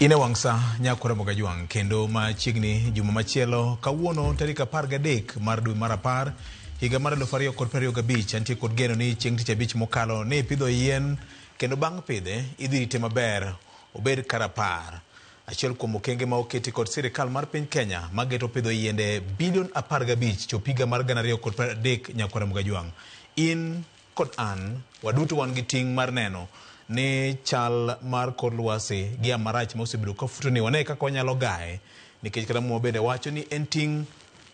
In e wang' sa nyakora Mogajwang' kendo machiegni juma machielo kawuono tarik 13 mar dwe mar 10 higa mar 2025 antie kod geno ni chieng' tich abich mokalo ne ipidho yien kendo bang' pidhe idhi rite maber obed karapar. Achiel kuom okenge ma oketi kod sirikal mar piny Kenya mageto pidho yiende bilion 15 chop higa mar 2030 nyakwara Mogajwang'. In kod an waduto wan gi ting' mar neno ni chal mar kor lwasi gi yamo marach ma osebedo ka futo ni wane kaka wanyalo gaye nikech kata Muma bende wacho ni en ting'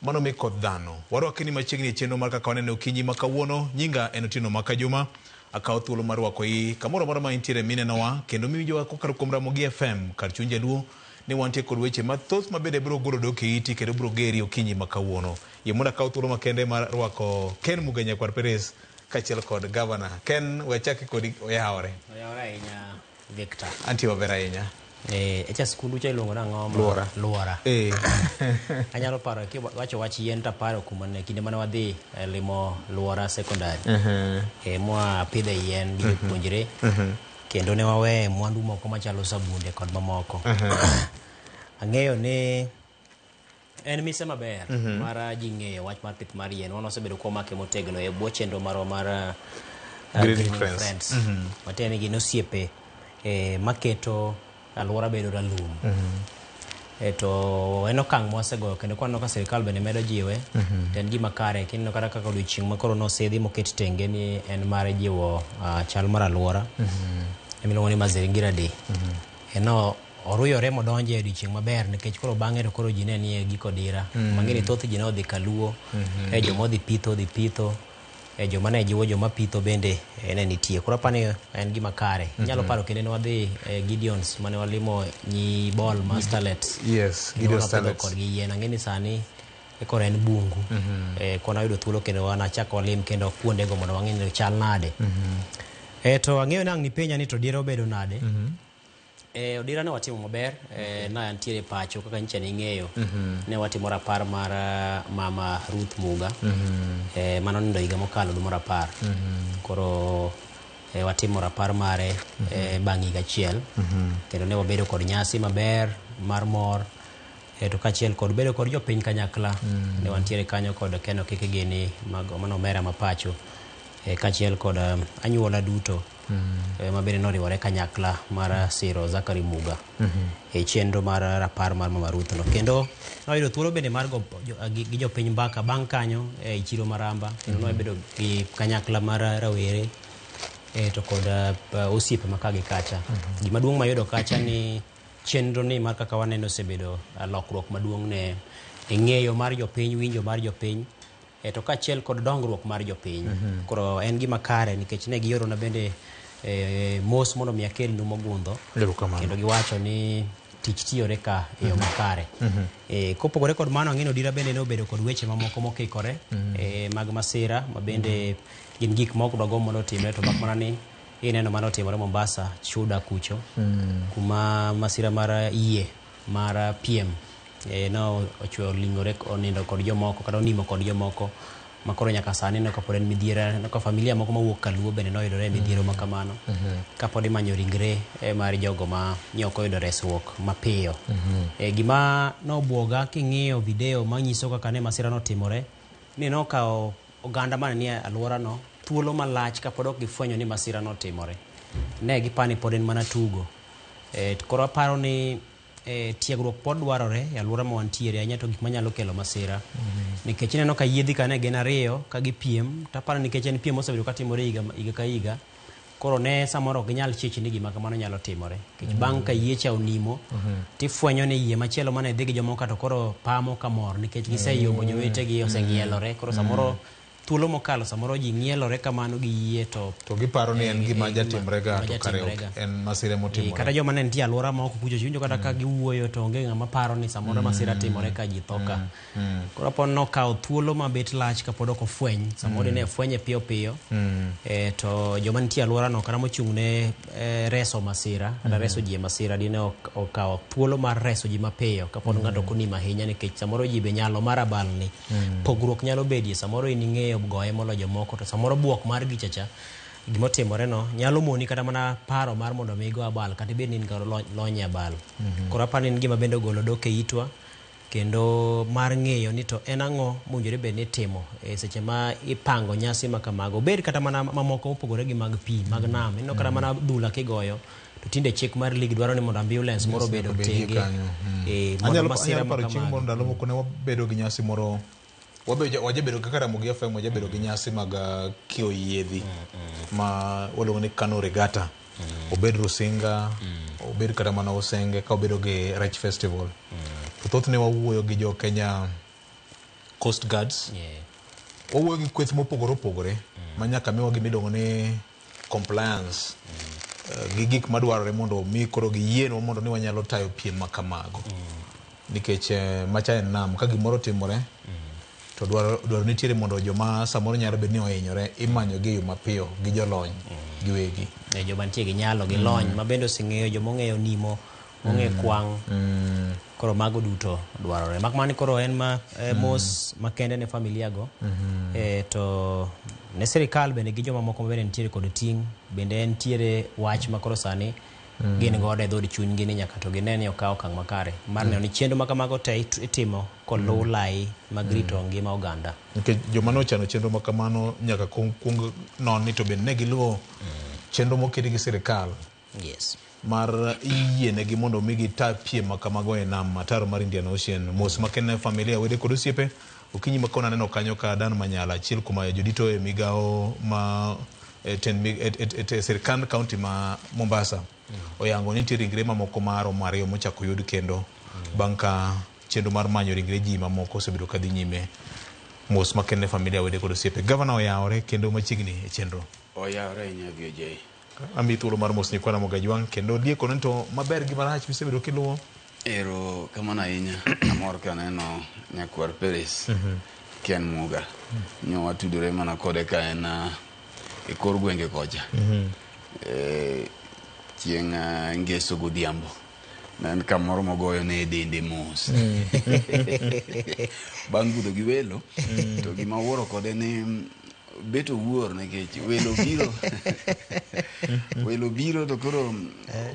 mano mi koth dhano. Warwaki ni machiegni e chenro mar kaka waneno okinyi ma kawuono. Nyinga en Otieno Makajuma. Akawo thuolo mar rwako iyi kamoro amora ma intiere minenowa kendo miwinjowa kokalo kuom Ramogi FM kar chuny jaluo ni wantie kod weche mathoth ma bende biro golo dok e iti kendo biro geri okinyi ma kawuono. Yie mondo akaw thuolo makende mar rwako Ken Mugenya kwar Peres kaachiel kod gavana. Ken, we achaki kodi oyawore. Oyawore ahinya Victor. Antie maber ahinya. Echa skundu cha iluongo nang'o? Luora. Luora. Anyalo paro kiwacho wach yien taparo kuma ne kinde mane wadhi limo Luora Secondary. Mwa pidhe yien gi jopuonjre. Kendo ne waweye mwandu moko machalo sabunde kod mamoko. Ang'eyo ni en mise maber mar ji ng'eyo wach mar pith mar yien. Wan wasebedo kwamake motegno e bwo chenro marwa mar Greening Friends. Matiende ni gin osiepe maketo alwora bedo ralum. To en okang' mwasegoyo kendo kwaneno ka sirikal bende medo jiwe to en gima kare. Kineno kata kaka odiochieng' ma koro nosidhi moket tenge ni en mar jiwo chal mar alwora. Emiluongo ni Mazingira Day. En oruyore modonjo e odiochieng' maber nikech koro bang'e to koro ji ne nie giko dira. Mang'e ni thoth ji ne odhi kaluo, joma odhi pitho odhi pitho, joma ne jiwo joma pitho bende ne nitie. Koro apani en gima kare. Inyalo paro kinde ne wadhi Gideons mane walimo nyi ball ma Starlets. Yes, Gideon Starlets. Kodgi yien. Ang'e ni sani koro en bungu. Koro nayudo thuolo kendo wanachak walim kendo kuondego mondo wang'e ni chal nade. To ang'eyo ni ang' nipenja ni to diere obedo nade. Odira ne watimo maber, na antiere pacho kaka nyicha ning'eyo. Ne watimo rapar mar mama Ruth Muga. Mano nindo higa mokalo dwe mar 10. Koro watimo rapar mare bang' higa achiel. Kendo ne wabedo kod nyasi maber mar mor. To kaachiel kod bedo kod jopiny kanyakla. Ne wantiere kanyo kod Ken Okeke gini mag mano omera ma pacho. Kaachiel kod anyuola duto. Ma bende noriwore kanyakla mar siro Zachary Muga e chenro mar rapar mar Mama Ruth no. Kendo noyudo thuolo bende mar go gi jopiny mbaka bang' kanyo e chiro Maramba. Kendo nobedo gi kanyakla mar rawere to kod osiepe ma ka gi kacha. Gima duong' mayudo kacha ni chenro ni mar kaka waneno osebedo lokruok maduong' ne ng'eyo mar jopiny, winjo mar jopiny, to kaachiel kod dongruok mar jopiny. Koro en gima kare nikech ne giorona bende mos mondo mi akelnu mogundho. Kendo giwacho ni tich tiyore ka e yo makare. Kopogore kod mano, ang'e ni Odira bende ne obedo kod weche mamoko mokikore mag masira ma bende gin gik ma ok dwagomb mondo otimre, to mak mana ni ineno mano otimore Mombasa, Chuda kucho, kuma masira mar yie mar piem no ochwe oling'ore onindo kod jomoko kata onimo kod jomoko ma koro nyaka sani no kapod en midhiero. Aneno ka familia moko mawuok Kaluo bende noyudore e midhiero ma kamano kapod imanyo ringre mar jogo ma ne ok oyudo resruok mapiyo. Gima nobuoga king'iyo video manyiso kaka ne masira notimore ni nokawo oganda mane nie alworano thuolo malach kapod ok gifwenyo ni masira notimore. Ne gipani pod en mana tugo. Koro aparo ni tiegruok pod dwarore e alwora ma wantiere ahinya to gik manyalo kelo masira. Nikech ineno ka yiedhi ka ne gin ariyo ka gipiem, to aparo nikech en piem mosebedo katimore higa ka higa, koro ne samoro ok ginyal chich ni gima kamano nyalo timore. Nikech bang' ka yie cha onimo, tifwenyo ni yie machielo mane dhi gi jomoko to koro pamo kamor nikech giseyombo jowetegi, oseng'ielore. Koro samoro thuolo mokalo samoro ji ng'ielore kamano gi yie to giparo ni en gima jatimre ga to kare ok en masira motimore. Kata joma ne nitie alwora ma oko kucho winjo kata ka giwuoyo to onge ng'ama paro ni samoro masira timore ka ji tho ka. Koro po nokawo thuolo mabet lach kapod ok ofweny, samoro ne fwenye piyo piyo, to joma nitie alwora no kata mochung' ne reso masira kata reso ji e masira dine okawo thuolo mar reso ji mapiyo kapod ng'ato ok onimo ahinya nikech samoro ji be nyalo mar abalni. Pogruok nyalo bedie, samoro in ing'eyo goye moloyo jomoko to samoro buok mar gichacha Gimotimore no nyalo moni kata mana paro mar mondo mi igo abal kata ibed ni in kod lony e abal. Koro aparo ni en gima bende ogolo dok e itwa kendo mar ng'eyo ni to en ang'o mowinjore bed ni itimo e seche ma ipango nyasi ma kamago. Obed kata mana mamoko mopogore gi mag pi, mag nam. Ineno kata mana adhula kigoyo to tinde chik mar league dwaro ni mondo ambulance moro obed Obedie otenge. kanyo. Mondo Anyalo masira anyalo ma paro chieng' kamago. moro ndalo moko ne wabedo gi nyasi moro wajabedo kaka Ramogi FM wajabedo gi nyasi mag kiyo yiedhi ma waluongo ni Kano Regatta. Obed Rusinga, obed kata mana Usenge ka obedo gi Rech Festival. To thothne wawuoyo gi jo Kenya Coast Guards. Wawuoyo gi kweth mopogore opogore ma nyaka miwa gima iluongo ni compliance gi gik madwarore mondo mi koro giyienwa mondo ni wanyalo tayo piem ma kamago. Nikech macha en nam ka gimoro otimore to dwaro nitiere mondo joma samoro nyalo bedo ni ohinyore imanyo gi e yo mapiyo gi jolony giwegi. Joma nitie gi nyalo gi lony ma bende oseng'eyo joma ong'eyo nimo, ong'eyo kwang'. Koro mago duto dwarore. Mak mana ni koro en ma mos makende ne familia go. To ne sirikal bende gi joma moko bende nitiere kod ting' bende entiere wach ma koro sani gin godo e dhood chunygi ni nyaka to gine ni okaw okang' makare mar neno ni chenro ma kamago te itimo koluw lai mag rito ngima oganda. Nikech joma nochano chenro ma kamano nyaka kuong non ni to bende ne giluwo chenro moketi gi sirikal. Mar yienegi mondo mi gita piem ma kamago e nam ataro mar Indian Ocean. Mos makende ne familia, wede kod osiepe. Okinyi ma kawuono aneno kanyo ka Dan Manyala, achiel kuom jodito e migawo ma e sirikand kaunti ma Mombasa oyango ni nitie ringre mamoko maromo 2 mochako yud kendo bang' ka chenro mar manyo ringre ji mamoko osebedo ka dhi nyime. Mos makende ne familia, wede kod osiepe. Gavana oyawore kendo machiegni e chenro. Oyawore ahinya VOJ. Ami thuolo mar mos nyikwa Ramogi Ajwang' kendo dieko ni to maber gi marach misebedo kiluwo. Ero kamano ahinya. Amor ka aneno nyakwar Peres Ken Muga. Nyo watudore mana kode ka en e kor gwenge kocha. Chieng' ngeso godhiambo. Ne en kamoro mogoyo ne dende mos. Bang' budho gi welo, to gima awuoro kode ni bet owuor nikech welo biro. Welo biro to koro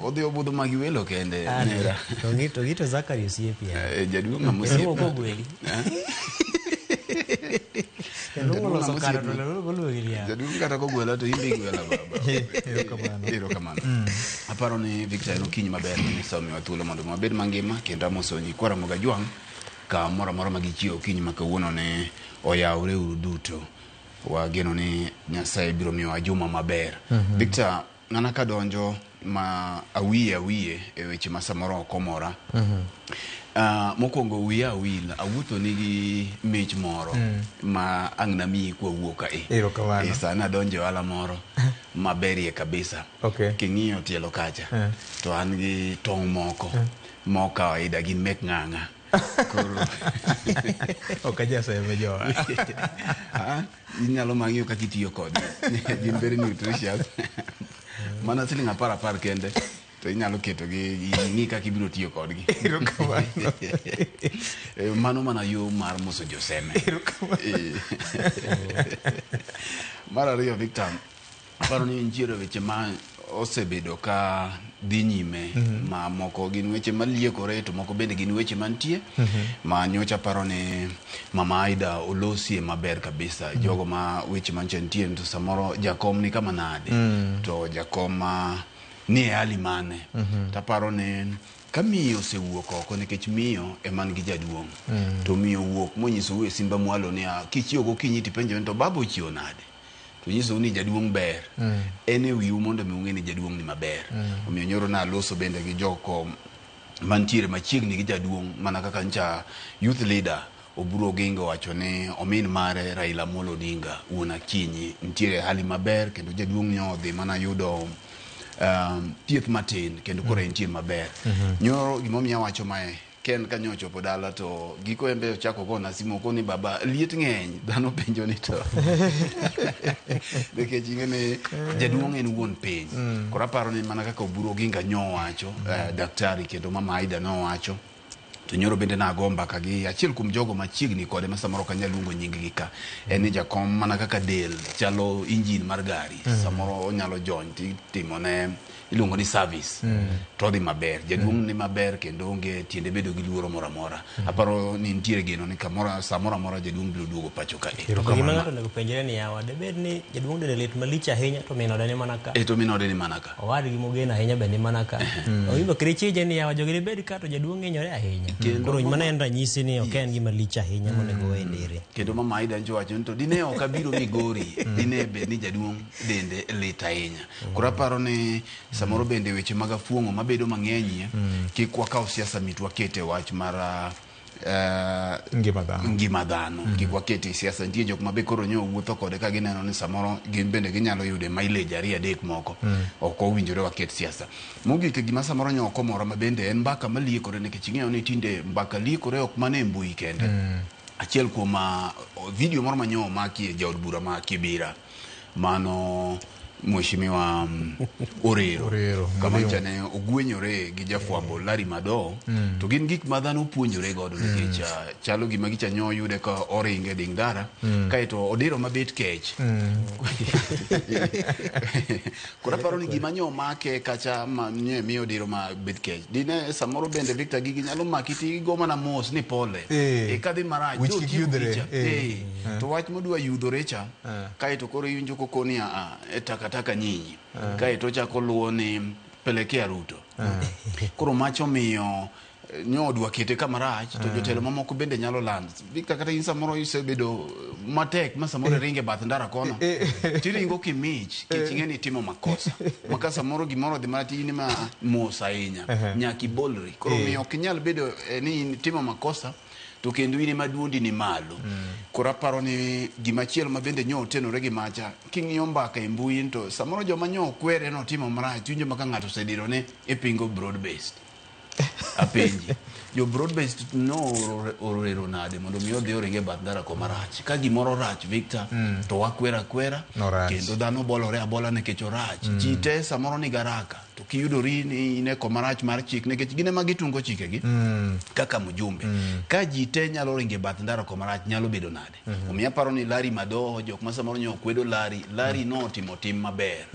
odhi obudho ma gi welo kende. Nera. To ng'ito Zachary osiepi. Jaduong' ng'ama osiepi. Jaduong' ogweli. Jaduong' oloso kare to oluongi niya. Jaduong' kata kogwela to in be igwela baba. Erokamano. Erokamano. Aparo ni Victor en okinyi maber ma Nyasaye omiwa thuolo mondo wabed mangima kendo amoso nyikwa Ramogi Ajwang' kamoro amora ma gichiewo okinyi ma kawuono ne oyawre uru duto. Wageno ni Nyasaye biro miyowa juma maber. Victor, ng'ana kadonjo ma awiye e weche ma samoro ok omora. Mokwongo wiya awil, awuotho nigi mich moro ma ang' namiyi kwawuok ka e. Erokamano. Sani adonjo e ohala moro maberie kabisa. King'iyo tielo kacha, to an gi tong' moko ma ok kawaida gin mek ng'ang'a. Koro Ok ajaseme jowa. Inyalo mang'iyo kaka itiyo kodgi. Gin very nutritious. Mana siling 10 kende to inyalo ketogi ing'i kaka ibiro tiyo kodgi. Erokamano. Mano mana yo mar moso joseme. Erokamano. Mar ariyo Victor, aparo ni nitiere weche ma osebedo ka dhi nyime ma moko gin weche maliekore to moko bende gin weche mantie ma nyocha aparo ni Mama Aida olosie maber kabisa. Jogo ma weche mancha nitie to samoro jakom ni kama nade to jakom ma ni e hali mane. Taparo ni ka miyo osewuok oko nikech miyo ema nigi jaduong' to miyo wuok monyisou e simba mwalo ni kichiewo gokinyi tipenjo ni to baba ochiewo nade to nyisou ni jaduong' ber. En e wiu mondo mi ung'e ni jaduong' ni maber. Omiyo nyoro naloso bende gi joko mantiere machiegni gi jaduong' mana kaka ncha youth leader Oburu Oginga owacho ni omin mare Raila Amolo Odinga wuon Akinyi nitiere hali maber kendo jaduong' nyo odhi mana yudo thieth matin kendo koro entie maber. Nyoro gimomiyo awacho mae Ken ka nyo ochopo dala to giko en be ochako gona simu okoni baba liet ng'eny dhano penjo ni to nikech ing'e ni jaduong' en wuon piny. Koro aparo ni mana kaka Oburu Oginga nyo owacho, daktari kendo Mama Aida nowacho To nyoro bende nago mbaka gi achiel kuom jogo machiegni kode ma samoro ok anyal luongo nying gi ka. En ni jakom mana kaka del chalo engine mar gari. Samoro onyalo jony titimone iluongo ni service. To odhi maber. Jaduong' ni maber kendo onge tiende bedo gi luoro moro amora. Aparo ni nitiere geno ni kamoro samoro amora jaduong' biro duogo pacho ka. To gima ng'ato onego penjre ni yawa debed ni jaduong' dende lit malich ahinya to min ode ni mana ka. E to min ode ni mana ka. Owadgi mogeno ahinya be ni mana ka. Oyudo kirichije ni yawa jogi dibed ka to jaduong' hinyore ahinya. Koro mano en ranyisi ni ok en gima lich ahinya monego we ndere. Kendo mama Aida njo wacho ni to dine ok abiro Migori, dine bed ni jaduong' dende lit ahinya. Koro aparo ni samoro bende weche mag afuong'o mabedo mang'enyie, kik wakaw siasa mit wakete wach mar ngima dhano. Ngima dhano. Kik wakete e siasa. Nitie jok ma be koro nyo wuotho kode ka gineno ni samoro gin bende ginyalo yude mileage ariyo adek moko. Ok owinjore waket siasa. Mogik gima samoro nyo ok omora ma bende en mbaka maliekore nikech ing'eyo ni tinde mbaka liekore ok mana e mbui kende. Achiel kuom video moro manyo omaki e jaod bura ma Kibira mano Mheshimiwa Orero, kama chane ogwenyore gi jafwambo Larry Madowo. To gin gik ma dhano puonjore godo nikech chalo gima gicha nyo yude ka oringe ding dara kaeto odiro mabet kech. Koro aparo ni gima nyo omake kacha ma nye miyo odiro mabet kech. Dine samoro bende Victor gigi nyalo maki ti go mana mos ni pole. E kadhi marach wich kik yudhre. To wach modwa yudhore cha kaeto koro iwinjo kokoni a taka taka nyinyi. Kaeto chako luwo ni pelekea Ruto. Koro macho miyo nyo odwa kete kama rach to jotelo mamoko bende nyalo land. Victor kata in samoro isebedo matek ma samoro iringe bath ndara kono. Tiringo kimich kech ing'e ni itimo makosa. Maka samoro gimoro odhi marach in ma mos ahinya. Nyaka ibolri. Koro miyo ok inyal bedo ni itimo makosa to kendo in ema duondi ni malo. Koro aparo ni gimachielo ma bende nyo otenore gi macha, king'iyo mbaka e mbui to samoro joma nyo okwere notimo marach, winjo ma ka ng'ato osediro ne ipingo broad based. Apenji. Jo broad based no orero nade mondo mi odhi oringe bath ndara koma rach. Ka gimoro rach Victor to wakwera akwera kendo dhano bolore abola nikech orach. Ji te samoro ni garaka to kiyudori ni in e koma rach mar chik nikech gin ema gitungo chikegi kaka mjumbe. Ka ji te nyalo ringe bath ndara koma rach nyalo bedo nade? Omiyo aparo ni Larry Madowo jok ma samoro nyo kwedo Larry, Larry notimo tim maber.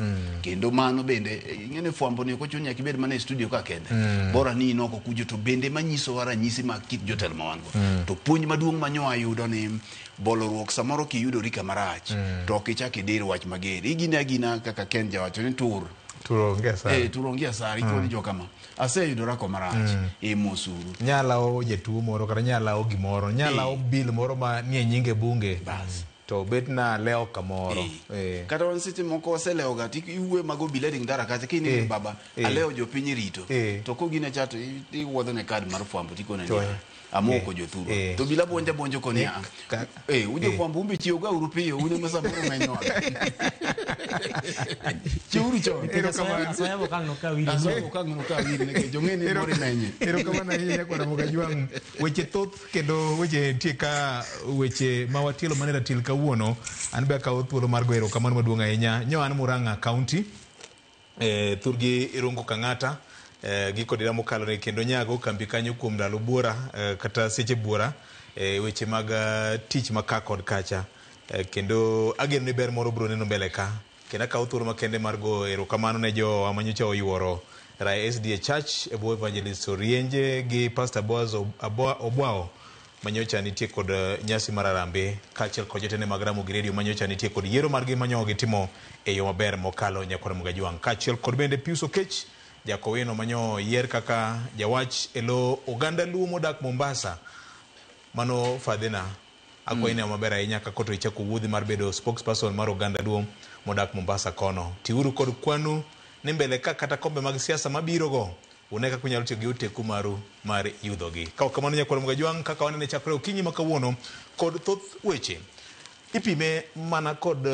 Kendo mano bende ing'e ni fwambo ni ok ochuno nyaka ibed mana e studio ka kende. Bora ni in oko kucho to bende manyisowa ranyisi mag kit jotelo ma wan go. To puonj maduong' ma nyo ayudo ni bolruok samoro kiyudori kama rach to ok ichak idir wach mager. Igine agina kaka Ken jawacho ni tur. Tur onge asara. Tur onge asara. Ikoni jo kama. Aseyudora koma rach. Mosuru. Nyalao jatuo moro kata nyalao gimoro. Nyalao bill moro ma nie nyinge bunge. Bas. To bet na lewo kamoro. Kata wan seche moko waselewo ga to iwuoyo mag obila ring ndara kacha kini baba alewo jopiny rito. To kogine cha to iwuodho ne kad mar fwambo tikone ni amoko jothurwa. To obila buonjo abuonjo koni a. Ujo fwambo umbe chiew ga uru piyo un ema samoro menyowa. Chiewuru chon. Asoya okang' no ka wili. Asoya okang' no ka wili nikech ong'e ni moro imenye. Erokamano ahinya nyakwar Mogajwang'. Weche thoth kendo weche nitie ka weche ma watielo mana e ratil kawuono. An be akawo thuolo mar goyo erokamano maduong' ahinya. Nyo an Murang'a County, thurgi Irungu Kang'ata, gi kodira mokalo ni kendo nyago kambi kanyo kuom ndalo buora kata seche buora weche mag tich ma ka kod kacha. Kendo ageno ni ber moro biro neno mbele ka. Kendo akawo thuolo makende mar go erokamano ne jowa manyocha oyuoro Rae SDA Church e bwo Evangelist Orienje gi Pastor Boaz Obwao manyocha nitie kod nyasi mar Harambee kaachiel kod jotende mag Ramogi Radio manyocha nitie kod yiero margi manyo gitimo e yo maber mokalo nyakwar Mogajwang'. Kaachiel kod bende Pius Okech Jakowino manyo yier kaka jawach e lo oganda Luo modak Mombasa. Mano fadhina akwayi ne maber ahinya kaka to ichako wuodhi mar bedo spokesperson mar oganda Luo modak Mombasa kono. Tiuru kod kwanu ni mbele ka kata kombe mag siasa mabiro go une kaka unyalo tiyo gi oteku maru mar yudhogi. Ka ok kamano nyakwar Mogajwang' kaka wanene chakre okinyi ma kawuono kod thoth weche ipime mana kod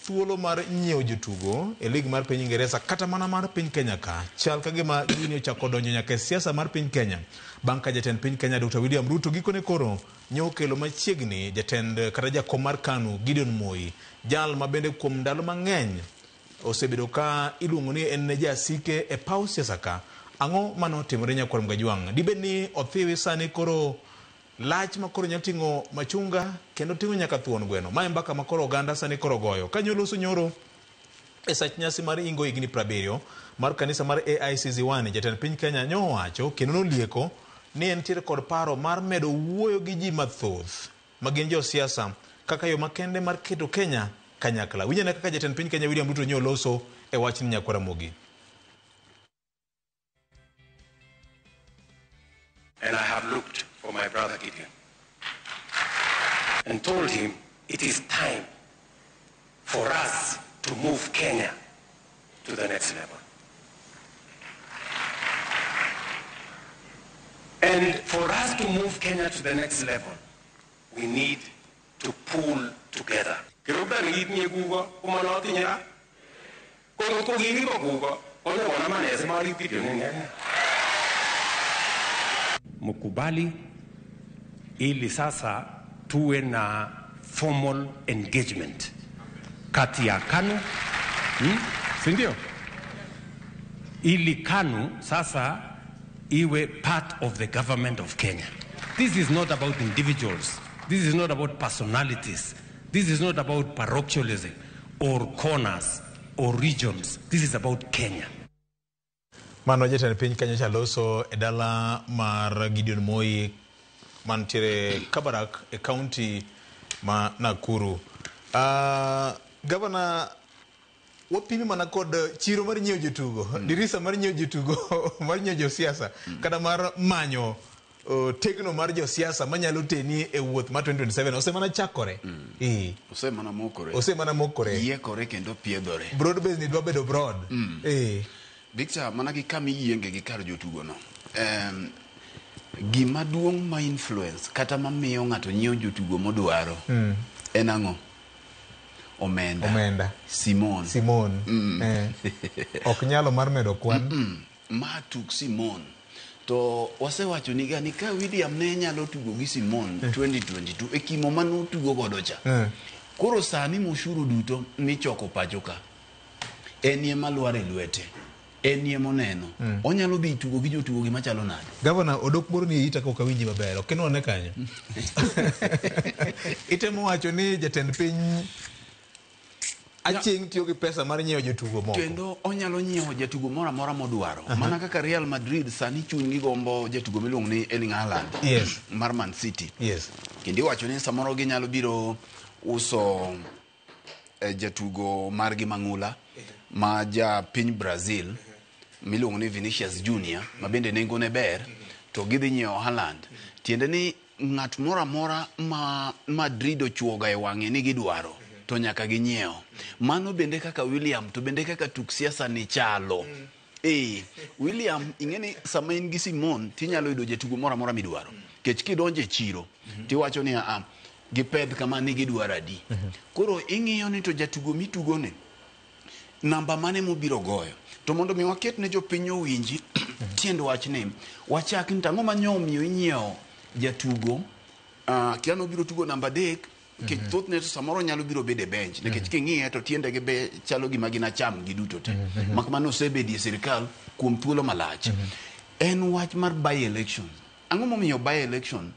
thuolo mar nyiewo jotugo e lig mar piny Ingeresa kata mana mar piny Kenya ka. Chal ka gima gini ochako donjo nyaka e siasa mar piny Kenya bang' ka jatend piny Kenya Dr. William Ruto gikone koro nyo okelo machiegni jatend kata jakom mar KANU Gideon Moi, jal ma bende kuom ndalo mang'eny osebedo ka iluongo ni en jasike e paw siasa ka. Ang'o mane otimore nyakwar Mgajwang'? Dibed ni othiwi sani koro lach ma koro nyalo ting'o machunga kendo ting'o nyaka thuon gweno. Mae mbaka ma koro oganda sani koro goyo. Kanyo loso nyoro e sach nyasi mar ingo higni 70 mar kanisa mar AIC Ziwani, jatend piny Kenya nyowacho kendo nolieko ni entiere kod paro mar medo wuoyo gi ji mathoth ma gin josiasa kaka yo makende mar keto Kenya kanyakla. Winj ane kaka jatend piny Kenya William Ruto nyoloso e wachni nyakwar Ramogi. And I have looked for my brother Gideon and told him it is time for us to move Kenya to the next level. And for us to move Kenya to the next level, we need to pull together. Kirubda nikitinye kuko komanotinye ra. Ko ngot ko kiribo kuko konyokonam ane simarib Gideon eng Mkubali ili sasa tuwe na formal engagement kati ya KANU, si ndio? Ili KANU sasa iwe part of the government of Kenya. This is not about individuals. This is not about personalities. This is not about parochialism or corners or regions. This is about Kenya. Mano jatend piny Kenya chaloso e dala mar Gideon Moi mantiere Kabarak e county ma Nakuru. Governor, wapimi mana kod chiro mar nyiewo jotugo, dirisa mar nyiewo jotugo, mar nyiewo josiasa, kata mar manyo tegno mar josiasa manyalo teni e wuoth mar 2027 osemana chakore. Osemana mokore. Osemana mokore. Yiekore kendo piedhore. Broad base ni dwa bedo broad. Victor, mana gi kama iyienge gi kar jotugo no. Gima duong' ma influence kata mamiyo ng'ato nyiewo jotugo modwaro en ang'o? Omenda. Omenda. Simon. Simon. Ok nyalo mar medo kwan. Ma tuk Simon. To wasewacho ni gani ka William ne nyalo tugo gi Simon 2022 e kimo manotugo godo cha. Koro sani mushuru duto michoko pacho ka en ema lwar e lwete. En ema oneno. Onyalo dhi tugo gi jotugo gi machalo nade? Governor, odok moro ni ita ka ok awinji maber. Ok inwane kanyo. Itemo wacho ni jatend piny Achieng' tiyo gi pesa mar nyiewo jotugo moko. Kendo onyalo nyiewo jatugo moro amora modwaro. Mana kaka Real Madrid sani chunygi gombo jatugo miluongo ni Erling Haaland. Yes. Mar Man City. Yes. Kendo iwacho ni samoro ginyalo biro uso jatugo margi mang'ula ma ja piny Brazil miluongo ni Vinicius Junior ma bende nengone ber to gidhi nyiewo Haaland. Tiende ni ng'at moro amora ma Madrid ochuoga e wang'e ni gidwaro to nyaka ginyiew. Mano bende kaka William to bende kaka tuk siasa ni chalo. William ing'e ni sama in gi Simon tinyalo yudo jatugo moro amora midwaro. Kech kidonjo e chiro tiwacho ni a gipedh kama ni gidwaro adi. Koro ing'iyo ni to jatugo mitugo ni namba mane mobiro goyo. To mondo mi waket ne jopiny owinji tiend wachni, wachak ni tang'o ma nyomiyo inyiewo jatugo kia nobiro tugo namba 3 nikech thothne to samoro nyalo biro bedo e bench nikech king'iye to tiendegi be chalo gima gin acham giduto te. Mak mana osebedie sirikal kuom thuolo malach. En wach mar by election. Ang'o momiyo by election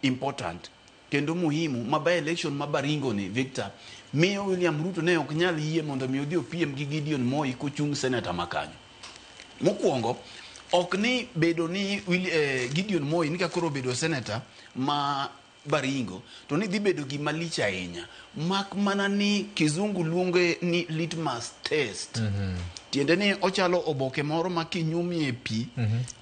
important kendo muhimu ma by election ma Baringo ni Victor miyo William Ruto ne ok nyal yie mondo mi odhi opiem gi Gideon Moi kochung' senator ma kanyo. Mokwongo ok ni bedo ni Gideon Moi ni ka koro obedo senator ma Baringo to ni dhi bedo gima lich ahinya mak mana ni kizungu luonge ni litmus test. Tiende ni ochalo oboke moro ma kinyumie pi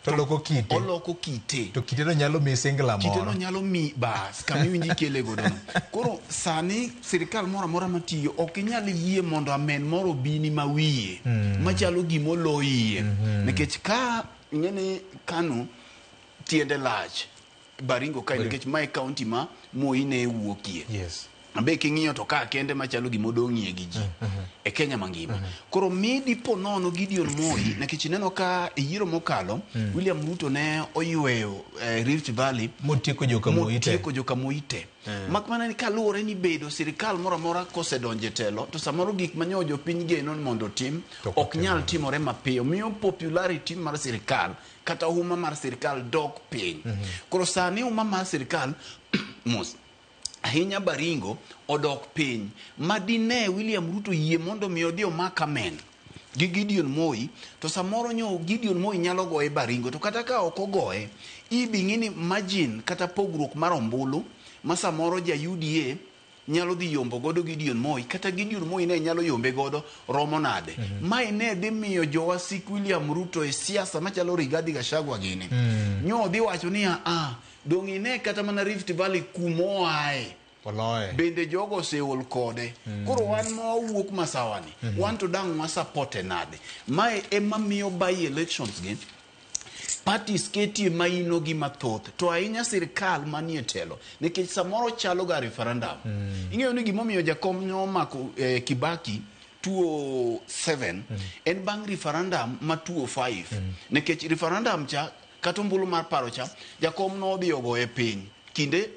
to oloko kite. Oloko kite. To kite no nyalo mi singla moro. Kite no nyalo mi bas kama iwinji kele godo no. Koro sani sirikal moro amora matiyo ok inyal yie mondo amen moro obini ma wiye machalo gima oloyie. Nikech ka ing'e ni KANU tiende lach Baringo kae nikech mae county ma Moi ne wuokie. Yes. Be king'iyo to ka kende machalo gimodong'ie gi ji e Kenya mangima. Koro mi dipo nono Gideon Moi, nikech ineno ka e yiero mokalo William Ruto ne oyweyo Rift Valley motieko joka Moi te. Motieko joka Moi te. Mak mana ni kaluwore ni bedo sirikal moro amora kosedonjo e telo to samoro gik ma jopiny geno ni mondo otim To ok ok nyal timore mapiyo, miyo popularity mar sirikal kata huma mar sirikal dok piny. Koro sani huma mar sirikal mos ahinya Baringo odok piny ma dine William Ruto yie mondo mi odhi omak amen gi Gideon Moi, to samoro nyo Gideon Moi nyalo goye Baringo, to kata ka ok ogoye ibi ng'i ni margin kata pogruok mar ombulu ma samoro ja UDA nyalo dhi yombo godo Gideon Moi kata Gideon Moi ne nyalo yombe godo romo nade. Mae ne dhi miyo jowasik William Ruto e siasa machalo Rigathi Gachagua gini nyo dhi wacho niya, ah, dong' ine kata mana Rift Valley kumoae Oloye. Bende jogo oseol kode. Koro wan ma wawuok masawa ni wan to dang' wasapote nade? Mae ema miyo by elections gi parties ketie maino gi mathoth, to ahinya sirikal manie telo, nikech samoro chalo ga referendum. Ing'eyo ni gimomiyo jakom nomako Kibaki 207 en bang' referendum ma 205, nikech referendum cha kata ombulu mar paro cha jakom nodhi ogoye piny kinde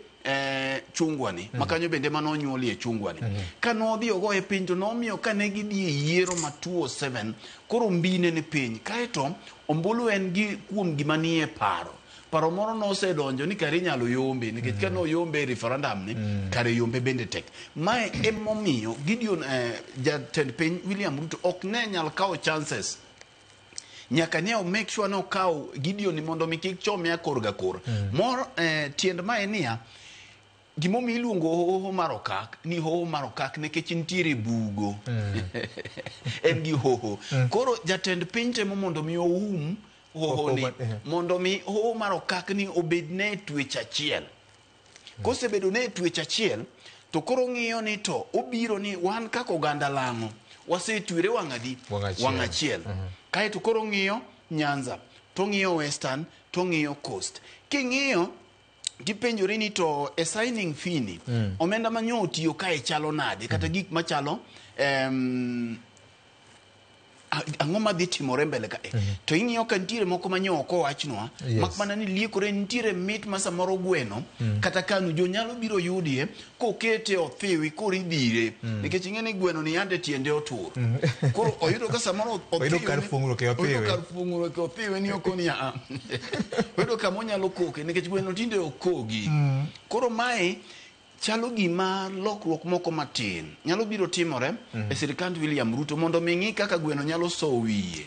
chungwa ni ma kanyo bende manonyuolie chungwa ni ka nodhi ogoye piny to nomiyo ka ne gidhi e yiero ma 207 koro mbine ni piny. Kaeto ombulu en gi kuom gima nie paro paro moro nosedonjo ni kare inyalo yombe, nikech ka noyombe e referendum ni kare yombe bende tek. Mae emomiyo Gideon jatend piny William Ruto ok ne nyal kawo chances, nyaka ne o make sure ni okawo Gideon ni mondo mi kik chome akor ga kor mor. Tiend mae niya, gimomiyo iluongo hoho mar okak ni hoho mar okak nikech nitiere bugo en gi hoho. Koro jatend piny temo mondo mi oum hoho ni mondo mi hoho mar okak ni obed ne e twech achiel. Kosebedo ne e twech achiel to koro ng'iyo ni to obiro ni wan kaka oganda lang'o wasetwere wang' adi? Wang' achiel. Wang' achiel. Kaeto koro ng'iyo Nyanza to ng'iyo Western to ng'iyo Coast. King'iyo tipenjori ni to e signing fee ni omenda manyo otiyo kae chalo nade kata gik machalo ang'o madhi timore mbele kae. To ing'iyo ka nitiere moko manyo ok owachnwa mak mana ni liekore nitiere mit ma samoro gweno kata kanu jo nyalo biro yudie kokete othiwi koro idhire, nikech ing'e ni gweno ni yande tiende otur, koro oyudo ka samoro Oyudo kar fuong'ruok e othiwi. Oyudo kar fuong'ruok e othiwi ni okoni a oyudo kama onyalo koke nikech gweno tinde ok kogi. Koro mae chalo gima lokruok moko matin nyalo biro timore e sirikand William Ruto mondo mi ng'i kaka gweno nyalo sowo wiye,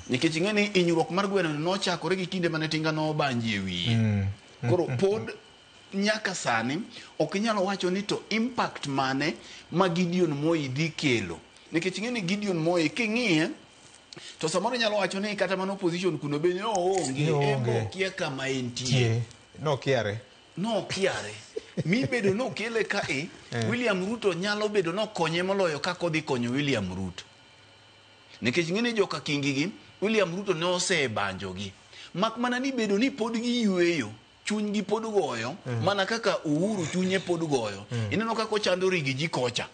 nikech ing'e ni hinyruok mar gweno nochakore gi kinde mane Tinga nobanji e wiye. Koro pod nyaka sani ok inyal wacho ni to impact mane ma Gideon Moi dhi kelo, nikech ing'e ni Gideon Moi king'iye to samoro inyalo wacho ni kata mana opposition kuno be ne oonge. Ne oonge. En be okia kama entie. Tie. Nokiare. Nokiare mi bedo nokele ka e William Ruto nyalo bedo nokonye moloyo kaka odhi konyo William Ruto, nikech ing'e ni joka kingi gi William Ruto ne osebanjogi, mak mana ni bedo ni pod giyweyo chunygi pod goyo mana kaka Uhuru chunye pod goyo. Ineno kaka ochando Riggy G kocha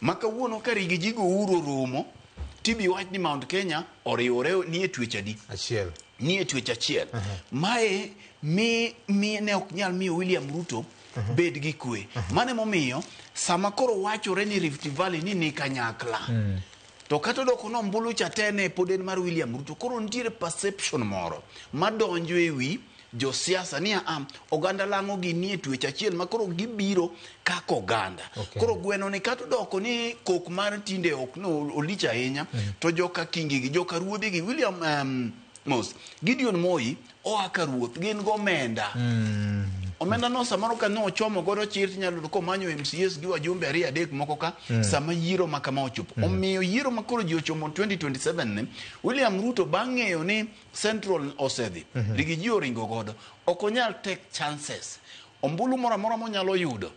ma kawuono ka Riggy G go Uhuru oromo tibi wach ni Mount Kenya oriwore ni e twech adi? Achiel. Ni e twech achiel. Mae mi ne ok nyal miyo William Ruto bed gi kwe. Mano emomiyo sama koro wachore ni Rift Valley ni kanyakla to kata odoko ni ombulu cha te ne pod en mar William Ruto, koro nitiere perception moro madonjo e wi josiasa ni a oganda lang'o gi nie twech achiel ma koro gibiro kaka oganda. Koro gweno ni kata odoko ni kok mar tinde ok no olich ahinya to joka kingi gi joka ruodhi gi William Mos Gideon Moi oa ka ruoth gin gomenda. Omenda no samoro ka nochomo godo chir tinyalo yudo komanyo MCAs gi wajumbe ariyo adek moko ka sama yiero ma kama ochopo. Omiyo yiero ma koro ji ochomo 2027 ni William Ruto bang' ng'eyo ni Central osedhi Riggy G oringo godo ok onyal take chances. Ombulu moro amora monyalo yudo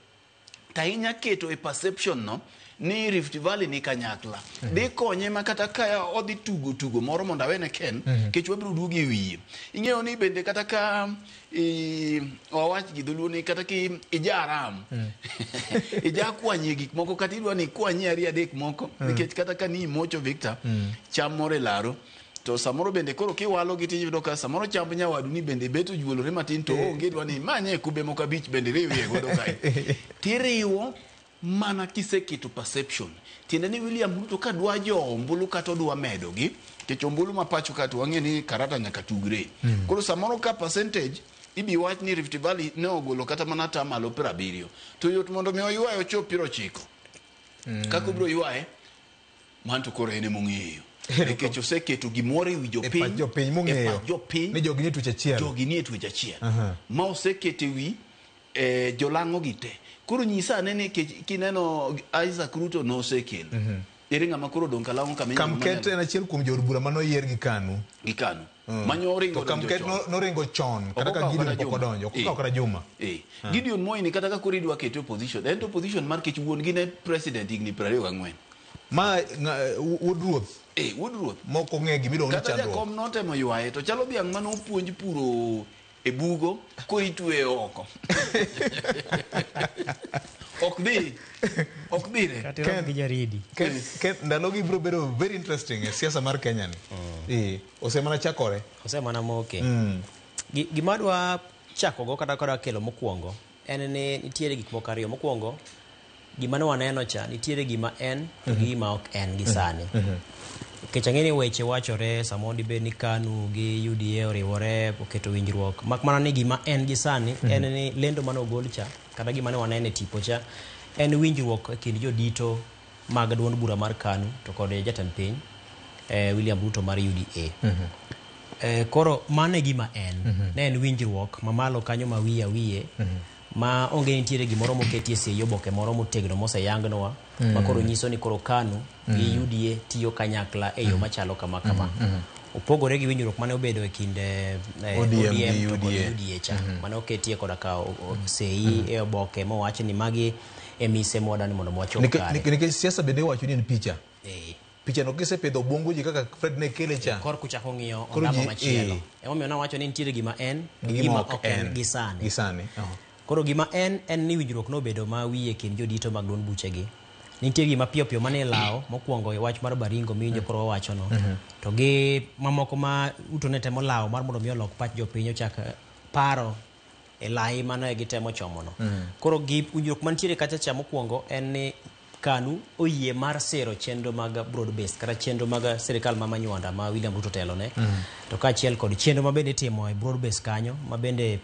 to ahinya keto e perception no. ni Rift Valley ni kanyakla dhi konye ma kata ka odhi tugo tugo moro mondo awene Ken kech wabiro duogo e wiye. Ing'eyo ni bende kata ka wawach gi dholuo ni kata ki ijaram ijakwanyie gik moko kata idwa ni ikwanyie ariyo adek moko nikech kata ka ni imocho Victor cham moro e laro to samoro bende koro kiwalo gi tiyudo ka samoro chamb nyawadu ni bende bet ojuolore matin to onge idwa ni manye e kube moko abich bende riwie godo kae tiriwo mana kiseketo perception tiende ni William Ruto ka dwa jo ombulu kata odwa medogi nikech ombulu ma pacho ka to wang'e ni karata nyaka tugre. Koro samoro ka percentage ibi wach ni Rift Valley ne ogolo kata mana atamalo 70 to yot mondo mi oywaye ochop 90. Kaka obiro ywaye mano to koro en emong'eyo nikech oseketo gimoro e wi E pach jopiny jopiny e mong'eyo pach jopiny ni jogi nie tuech achiel. Jogi nie tuech achiel ma oseketo e wi jolang'o gi te. Koro nyisa ane ni kineno Isaac Ruto nosekelo ere ng'ama koro odong' kalang'o kama inyalo Kamket en achiel kuom jood bura manoyier gi KANU. Gi KANU manyo oringo To donjo Kamket chon. noringo chon kata Ok ka okawo Gideon kata pok juma. odonjo. Ok okawo kata juma. Gideon Moi ni kata ka koro idwa kete opposition en to opposition mar kech wuon gi ne president higni 24. Ma wuod ruoth. Wuod ruoth. Mok ong'e gimiluongo ni Kata chandruok. jakom notemo ywaye to chalo dhiang' mane opuonj puro e bugo koro itweye oko. Ok dhi. Ok dhire. Kata irom gi jaridi. Ken, ndalogi biro bedo very interesting e siasa mar Kenya ni. Osemana chakore. Osemana moke. Gima adwa chakogo kata kadwa kelo mokwongo en ni nitiere gik moko ariyo. Mokwongo, gima ne waneno cha nitiere gima en to gi gima ok en gi sani. Nikech ang'e ni weche wachore samoro dibed ni KANU gi UDA oriwore oketo winjruok. Mak mana ni gima en gi sani en ni lendo mane ogol cha kata gima ne waneno e tipo cha en winjruok e kind jodito mag duond bura mar KANU to kod jatend piny William Ruto mar UDA. Koro mano e gima en. Ne en winjruok mamalo kanyo ma wiye wiye ma onge nitiere gimoro moketie sei oboke moro motegno moseyangnwa ma koro nyiso ni koro KANU gi UDA tiyo kanyakla e yo machalo kama kama. Opogore gi winjruok mane obedo e kind ODM ODM gi to kod UDA. UDA cha mane oketie koda ka sei e oboke mowach ni magi e mise mwadani mondo wachop kare. Nikech siasa bende iwacho ni en picha. Picha no kisepidho obwongo ji kaka Fred ne kele cha. Kor kuchako ng'iyo Koro ondamo ji- machielo. Emomiyo nawacho ni nitiere gima en to Gi gima ok en gi sani. Gi sani. Koro gima en en ni winjruok nobedo ma wiye kind jodito mag duond buchegi. Nitie gima piyo piyo mane ilawo mokwongo e wach mar Baringo miwinjo koro wawachono. To gi mamoko ma Ruto ne temo lawo mar mondo mi olok pach jopiny ochak paro e lai mane gitemo chomono. Koro gi winjruok mantiere kacha cha mokwongo en ni KANU oyie mar siro chenro mag broad based kata chenro mag sirikal ma Manywanda ma William Ruto telone. To kaachiel kod chenro ma bende itimo e broad based kanyo ma bende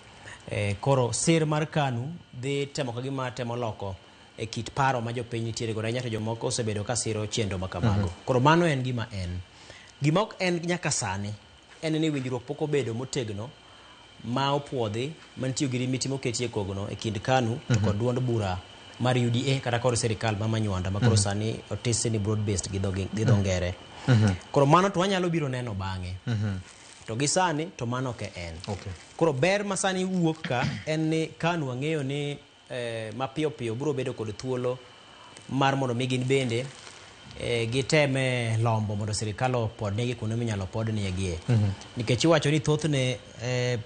koro sir mar KANU dhi temo ka gima temo loko e kit paro ma jopiny nitiere godo ahinya to jomoko osebedo ka siro chenro ma kamago. Koro mano en gima en. Gima ok en nyaka sani en ni winjruok pok obedo motegno ma opuodhi mantie gi rimiti moketie kogno e kind KANU to kod duond bura mar UDA kata kod sirikal ma Manywanda ma koro sani otise ni broad based gi dho ngere. Koro mano to wanyalo biro neno bang'e. To gi sani to mano ok en. Koro ber ma sani wuok ka en ni KANU ang'eyo ni mapiyo piyo biro bedo kod thuolo mar mondo mi gin bende giteme lombo mondo sirikal opodnegi kuonde minyalo podniegie. Nikech iwacho ni thothne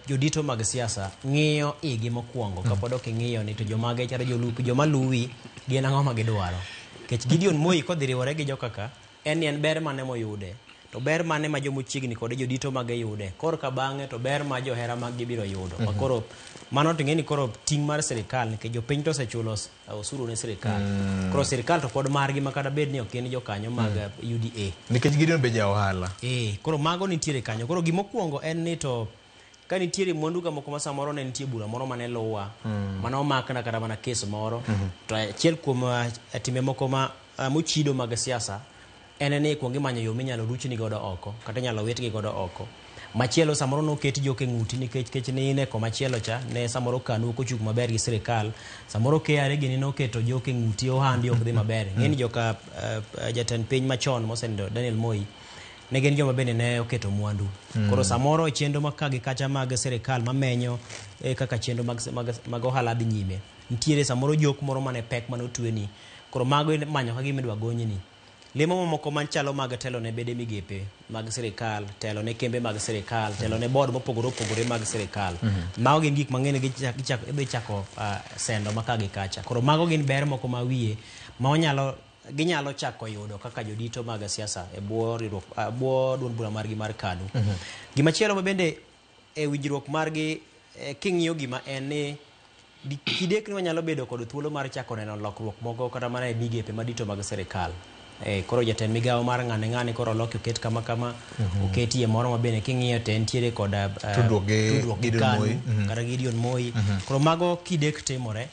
jodito mag siasa ng'iyo igi mokwongo kapod ok ing'iyo ni to jomage kata jolup joma luwi gin ang'o ma gidwaro. Nikech Gideon Moi kodhi riwore gi jokaka en ni en ber mane moyude to ber mane ma jomochiegni kode jodito mage yude korka bang'e to ber ma johera mag gi biro yudo. Ma koro mano to ing'e ni koro ting' mar sirikal nikech jopiny to osechulo osuru ne sirikal. Koro sirikal to pod margi ma kata bed ni ok gin jokanyo mag UDA. Nikech Gideon be ja ohala. Koro mago nitiere kanyo. Koro gimokwongo en ni to ka nitiere mwandu ga moko ma samoro ne nitie bura moro mane luwa mane omakna kata mana kes moro to achiel kuom timbe moko ma mochido mag siasa en ni kuong imanyo yo minyalo ruchni godo oko kata inyalo witgi godo oko. Machielo samoro noket jok e ng'uti nikech kech ni in e komachielo cha ne samoro KANU ok ochung' maber gi sirikal samoro KRA gini noketo jok e ng'uti ohandi ok dhi maber. Ng'e ni joka jatend piny machon mosenindo Daniel Moi ne gin joma bende ne oketo mwandu. Koro samoro chenro ma ka gi kacha mag sirikal mamenyo kaka chenro mag ohala dhi nyime. Nitiere samoro jok moro mane pek mane otweni. Koro mago imanyo ka gima idwa gonyni. Lemo mamoko machalo mag telo ne bede migepe mag sirikal, telo ne kembe mag sirikal, telo ne board mopogore opogore mag sirikal. Mago gin gik mang'eny idhi chako sendo ma ka gi kacha. Koro mago gin ber moko ma wiye ma onyalo ginyalo chako yudo kaka jodito mag siasa e bwo riwruok bwo duond bura margi mar KANU. Gimachielo ma bende e winjruok margi king'iyo gima en ni kidek ni wanyalo bedo kod thuolo mar chako neno lokruok moko kata mana e migepe madito mag sirikal. Koro jatend migawo mar ng'ane ng'ane koro oloki oket kama kama, oketie moro ma bende king'iyo to entiere kod Tudruok gi Gideon KANU, Moi. Kata Gideon Moi. Koro mago kidek timore.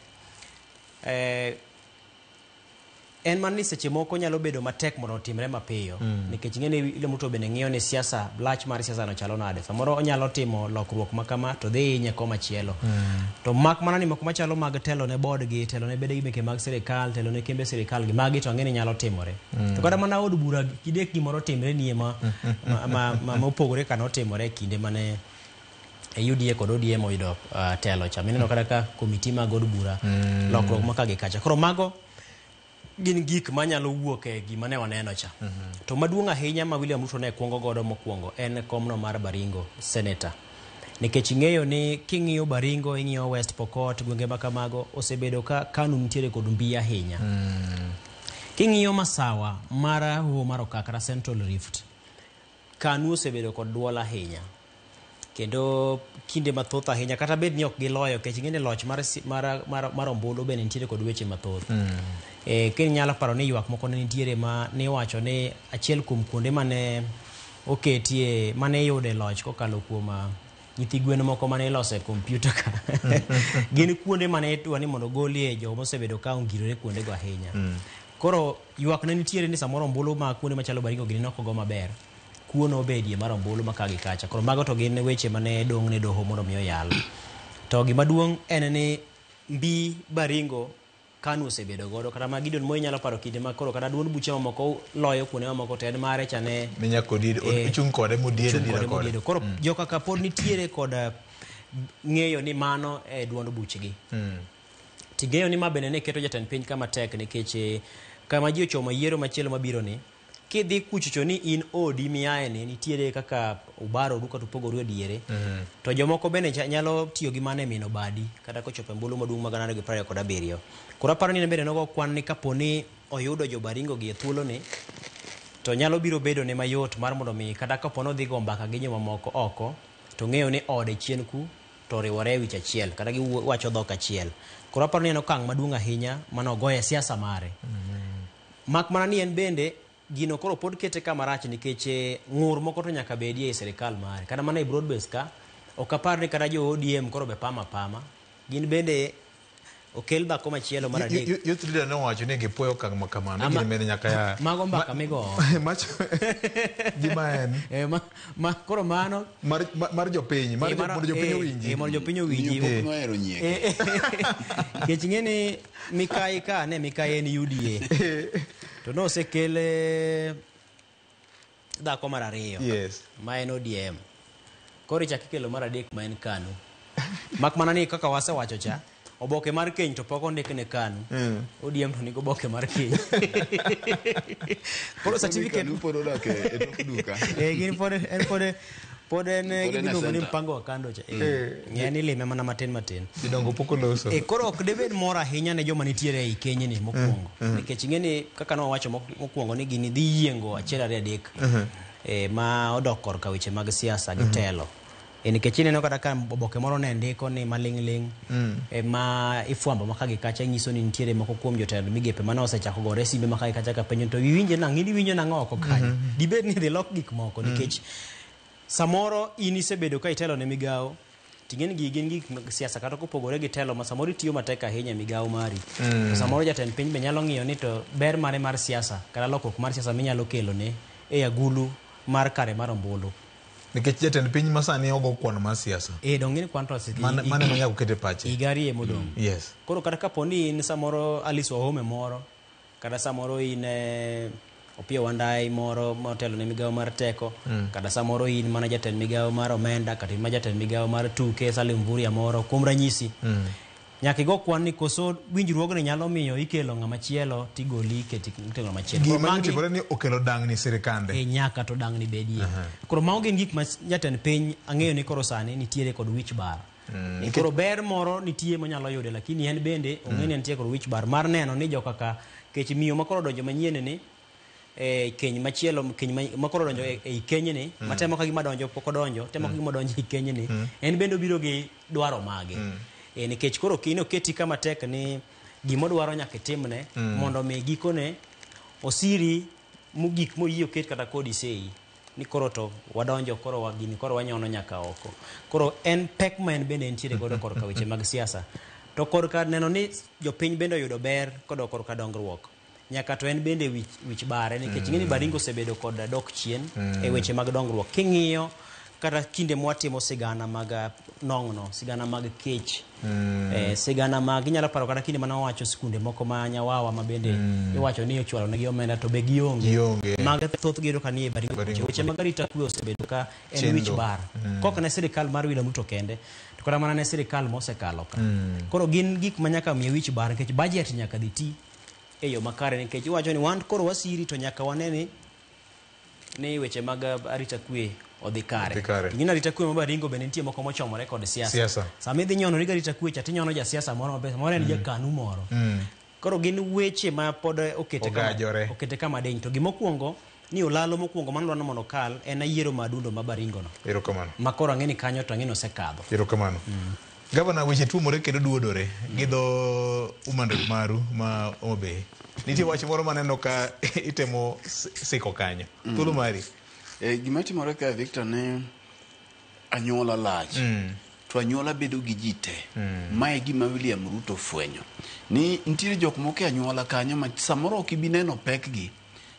En mana ni seche moko nyalo bedo matek mondo otimre mapiyo nikech ing'e ni William Ruto bende ng'iyo ni siasa lach mar siasa no chalo nade. Samoro onyalo timo lokruok ma kama to dhi hinye komachielo. To mak mana ni moko machalo mag telo ne board gi, telo ne bede meke mag sirikal, telo ne kembe sirikal gi, magi to ang'e ni nyalo timore. To kata mana od bura kidek gimoro timre nie ma mopogore ka notimore e kinde mane UDA kod ODM oyudo telo cha. Mineno kata ka komiti mag od bura lokruok ma ka gi kacha. Koro mago gin gik manyalo wuok e gima ne waneno cha. To maduong' ahinya ma William Ruto ne kuongo godo mokwongo en komno mar Baringo senator. Nikech ing'eyo ni king'iyo Baringo, ing'iyo West Pokot, gwenge ma kamago osebedo ka KANU nitiere kod mbi ahinya. King'iyo masawa mar Hoho mar Okak kata Central Rift, KANU osebedo kod duol ahinya. Kendo kinde mathoth ahinya kata bed ni ok giloyo nikech ing'e ni loch mar ombulu bende nitiere kod weche mathoth. Kinyalo paro ni ywak moko ne nitiere ma niwacho ni achiel kuom kuonde mane oketie mane iyude loch kokalo kuom nyithi gwen moko mane iloso e kompyuta ka. Gin kuonde mane idwa ni mondo ogolie joma osebedo ka ongirore kuondego ahinya. Koro ywak ne nitiere ni samoro ombulu ma kuonde machalo Baringo gini nok ogo maber. Kuono obedie mar ombulu ma ka gi kacha. Koro mago to gin weche mane dong' ne doho mondo mi oyal. To gima duong' en ni mbi Baringo KANU osebedo godo kata ma Gideon Moi nyalo paro kinde ma koro kata duond buche mamoko loyo kuonde mamoko to en mare cha ne Ne nyaka ochung' kode modiedo ochung' adiera kode kode. modiedo. Koro joka pod nitiere kod ng'eyo ni mano e duond buchgi. Ting'eyo ni ma bende ne keto jatend piny kama tek nikech kama ji ochomo yiero machielo mabiro ni kidhi kuchocho ni in odi miaye ni nitiere kaka ubaroru kata upogoru e diere to jomoko bende nyalo tiyo gi mano e mino badi kata kochopo e ombulu maduong' mag 2027. Koro aparo ni en bende nogo kwan ni kapo ni oyudo jo Baringo gi e thuolo ni to nyalo biro bedo ne mayot mar mondo mi kata kapo ni odhi go mbaka gi jomamoko oko to ng'eyo ni ode chien ku to oriwore e wich achiel kata giwacho dhok achiel. Koro aparo ni en okang' maduong' ahinya mane ogoyo e siasa mare. Mak mana ni en bende gino koro pod kete kama rach nikech ng'ur moko to nyaka bedie e sirikal mare. Kata mana e broad base ka, ok apar ni kata jo ODM koro be pama pama. Gin bende okel dhako machielo mar adek. Youth leader nowacho ni gipuoyo okang' ma kamano. Gini bende nyaka ya Mago mbaka migo. Gima en. Koro mano Mar jopiny, mar mondo jopiny owinji. Mondo jopiny owinji. Miyo pok nohero nyieke. Nikech ing'e ni Mikai ka ne Mikai en UDA. To nosekel dhako mar ariyo. Ma en ODM. Koro ichak ikelo mar adek ma en KANU. Mak mana ni kaka wasewacho cha, oboke mar keny to pok ondik ne KANU. ODM to nigi oboke mar keny. Koro certificate KANU pod odak e tok duka. Gin pod en pod en Pod en e gimiluongo ni center. mpango wa kando cha. Ng'e ni lime mana matin matin. Jodongo pok oloso. Koro ok debed mor ahinya ne joma nitiere ei keny ni mokwongo. Nikech ing'e ni kaka ne wawacho mokwongo ni gini dhi yiengo achiel ariyo adek. Ma odok korka weche mag siasa gi telo. Nikech ineno kata ka oboke moro ne ndiko ni maling'ling', ma ifwambo ma ka gi kacha nyiso ni nitiere moko kuom jotend migepe mane osechako gore simbe ma ka gi kacha ka penjo to iwinjo nang'o, in iwinjo nang'o oko kanyo. Dibed ni dhi lok gik moko nikech samoro in isebedo ka itelo ne migawo ting'e ni gigi gin gik mag siasa kata kopogore gi telo ma samoro itiyo matek ahinya e migawo mari. To samoro jatend piny be nyalo ng'iyo ni to ber mane mar siasa kata lokruok mar siasa minyalo kelo ne e agulu mar kare mar ombulu. Nikech jatend piny masani ogo kwan mar siasa. Dong' ng'e ni kwan to Mane ma nyaka oket e pache. Higa ariyo emodong'. Koro kata kapo ni in samoro Alice Wahome moro, kata samoro in Opiyo Wandayi moro motelo ne migawo mar teko, kata samoro in mana jatend migawo mar omenda, kata in mana jatend migawo mar tuke, Salim Mvurya moro, kuom ranyisi. Nyaka igo kwan ni koso winjruogni nyalo miyo ikelo ng'ama chielo tigoli iketi ikelo ng'ama chielo. Koro Gima magi- otimore ni okelo dangni sirikande. E nyaka to dangni bedie. Koro mago gin gik ma jatend piny ang'eyo ni koro sani nitiere kod wich bar. Ni koro ber moro nitie monyalo yude lakini en bende ong'e ni entie kod wich bar mar neno ni joka ka kech miyo ma koro donjo manyien ni e keny machielo keny ma koro donjo ei kenyni matemo ka gima donjo pok odonjo temo ka gima donjo ei kenyni en bende obiro gi dwaro mage. E, nikech koro in oketi kama tek ni gimodwaro nyaka itimne mondo mi gikone osiri mogik moyie oket kata kodi sei ni koro to wadonjo koro wa gini koro wanyono nyaka oko. Koro en pek ma en bende entiere godo korka weche mag siasa. To korka neno ni jopiny bende oyudo ber kodok korka dongruok. Nyaka to en bende wich bare nikech ing'e ni Baringo osebedo kod dok chien e weche mag dongruok. King'iyo kata kinde mwatimo sigana mag nong'no, sigana mag kech, sigana mag inyalo paro kata kinde mane wawacho skunde moko ma Nyawawa ma bende iwacho ni ochwalo negi omenda to be gionge. Gionge. Mag thothgi yudo ka nie Baringo Baringo kucho. Weche mag arita kwe osebedo ka en wich Chendo. bar. Kok ne sirikal mar William Ruto kende, to kata mana ne sirikal mosekalo ka. Koro gin gik ma nyaka miye wich bar nikech budget nyaka dhi ti e yo makare nikech iwacho ni wan koro wasiri to nyaka wane ni weche mag arita kwe odhi kare. Odhi kare. Ing'e ni arita kwe ma Baringo bende nitie moko mochomore kod siasa. Siasa. Sama idhi nyono gi arita kwe cha tinyono jasiasa moro maber, samoro en jakanu moro. Koro gin weche ma pod okete kama, Ogajore. okete kama diny. To gimokwongo ni olalo mokwongo mano dwaro mondo okal en ayiero ma adundo ma Baringo no. Erokamano. Ma koro ang'e ni kanyo to ang'e ni osekadho. Erokamano. Gavana, weche tuomore kendo duodore gi dho umandruok maru ma Homa Bay. Nitie wach moro maneno ka itemo siko kanyo. Thuolo mari. Gima timore kae Victor ni anyuola lach. To anyuola bedo gi ji te. Mae e gima William Ruto fwenyo. Ni nitiere jok moko e anyuola kanyo ma samoro ok ibi neno pekgi.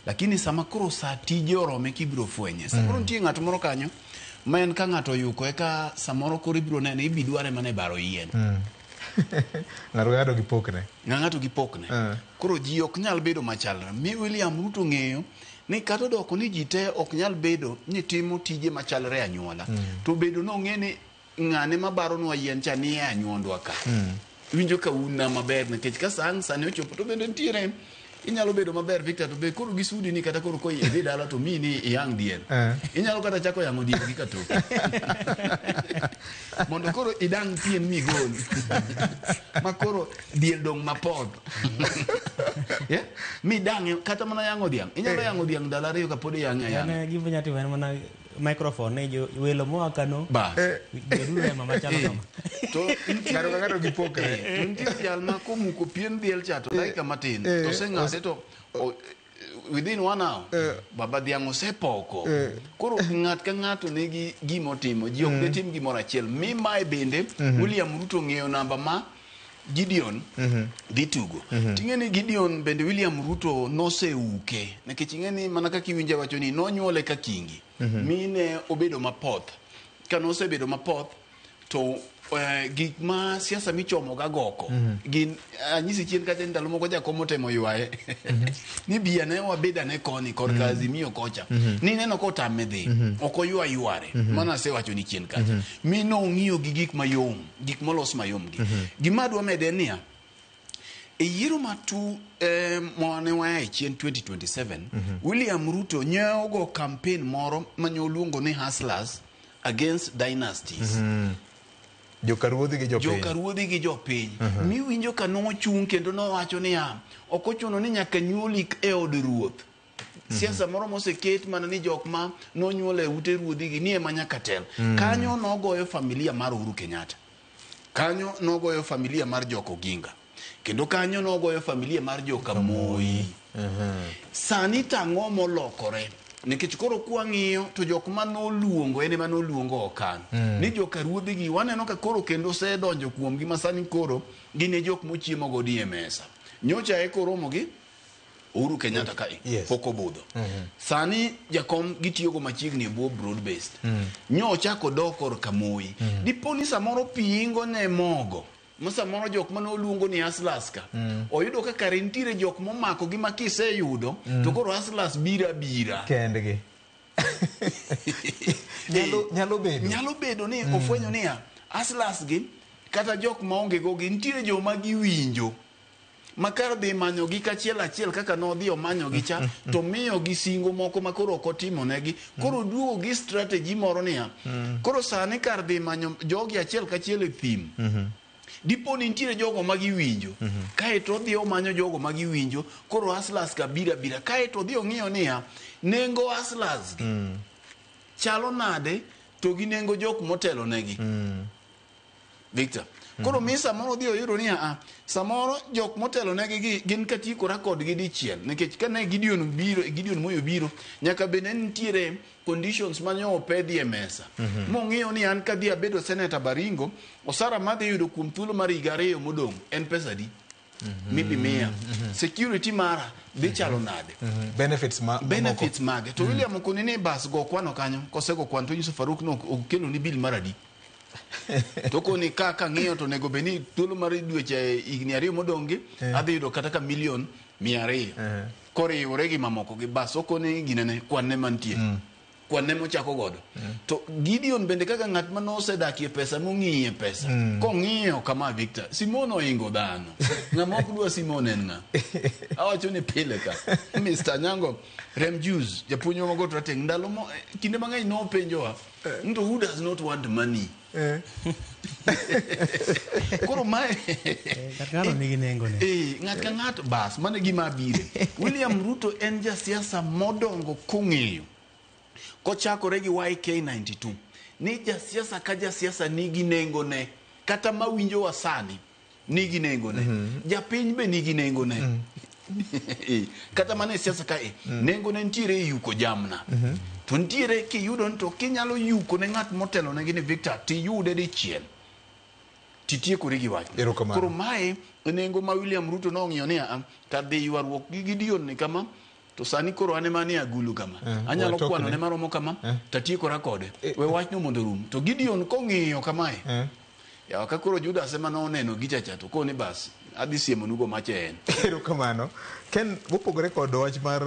Lakini sama koro sa tije orome kibiro fwenye. Samoro nitie ng'at moro kanyo ma en ka ng'ato oyuko eka samoro koro ibiro nene ibi dware mana e baro yien. Ng'ato ka ng'ato gi pokne. Ng'ato gi pokne. Koro ji ok nyal bedo machalre. Mi William Ruto ng'eyo ni kata odoko ni ji te ok nyal bedo ni timo tije machalre e anyuola. To bedo nong'e ni ng'ane mabaronwa yien cha nie anyuondwa ka. Winjo ka un na maber nikech ka sa ang' sani ochopo to bende nitiere inyalo bedo maber Victor to be koro gi sudi ni kata koro ko idhi dala to miyi ni iyang' diel. Inyalo kata chako yang'o diel gi katoki. Mondo koro idang' pien migol. Ma koro diel dong' mapoth. Yeah? Midang'e kata mana yang'o dhiang'. Inyalo yang'o dhiang' ndalo ariyo kapod iyang'e ayang'a. An gima nyalo timo en mana microphone ne jo welo moa kano. Bas. Beduru e mama chalo kama. To Ng'ato ka ng'ato gi pokne. To nitie jal ma komuko pien diel cha to dakika matin to oseng'ade to within 1 hour baba dhiang' osepoko. Koro ng'at ka ng'ato nigi gima otimo. Ji ok detim gimoro achiel. Mi mae bende William Ruto ng'eyo namba ma Gideon dhi tugo. Ting'e ni Gideon bende William Ruto noseuke. Nikech ing'e ni mana kaka iwinjo wacho ni nonyuole ka kingi. Mi ne obedo mapoth. Ka nosebedo mapoth to gik ma siasa michomo ga goko gin anyisi chien kacha ndalo moko jakom otemo ywaye ni bi ane wabed ane koni korka Azimio kocha ni neno kotame dhi ok oywa yware mano asewacho ni chien kacha mi nong'iyo gi gik mayom gik molos mayom gi gima adwa mede en niya e yiero ma tu mane waya e chien 2027 William Ruto nyogo campaign moro mane oluongo ni hustlers against dynasties. Joka ruodhi gi jopiny. Joka ruodhi gi jopiny. Miwinjo ka nochung' kendo nowacho niya, ok ochuno ni nyaka nyuoli e od ruoth. Siasa moro moseket mana ni jok ma nonyuol e ute ruodhi gi ni ema nyaka tel. Kanyo nogoyo familia mar Uhuru Kenyatta. Kanyo nogoyo familia mar Jok Oginga. Kendo kanyo nogoyo familia mar Joka Moi. Sani tang'o molokore? Nikech koro kwang'iyo to jok manoluongo en ema noluongo okan. Ni joka ruodhi gi waneno ka koro kendo osedonjo kuomgi ma sani koro gin e jok mochiemo godo e mesa. Nyocha eko oromo gi Uhuru Kenyatta kae pok obudho. Sani jakom gitiyogo machiegni e bwo broad based. Nyo ochako dok korka Moi. Dipo ni samoro pi ingo ne mogo. Ma samoro jok mane oluongo ni hustlers ka oyudo ka kare nitiere jok momako gi ma kiseyudo to koro hustlers biro abira kendgi. Nyalo bedo. Nyalo bedo ni ofwenyo niya hustlers gi Kata jok maonge go gi nitiere joma giwinjo ma kar dhi manyogi kachiel achiel kaka nodhi omanyogi cha to miyogi singo moko ma koro ok otimonegi. Koro duogo gi strategy moro niya, koro sani kar dhi manyo jogi achiel kachiel e thim, dipo ni nitiere jogo ma giwinjo, kaeto odhi omanyo jogo ma giwinjo. Koro hustlers ka biro abira, kaeto odhi ong'iyo niya, nengo hustlers gi chalo nade to gi nengo jok motelo negi. Victor, koro mi samoro odhi oyudo ni a samoro jok motelo negi gi gin katiekora kodgi dichiel, nikech kane Gideon biro, Gideon Moi obiro, nyaka bed ni nitiere conditions mane opedhi e mesa mong'iyo ni an kadhi abedo senator Baringo, osara madhi yudo kuom thuolo mar higa 2 modong' en pesa adi midhi miya, security mara dhi chalo nade, benefits ma benefits mage. To William okoni ni bas go kwano kanyo, kosego kwan to nyiso Faruk no okelo ni bill mar adi, to koni ka kang'iyo to onego bed ni thuolo mar dweche higni 2 modong' gi adhi yudo kata ka milion 200 koriwore gi mamoko gi. Bas okoni ginene kwan ne mantie, kwan ne mochako godo. To Gideon bende kaka ng'at ma nosedakie pesa, mong'iye pesa, kong'iyo kama Victor Simon oingo dhano, ng'ama ok dwa Simon en ng'a? Awacho ni pile ka Mr. Nyango Rem Jews japuonjwa magot rateng' ndalo mo kinde mang'eny nopenjowa to who does not want money? Koro mae Ng'ato nigi nengo ne. Ng'at ka ng'ato bas mano e gima abire. William Ruto en jasiasa modongo kong'eyo kochakore gi YK92 ni jasiasa ka jasiasa nigi nengo ne, kata mawinjowa sani nigi nengo ne, japiny be nigi nengo ne, kata mana e siasa kae nengo ne nitiere e yuko jamna to nitiere kiyudo ni to kinyalo yuko ne ng'at motelo negi ni Victor tiyude dichiel titiekori gi wachno. Erokamano. Koro mae e nengo ma William Ruto nong'iyo ni a kar dhi ywaruok gi Gideon ni kama to sani koro an ema ni agulu kama, anyalo watokne. kwano ne maromo kama tatiekora kode, we wachno mondo orum. To Gideon kong'iyo kamae, yawa ka koro Judas ema noneno gicha cha to koni bas adhi siemonugo mache en. Erokamano. Ken, mopogore kod wach mar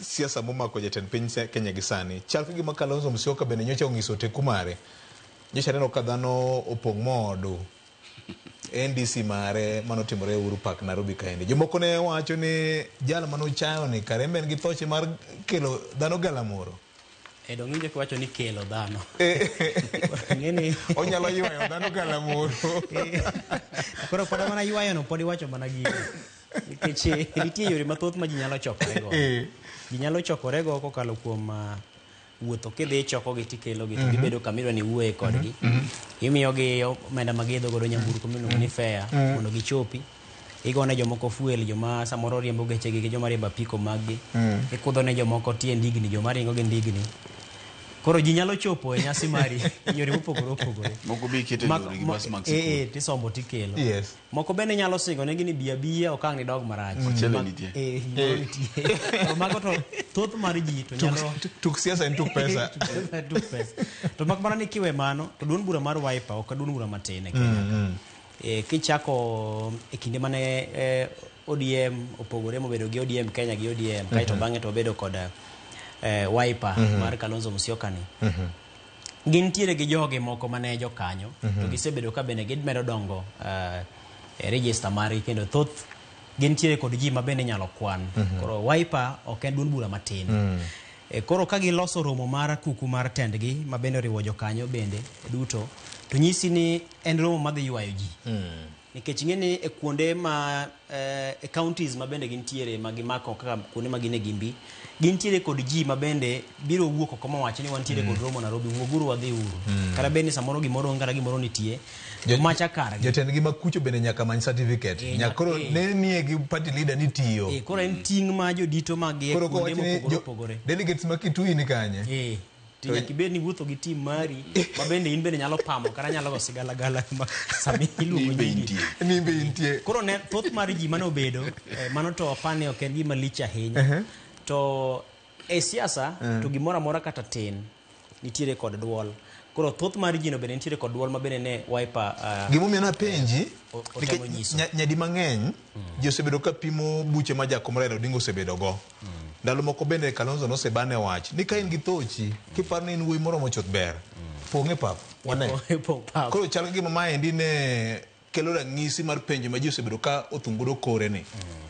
siasa momako jatend piny Kenya gi sani, chal ka gima Kalonzo Musyoka bende nyocha onyiso teku mare. Nyocha aneno ka dhano opong' moodu NDC mare manotimore e Uhuru Park Nairobi kaendi. Jomoko ne wacho ni jal manochayo ni kare en be en gi thoche mar kelo dhano galamoro. E dong' iwinjo kiwacho ni kelo dhano. Ng'eni Onyalo ywayo dhano galamoro. Koro pod mana ywayo no pod iwacho mana gino. Nikech nitie yore mathoth ma ji nyalo chokorego. Ji nyalo chokorego kokalo kuom wuotho kidhi ichokogi tikelogi to gibedo kama idwa ni iwuoye kodgi. Imiyogi omenda ma giidho godo nyamburko miluongo ni fare mondo gichopi. Igone jomoko fuel, joma samoro riembo gechegi gi joma riembo apiko mag gi. Ikudho ne jomoko tie ndigni, joma ringo gi ndigni. Koro ji nyalo chopo e nyasi mari e yore mopogore opogore. Moko be iketo e lori gi bas mag sikul. Tisombo tikelo. Yes. Moko bende nyalo singo negi ni bi abiya ok ang' nidog marach. Mchele nitie. Gimoro nitie. To mago to thoth mar ji to nyalo Tuk siasa en tuk pesa. tuk pesa. To mak mana ni kiwe mano to duond bura mar Wiper ok duond bura matin e Kenya ka. Kichako e kinde mane ODM opogore mobedo gi ODM Kenya gi ODM, kaeto bang'e to wabedo kod Wiper mar Kalonzo Musyoka ni. Gintiere gi jogi moko mane jokanyo to gisebedo ka bende gimedo dongo e register margi, kendo thoth gintiere kod ji ma bende inyalo kwan. Koro Wiper ok en duond bura matin. Koro ka giloso romo mar kuku mar tendgi ma bende oriwo jokanyo bende duto, to nyisi ni en romo madhi ywayo ji. Nikech ing'e ni e kuonde ma e counties ma bende gintiere ma gimako kaka kuonde ma gin e gimbi, gintiere kod ji ma bende biro wuok oko mawacho ni wantiere kod romo Nairobi, wuoguru wadhi uru. Kata bed ni samoro gimoro onge kata gimoro nitie, to macha kargi. Jotendgi ma kucho bende nyaka many certificate. Nyaka koro ne nie gi party leader ni tiyo. Koro en ting' ma jodito mag gi e Koro kuonde kowach ni mopogore opogore. delegates ma Kitui ni kanye? To nyaka ibed ni wuotho gi team mari ma bende in bende nyalo pamo kata nyalo go sigalagala ma sami iluongo Ni be nyingi. intie. Ni be intie. Koro ne thoth mar ji mane obedo mano to apani ok en gima lich ahinya. To e siasa to gimoro amora kata tin nitiere kod duol. Koro thoth mar ji no bende nitiere kod duol ma bende ne Wiper Gimomiyo napenji otemo nikech nyiso. Nyadi mang'eny ji osebedo ka pimo buche ma Jakom Raila Odinga osebedo go. Ndalo moko bende Kalonzo nosebane wach ni ka in gi thochi kiparo ni in wuoyi moromo chuth ber pong' e pap. Wane. Pong' pap. Koro chal ka gima maendi ne kelo ranyisi mar penjo ma ji osebedo ka othungodo kore ni.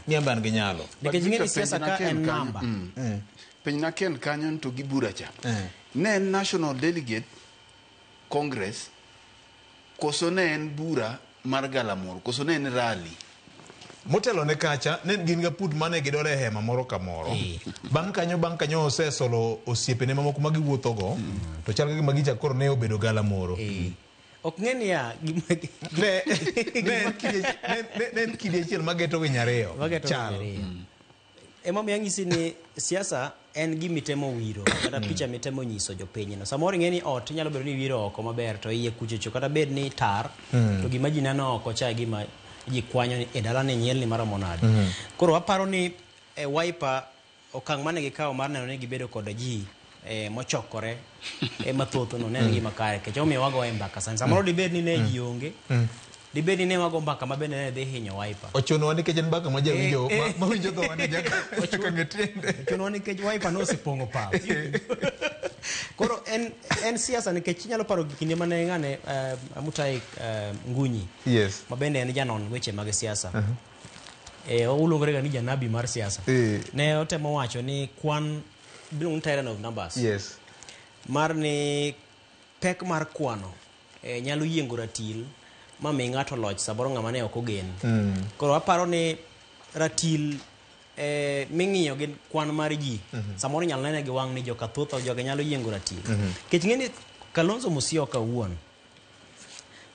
Ni an be an gi nyalo. Nikech ing'e ni Victor, siasa penjna ka Ken en kanyo. namba. Penjna Ken kanyo to gi bura cha. Eh. Ne en National Delegate Congress koso ne en bura mar galamoro koso ne en rally? Motelo ne kacha ne gin ga put mane gidore e hema moro ka moro. Bang' kanyo osesolo osiepene mamoko ma giwuothogo to chal ka gima gicha koro ne obedo gala moro. Ok ng'e niya Ne ne en kidi achiel mageto winy ariyo. Mageto Chal. winy ariyo. Emomiyo anyisi ni siasa en gima itemo wiro kata picha mitemo nyiso jopiny no. Samoro ing'e ni ot inyalo bedo ni iwiro oko maber to iye kuchocho kata bed ni tar to gima ji neno oko cha e gima ji kwanyo ni e dalani nyielni maromo nade. Koro aparo ni Wiper okang' mane gikawo mar neno ni gibedo kod ji mochokore mathoth no ne en gima kare nikech omiyo wagoye mbaka sani. Samoro dibed ni ne ji onge, dibed ni ne wago mbaka ma bende ne dhi hinyo Wiper. Ochunowa nikech en mbaka ma jawinjo ma winjo dhowa ni nyaka ng'e tiende. Ochunowa nikech Wiper nosepong'o pap. Koro en siasa nikech inyalo paro kinde mane ng'ane Mutai Ngunyi Yes. ma bende en janon weche mag siasa. Oluongore ga ni janabi mar siasa. Ne otemo wacho ni kwan iluongo ni tyranny of numbers. Yes. Mar ni pek mar kwano nyalo yiengo ratil ma mi ng'ato loch samoro ng'ama ne ok ogen. Koro aparo ni ratil ming'iyo gi kwan mar ji samoro inyalo nene gi wang' ni joka thoth jogi nyalo yiengo ratil. Nikech ing'e ni Kalonzo Musyoka owuon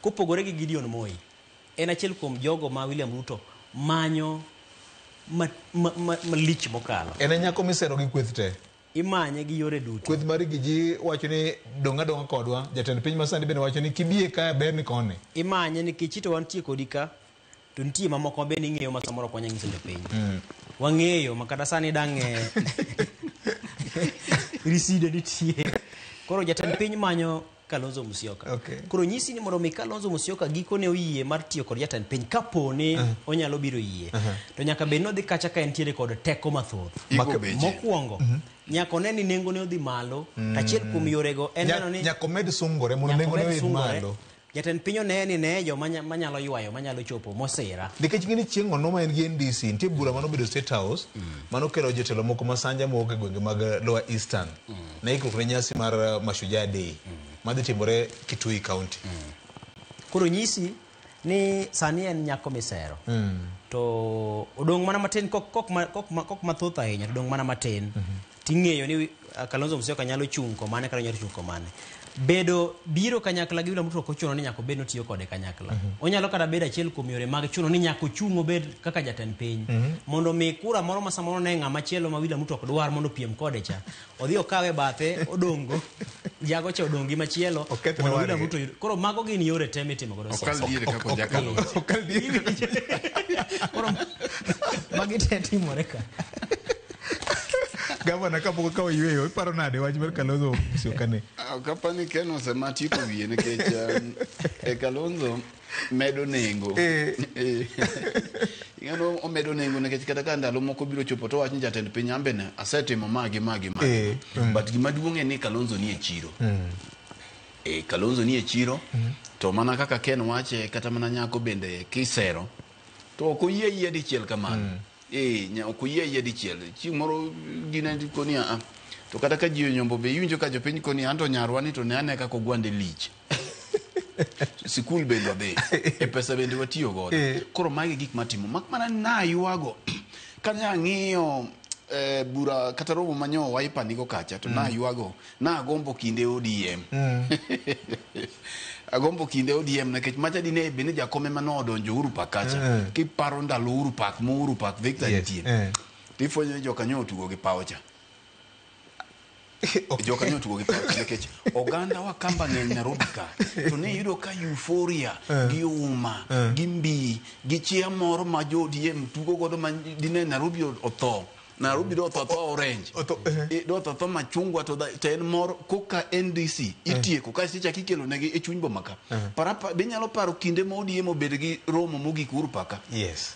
kopogore gi Gideon Moi en achiel kuom jogo ma William Ruto manyo malich mokalo. En e nyako misero gi kweth te. Imanye gi yore duto. Kweth mar Rigiji wacho ni dong' adong'a kodwa. Jatend piny masani bende wacho ni kibie ka ber ni koni. Imanye nikech ito wantie kodi ka to nitie mamoko ma bende ing'eyo ma samoro ok wanyal nyiso jopiny. Wang'eyo ma kata sani dang' riside nitie. Koro jatend piny manyo Kalonzo Musyoka. Okay. Koro nyisi ni mondo mi Kalonzo Musyoka gikone oyie mar tiyo kod jatend piny kapo ni onyalo biro yie. To nyaka bed ni odhi kacha ka entiere kod teko mathoth. Igo beche. Mokwongo, nyaka one ni nengone odhi malo. To achiel kuom yorego en neno ni Nyaka omed sungore mondo nyaka nengone omed oidh sungore. malo. Jatend piny one ni ne joma manyalo ywayo, manyalo chopo mosira. Nikech ing'e ni chieng' ono ma en gi NDC, nitie bura manobedo State House, manokelo jotelo moko ma sanja mowuok e gwenge mag Lower Eastern. Ne ikruok ne nyasi mar Mashujaa Day, madhi timore Kitui County. Koro nyisi ni sani en nyako misero. To odong' mana matin kok mathoth ahinya, to odong' mana matin. Ting'eyo ni Kalonzo Musyoka nyalo chung' komane kata nyalo chung' komane. Bedo biro kanyakla gi William Ruto ok ochuno ni nyaka obed notiyo kode kanyakla. Onyalo kata bedo achiel kuom yore mag chuno ni nyaka ochung' obed kaka jatend piny. Mondo mi kura moro ma samoro ne ng'ama chielo ma William Ruto ok dwar mondo opiem kode cha. Odhi okawe bathe odongo. Jago cha odong' gi machielo Okethne mondo William wadgi. Ruto oyud. Koro mago gin yore te mitimo godo Okal siasa. diere kaka ojakalo. Okal diere. Koro magi te timore ka. Gavana kapok okawo yueyo, iparo nade wach mar Kalonzo Musyoka ni? Ok apar ni Ken osematieko wiye nikech Kalonzo medo nengo. Ing'eno omedo nengo nikech kata ka ndalo moko biro chopo to wach ni jatend piny ambe ne asetimo ma gi ma gi ma. But gima duong' en ni Kalonzo ni e chiro. Kalonzo ni e chiro to mana kaka Ken wache kata mana nyako bende kisero to ok oyie yie dichiel kamano. Ok oyie yie dichiel. Chieng' moro gine koni a to kata ka ji onyombo be iwinjo ka jopiny koni anto nyarwa ni to ne ane kaka ogwande lich. Sikul bende wadhi, e pesa bende watiyo godo. Koro magi gik matimo. Mak mana naywago kane ang'iyo bura kata romo manyo Wiper nigo kacha to naywago nagombo kinde ODM. Agombo kinde ODM nikech macha dine bed ni jakome mane odonjo Uhuru Park kacha. Kiparo ndalo Uhuru Park mo Uhuru Park Victor nitie. Tifwenyo ni jokanyo otugo gi pawo cha. Jokanyo otugo gi pawo cha nikech oganda wa Kamba ng'eny Nairobi ka. To ne iyudo ka euphoria gi uma gi mbi gi chia moro ma jo ODM tugo godo ma dine Nairobi otho. Nairobi do otho atho orange. Do otho atho machungwa to en mor koka NDC itieko kaeto ichako ikelo negi e chuny boma ka. Be inyalo paro kinde ma ODM obed gi romo mogik Uhuru Park ka? Yes.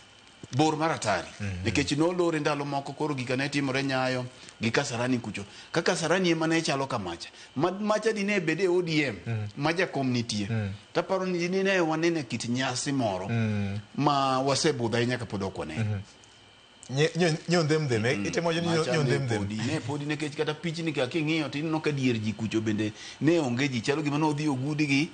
Bor mar atari. Nikech nolore ndalo moko koro gika ne timore Nyayo gi Kasarani kucho. Ka Kasarani ema ne chalo kamacha. Macha dine bed e ODM ma jakom nitie. Taparo ni dine wanene kit nyasi moro ma wasebudho ahinya kapod ok waneno. Nyondhem itemo wacho ni nyondhem dhem. Ne podi nikech kata pichni ka king'iyo to ineno ka dier ji kucho bende ne onge ji, chalo gima nodhi ogudgi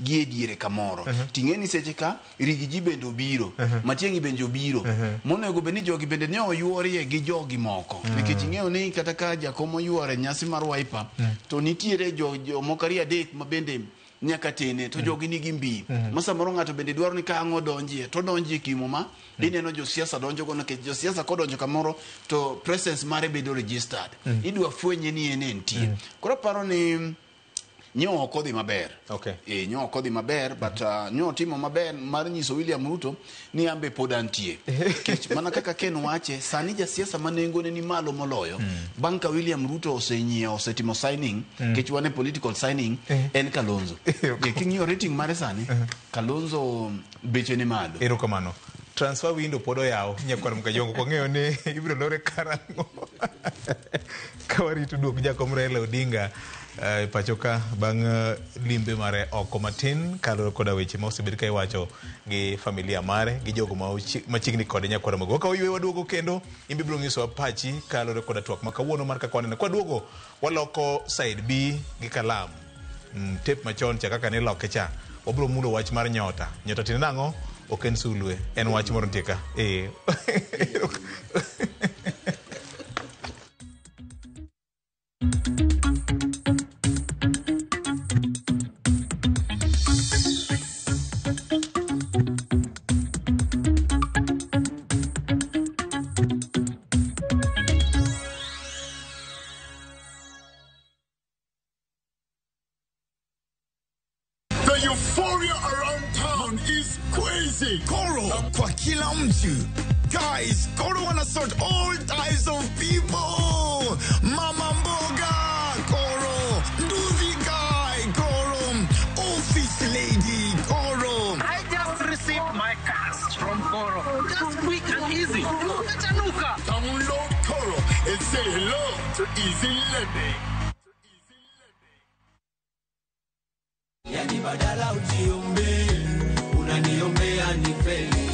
gi e diere kamoro. Ting'e ni seche ka Rigi ji bende obiro, Matiang'i bende obiro, monego bed ni jogi bende ne oyuorie gi jogi moko. Nikech ing'eyo ni kata ka jakom oyuore nyasi mar Wiper, to nitiere jomoko ariyo adek ma bende nyaka tene to jogi nigi mbi. Ma samoro ng'ato bende dwaro ni ka ang' odonjie to odonjie kimo ma ineno josiasa donjo go, nikech josiasa kodonjo kamoro to presence mare bedo registered. Idwa fwenye ni en entie. Koro aparo ni nyo ok odhi maber. Nyo ok odhi maber, but nyo otimo maber mar nyiso William Ruto ni ambe pod antie. Nikech mana kaka Ken wache, sani jasiasa ma nengone ni malo moloyo, bang' ka William Ruto osenyiewo, osetimo signing, nikech wan e political signing, en Kalonzo. King'iyo rating mare sani, Kalonzo beche ni malo. Erokamano. Transfer window pod oyaw nyakwar Mkajongo, kwang'eyo ni ibiro lore karang'o ka warito duok jakom Raila Odinga e pacho ka bang' limbe mare oko matin kaluwore koda weche ma osebed ka iwacho gi familia mare gi jogo ma machiegni kode nyakwar Mogo. Ka oywe waduogo kendo in biro nyisowa pachi kaluwore koda twak ma kawuono mar kaka waneno. Kwaduogo waloko side B gi kalam. Tape machon cha kaka niloke cha wabiro mulo wach mar nyota. Nyota tiende nang'o? Ok en sulwe, en wach moro nitie ka. The euphoria around town is crazy. Koro kwa kila mtu. Guys, Koro wanna sort all types of people. Mama mboga, Koro. Nduthi guy, Koro. Office lady, Koro. I just received my cash from Koro. Just quick and easy. Chanuka. Download Koro and say hello to easy living. Yani badala ujiombe, unaniombea nifeli.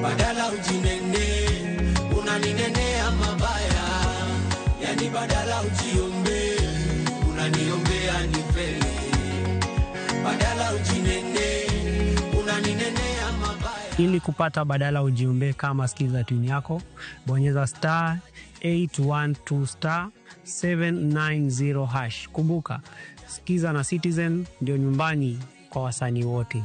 Badala ujinene, unaninenea mabaya. Yani badala ujiombe, unaniombea nifeli. Badala ujinene, unaninenea mabaya. Ili kupata badala ujiombe kama skiza tune yako, bonyeza star 812 star 790 hash. Kumbuka, Skiza na Citizen ndio nyumbani kwa wasanii wote.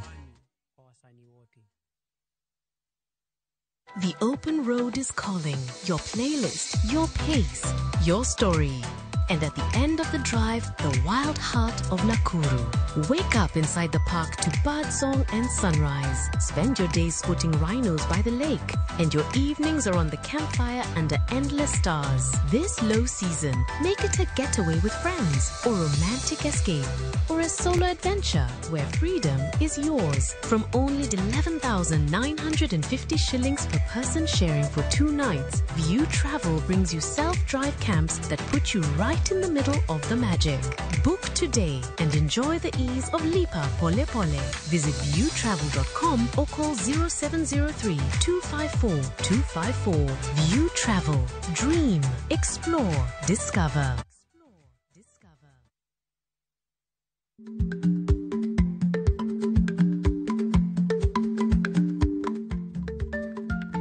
The open road is calling. Your playlist, your pace, your story. And at the end of the drive, the wild heart of Nakuru. Wake up inside the park to birdsong and sunrise. Spend your days spotting rhinos by the lake. And your evenings are on the campfire under endless stars. This low season, make it a getaway with friends, or romantic escape, or a solo adventure where freedom is yours. From only 11,950 shillings per person sharing for 2 nights, View Travel brings you self-drive camps that put you right in the middle of the magic. Book today and enjoy the ease of Lipa Pole Pole. Visit viewtravel.com or call 0703 254 254. View Travel. Dream. Explore. Discover.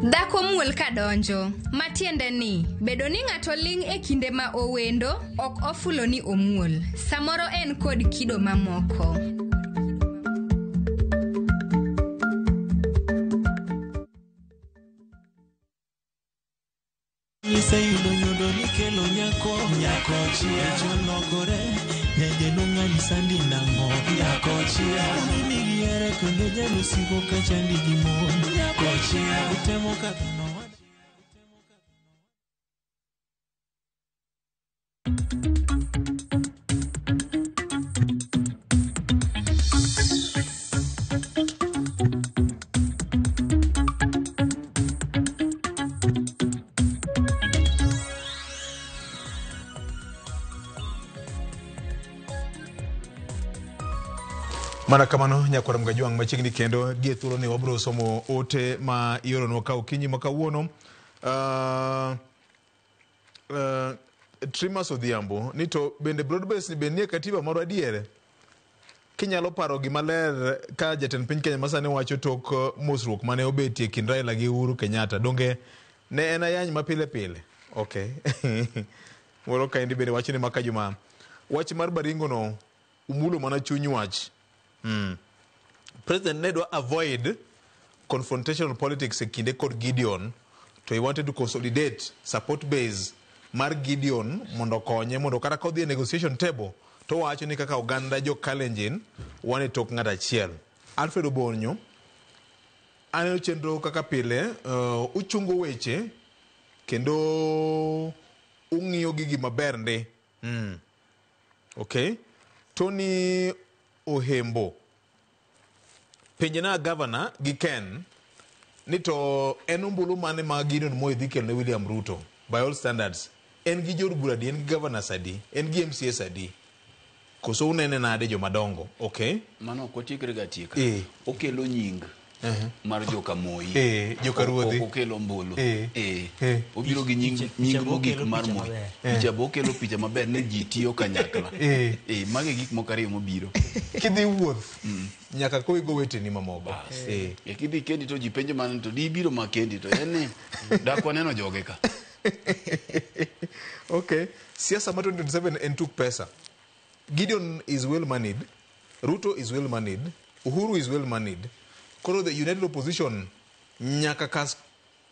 Dhako muol kadonjo, matiende ni bedo ni ng'ato ling' e kinde ma owendo ok ofulo ni omuol. Samoro en kod kido mamoko. Iseyudo nyodo nikelo nyako, nyako chia chologore, nyajeno ng'ani sandi nang'o, nyako chia mimi gihere kendo jalusigo kachandi gi mon, nyako chia utemo kaka nowacho. Mana kamano nyakwar Mgajwang' machiegni kendo gie thuolo ni wabiro somo ote ma ioronwa ka okinyi ma kawuono. Trimas Odhiambo ni to bende broad base ni bende nie katiba moro adier? Kinyalo paro gima ler ka jatend piny Kenya masani wacho tok mosruok mane obetie kind Raila gi Uhuru Kenyatta, donge ne en ayany mapile pile? Okay. Moro kaendi bende wacho ni maka juma wach mar Baringo no umulo mana chuny wach. President ne dwa avoid confrontational politics e kinde kod Gideon, to he wanted to consolidate support base mar Gideon mondo okonye mondo kata kodhi e negotiation table to wacho ni kaka oganda jo Kalenjin wan e tok ng'at achiel. Alfred Obonyo, aneno chenro kaka pile uchungo weche kendo ung'iyo gigi maber ndi. Okay. Tony Ohembo, penje na governor gi Ken ni to en ombulu mane ma Gideon Moi dhi kelo ne William Ruto by all standards? En gi jood bura adi? En gi governors adi? En gi MCAs adi? Koso unene nade jomadongo? Okay. Mano ok watiekre ga tieka. Okelo nying mar joka Moi. Joka ruodhi. Ok okelo ombulu. Obiro gi nying nying mogik mar Moi. Picha bo okelo picha maber ni ji tiyo kanyakla. Mago e gik moko ariyo mobiro. Kidhi wuoth nyaka kowi go weteni mamoko. Kidhi kendi to ji penjo mana to di biro ma kendi to en ni dak waneno joge ka. Okay. Siasa ma 2027 en tuk pesa. Gideon is well moneyed, Ruto is well moneyed, Uhuru is well moneyed. Koro the united opposition nyaka kas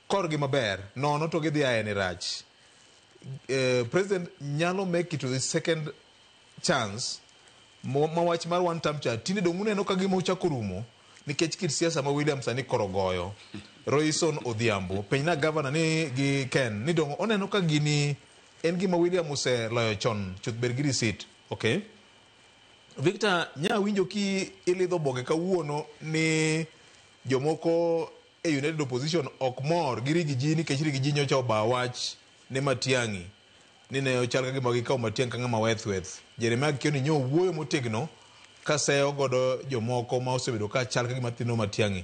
korgi maber, nono to gidhi aye ni rach. President nyalo make it to the second chance ma wach mar one term cha tinde dong' uneno ka gima ochako rumo nikech kit siasa ma William sani koro goyo. Royson Odhiambo penj na governor ni gi Ken ni dong' oneno ka gini en gima William oseloyo chon chuth ber gi receipt. Okay. Victor, nya winjo ki ilidho oboke kawuono ni jomoko e United Opposition ok mor gi Riggy G nikech Riggy G nyocha oba wach ne Matiang'i ni ne ochal ka gima gikawo Matiang'i ka ng'ama weth weth. Jeremiah Kioni nyo wuoyo motegno ka seyo godo jomoko ma osebedo ka chal ka gima thino Matiang'i.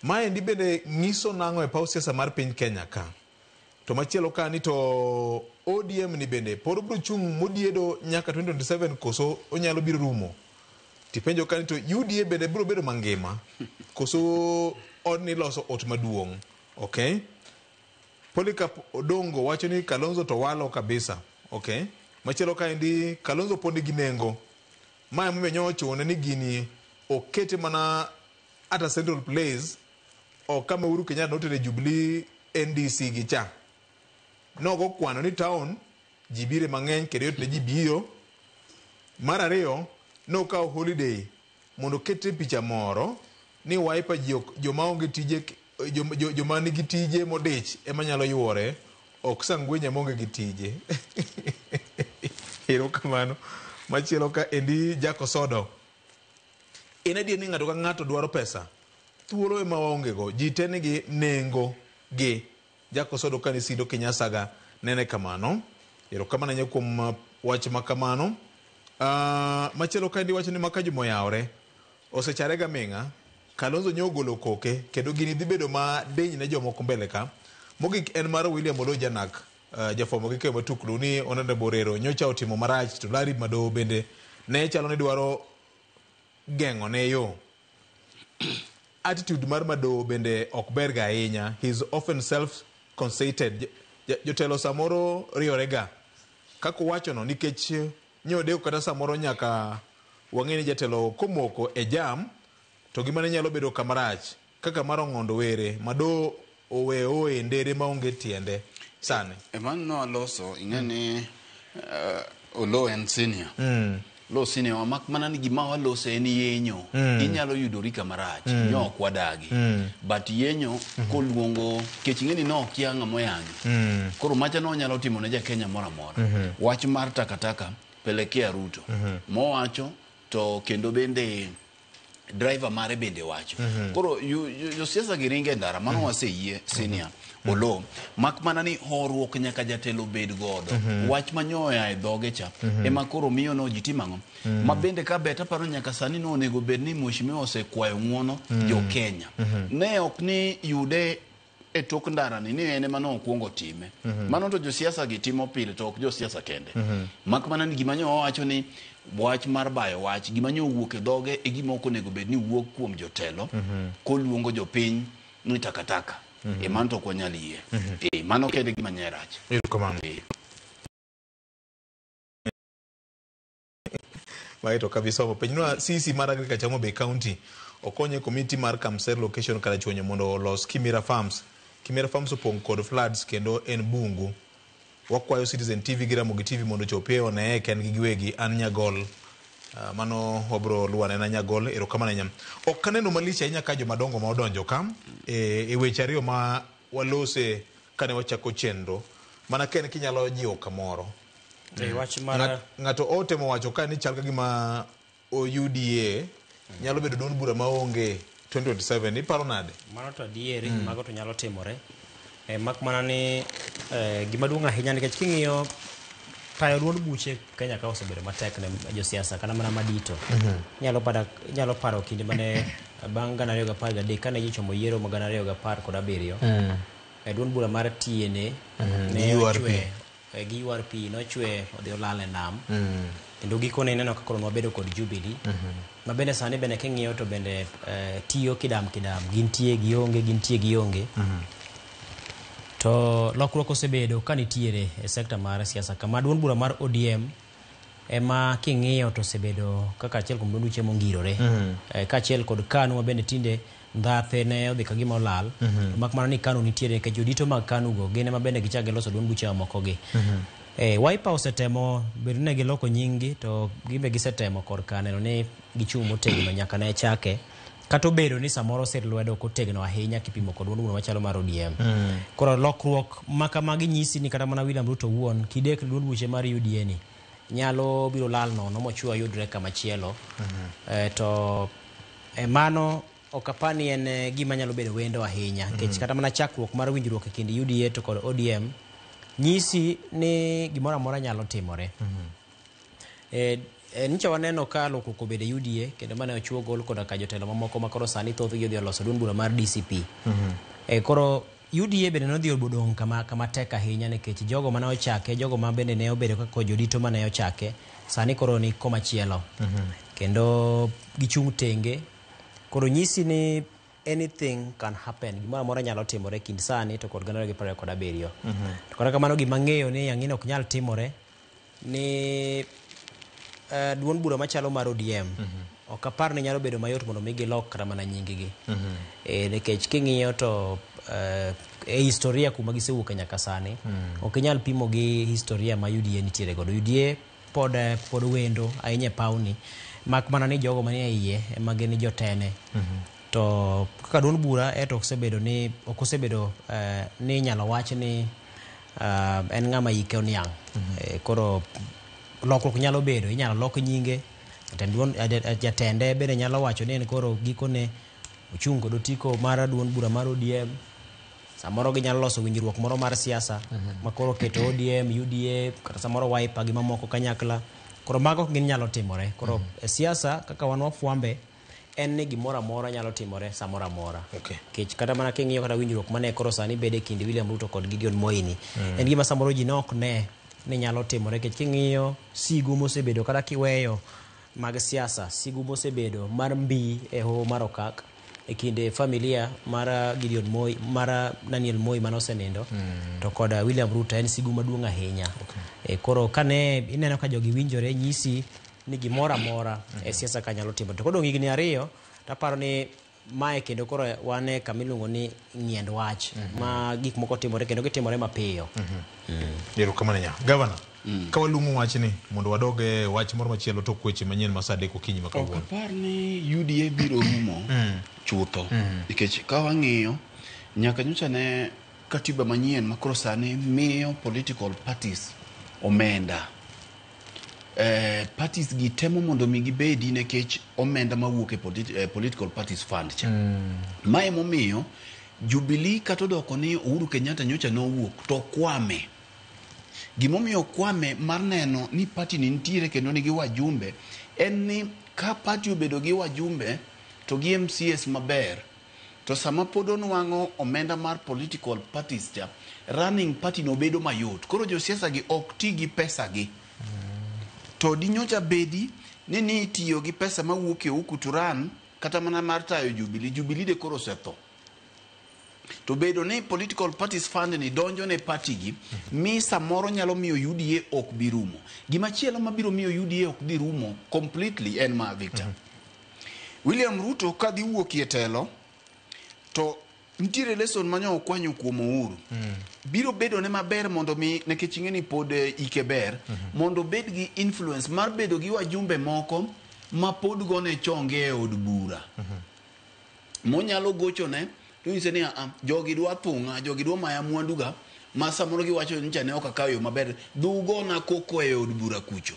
Maendi bende nyiso nang'o e paw siasa mar piny Kenya ka? To machielo ka ni to ODM ni bende pod obiro chung' modiedo nyaka 2027 koso onyalo biro rumo? Tipenjo ka ni to UDA bende biro bedo mangima koso odni loso ot maduong'? Okay. Polycarp Odongo wacho ni Kalonzo to walo kabisa. Okay. Machielo kaendi Kalonzo pod nigi nengo. Ma emomiyo nyo ochune ni gini okete mana at a central place ok kama Uhuru Kenyatta notere Jubilee NDC gi cha. Nogo kwano ni town ji bire mang'eny kendo yot ne ji biro. Mar ariyo, nokawo holiday mondo okete picha moro ni Wiper ji joma onge tije joma nigi tije modich ema nyalo yuore ok sangwenya maonge gi tije. Erokamano. Machielo ka endi Jack Osodo. En adier ni ng'ato ka ng'ato dwaro pesa. Thuolo ema waonge go. Ji te nigi nengo gi. Jack Osodo kane Sido Kinyasaga nene kamano. Erokamano ahinya kuom wach ma kamano. Machielo kaendi wacho ni maka juma oyawre. Osechare gaming'a. Kalonzo nyo ogolo koke kendo gini dhi bedo ma diny ne jomoko mbele ka. Mogik en mar William Oloo Janak, jafwambo gi keyo matuklu ni Honorable Orero nyocha otimo marach to Larry Madowo bende ne chalo ni dwaro geng'o ne yo. Attitude mar Madowo bende ok ber ga ahinya. He is often self-conceited. Jotelo samoro riore ga. Kaka uwacho no nikech nyodeko kata samoro nyaka wang'e ni jatelo komoko e jam to gima ne nyalo bedo kamarach kaka mar Ong'ondo Were Madowo owe oe ndere maonge tiende sani. Mano aloso ing'e ni Oloo en senior. Oloo senior wa mak mana ni gima walose en yenyo. Inyalo yudori kama rach. Nyo ok wadagi. But yenyo koluongo kech ing'e ni nokia ng'ama oyanyo. Koro macha nonyalo timo ne ja Kenya moro amora. Wach mar takataka pelekea Ruto. Mowacho to kendo bende Driver mare bende wacho. Koro josiasa gi ringe ndara, mano waseyie senior Oloo, mak mana ni horuok nyaka jatelo bed godo. Wach manyoya e dhoge cha ema koro miyo no ji timo ang'o? Ma bende ka bet aparo nyaka sani no onego bed ni mheshimiwa osekwayo ng'uono jo Kenya. Ne ok ni yude e tok ndara ni en ema nokwongo time. Mano to josiasa gi timo pile, to ok josiasa kende. Mak mana ni gima nyo owacho ni wach mar bayo wach, gima nyo owuok e dhoge e gima ok onego bed ni wuok kuom jotelo koluongo jopiny ni takataka. E mano to ok wanyal yie. E mano kende gima nye rach. Erokamano. Mae to kabisa penjnwa CC mar Agriculture Homa Bay County okonye komiti mar Kamser location Karachuonyo mondo olos Kimira Farms. Kimira Farms opong' kod floods kendo en bungu. Wakwayo Citizen TV gi Ramogi TV mondo ochopie oneye kendgi giwegi. An Nyagol. Mano wabro luwo anena Nyagol, erokamano ahinya. Ok aneno malich ahinya ka jomadongo ma odonjo ka e weche ariyo ma walose kane wachako chenro. Mana ken kinyalo jiwo kamoro. Wach mar Ng'ato otemo wacho ka ni chal ka gima UDA nyalo bedo duond bura maonge 2027. Iparo nade? Mano to adieri, mago to nyalo timore. Mak mana ni gima duong' ahinya nikech king'iyo tayo duond buche Kenya ka osebedo matek ne josiasa kata mana madito. Inyalo paro kinde mane bang' 2013 kane ji chomo yiero mag 2017. Duond bura mar TNA ne URP. Gi URP nochwe odhi olal e nam. Kendo gikone ineno ka koro nwabedo kod Jubilee. Ma bende sani bende king'iyo to bende tiyo kidam kidam, gintie gionge, gintie gionge. To lokruok osebedo ka nitiere e sekta mar siasa kama duond bura mar ODM ema king'iyo to osebedo kaka achiel kuom duond buche mongirore. Kaachiel kod KANU ma bende tinde ndhathe ne odhi ka gima olal. Mak mana ni KANU nitiere nikech jodito mag KANU go gin ema bende gichako giloso duond buche mamoko gi. Wiper osetemo bedo ni giloko nying-gi to gimbe gisetemo korka neno ni gichung' motegno nyaka ne chake. Kata obedo ni samoro sir lwedo ok otegno ahinya kipimo kod duond bura machalo mar ODM. Koro lokruok ma kamagi nyisi ni kata mana William Ruto owuon kidek duond buche mar UDA ni nyalo biro lal nono mochwe yudre kama chielo. To mano ok apar ni en gima nyalo bedo wendo ahinya nikech kata mana chakruok mar winjruok e kind UDA to kod ODM nyisi ni gimoro amora nyalo timore. Nyicha waneno ka lokruok obedo e UDA kendo mane ochuo gol koda ka jotelo mamoko ma koro sani thothgi odhi oloso duond bura mar DCP. Koro UDA bende nodhi odong' kama tek ahinya nikech jogo mane ochake, jogo ma bende ne obedo kaka jodito mane ochake, sani koro ni komachielo. Kendo gichung' tenge. Koro nyisi ni anything can happen. Gimoro amora nyalo timore kind sani to kod 2027. To kata kamano gima ang'eyo ni ang'ino ok nyal timore ni duond bura machalo mar ODM ok apar ni nyalo bedo mayot mondo mi gilok kata mana nying-gi. Nikech king'iyo to e historia kuma gisewuoke nyaka sani, ok inyal pimo gi historia ma UDA nitiere godo. UDA pod wendo ahinya e pawni, mak mana ni jogo manie iye ema gin jotene. To kaka duond bura eto ok osebedo ni inyalo wach ni en ng'ama hike oniang'. Koro lokruok nyalo bedo, inyalo lok nyinge, jatende bende nyalo wacho ni en koro gikone ochung' kod otiko mar duond bura mar ODM. Samoro ginyalo loso winjruok moro mar siasa ma koro keto ODM, UDA, kata samoro Wiper gi mamoko kanyakla. Koro mago gin nyalo timore. Koro e siasa kaka wan wafwambe en ni gimoro amora nyalo timore samoro amora. Nikech kata mana king'iyo kata winjruok mane koro sani bedo e kind William Ruto kod Gideon Moi ni, en gima samoro ji ne ok ne ni nyalo timore nikech king'iyo sigu mosebedo kata kiweyo mag siasa, sigu mosebedo mar mbi e hoho mar Okak e kinde familia mar Gideon Moi, mar Daniel Moi mane osenindo, to kod William Ruto en sigu maduong' ahinya. Koro kane ineno ka jogi winjore nyisi ni gimoro amora e siasa ka nyalo timore. To kodong' higni 2 taparo ni mae kendo koro wan e kama iluongo ni ng'iend wach ma gik moko timore kendo gitimore mapiyo. Erokamano ahinya. Gavana, ka waluongo wachni mondo wadog e wach moro machielo tok weche manyien ma saa 3 okinyi ma kawuono. Ok apar ni UDA biro rumo chutho. Nikech ka wang'iyo nyaka nyocha ne katiba manyien ma koro sani miyo political parties omenda. Parties gi temo mondo mi gibedi nikech omenda mawuok e political parties fund cha. Mae momiyo Jubilee kata odoko ni Uhuru Kenyatta nyocha nowuok to kwame. Gimomiyo kwame mar neno ni party ni nitiere kendo nigi wajumbe en ni ka party obedo gi wajumbe to gi MCAs maber, to sama pod onwang'o omenda mar political parties cha, running party no bedo mayot. Koro josiasa gi ok ti gi pesa gi. To dinyocha bedi ni itiyo gi pesa mawuok e huku to run kata mana mar tayo Jubilee, Jubilee de koro osetho. To bedo ni political parties fund ni donjo ne party gi, mi samoro nyalo miyo UDA ok bi rumo. Gimachielo mabiro miyo UDA ok dhi rumo completely en ma, Victor. William Ruto kadhi wuok e telo to nitiere lesson manyo okwanyo kuom Uhuru. Biro bedo ne maber mondo mi, nikech ing'e ni pod ike ber, mondo obed gi influence mar bedo gi wajumbe moko ma pod gone chonge e od bura. Monyalo gochone to nyise ni, "Ah, jogi dwa thung'a, jogi dwa maya mwanduga ma samoro giwacho ni cha ne ok akawo yo maber, dhugona koko e od bura kucho."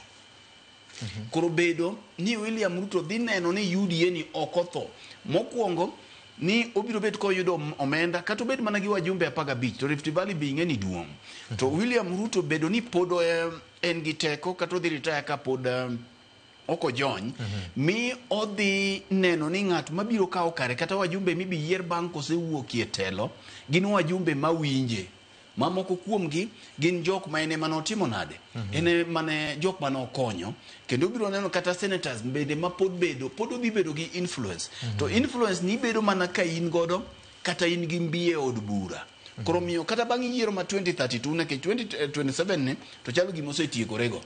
Koro bedo ni William Ruto dhi neno ni UDA ni ok otho. Mokwongo ni obiro bet koyudo omenda kata obed mana gi wajumbe 15 to Rift Valley be ing'e ni duong'. To William Ruto bedo ni pod en gi teko kata odhi retire ka pod ok ojony, mi odhi neno ni ng'at mabiro kawo kare kata wajumbe mibi yier bang' kosewuokie telo gin wajumbe mawinje. Mamoko kuomgi gin jok ma en ema notimo nade, en ema ne jok mane okonyo, kendo obiro neno kata senators bende ma pod bedo pod odhi bedo gi influence. To influence ni bedo mana ka in godo kata in gi mbi e od bura. Koro miyo kata bang' yiero ma 2032, nikech 2027 ni to chalo gima osetiekorego,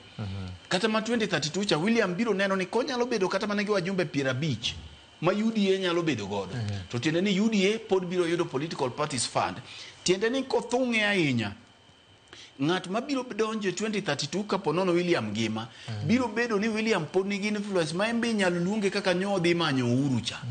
kata ma 2032 cha William biro neno ni konyalo bedo kata mana gi wajumbe 50 ma UDA nyalo bedo godo, to tiende ni UDA pod biro yudo political parties fund. Tiende ni kothung'e ahinya, ng'at mabiro donjo e 2032 kapo nono William ngima, biro bedo ni William pod nigi influence ma en be inyalo luonge kaka nyo odhi manyo Uhuru cha.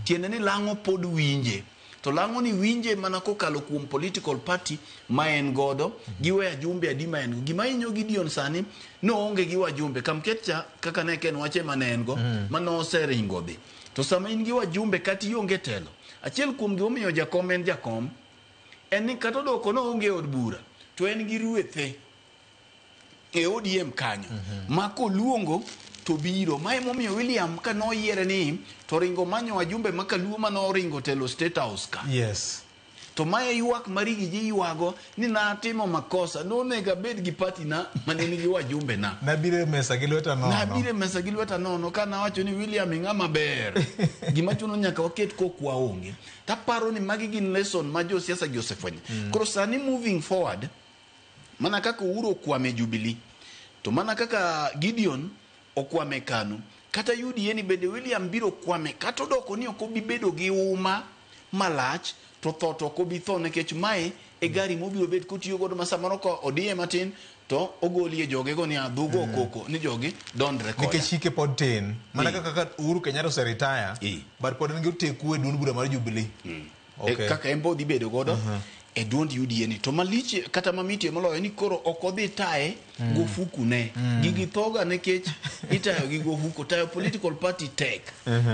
Tiende ni lang'o pod winje, to lang'o ni winje mana kokalo kuom political party ma en godo gi wajumbe adi ma en go. Gima hinyo Gideon sani noonge gi wajumbe Kamket cha kaka ne ken wache mane en go mane oseringo dhi. To sama in gi wajumbe kata ionge telo, achiel kuom gimomiyo jakom en jakom en ni kata odoko noonge e od bura to en gi ruethe e ODM kanyo ma koluongo to biro. Ma emomiyo William ka noyiere ni to ringo manyo wajumbe ma kaluo manoringo telo State House ka. To mae ywak ma Riggy G ywago ni natimo makosa, nonego abed gi party na mane nigi wajumbe na. Nabiro e mesa gi lweta nono. Nabiro e mesa gi lweta nono ka nawacho ni William ing'ama ber. Gima chuno nyaka waket kokwa onge. Taparo ni magi gin lesson ma josiasa gi osefwenyo. Koro sani moving forward, mana kaka Uhuru okwame Jubilee, to mana kaka Gideon okwame KANU, kata UDA ni bende William biro kwame, kata odoko ni ok obi bedo gi uma malach, to tho to ok obi tho, nikech mae e gari mobiro bet kotiyo godo ma samoro ka odiye matin to ogolie jogego ni adhugo okoko ni jogi dondre koda. Nikech hike pod tin. Mana kaka Uhuru Kenyatta oseretire, but pod en gi oteku e duond bura mar Jubilee. E kaka en be odhi bedo godo e duond UDA ni. To malich kata mamitie moloyo ni koro ok odhi taye gofuku ne. Gigi thoga nikech itayo gi gofuku. Tayo political party tek.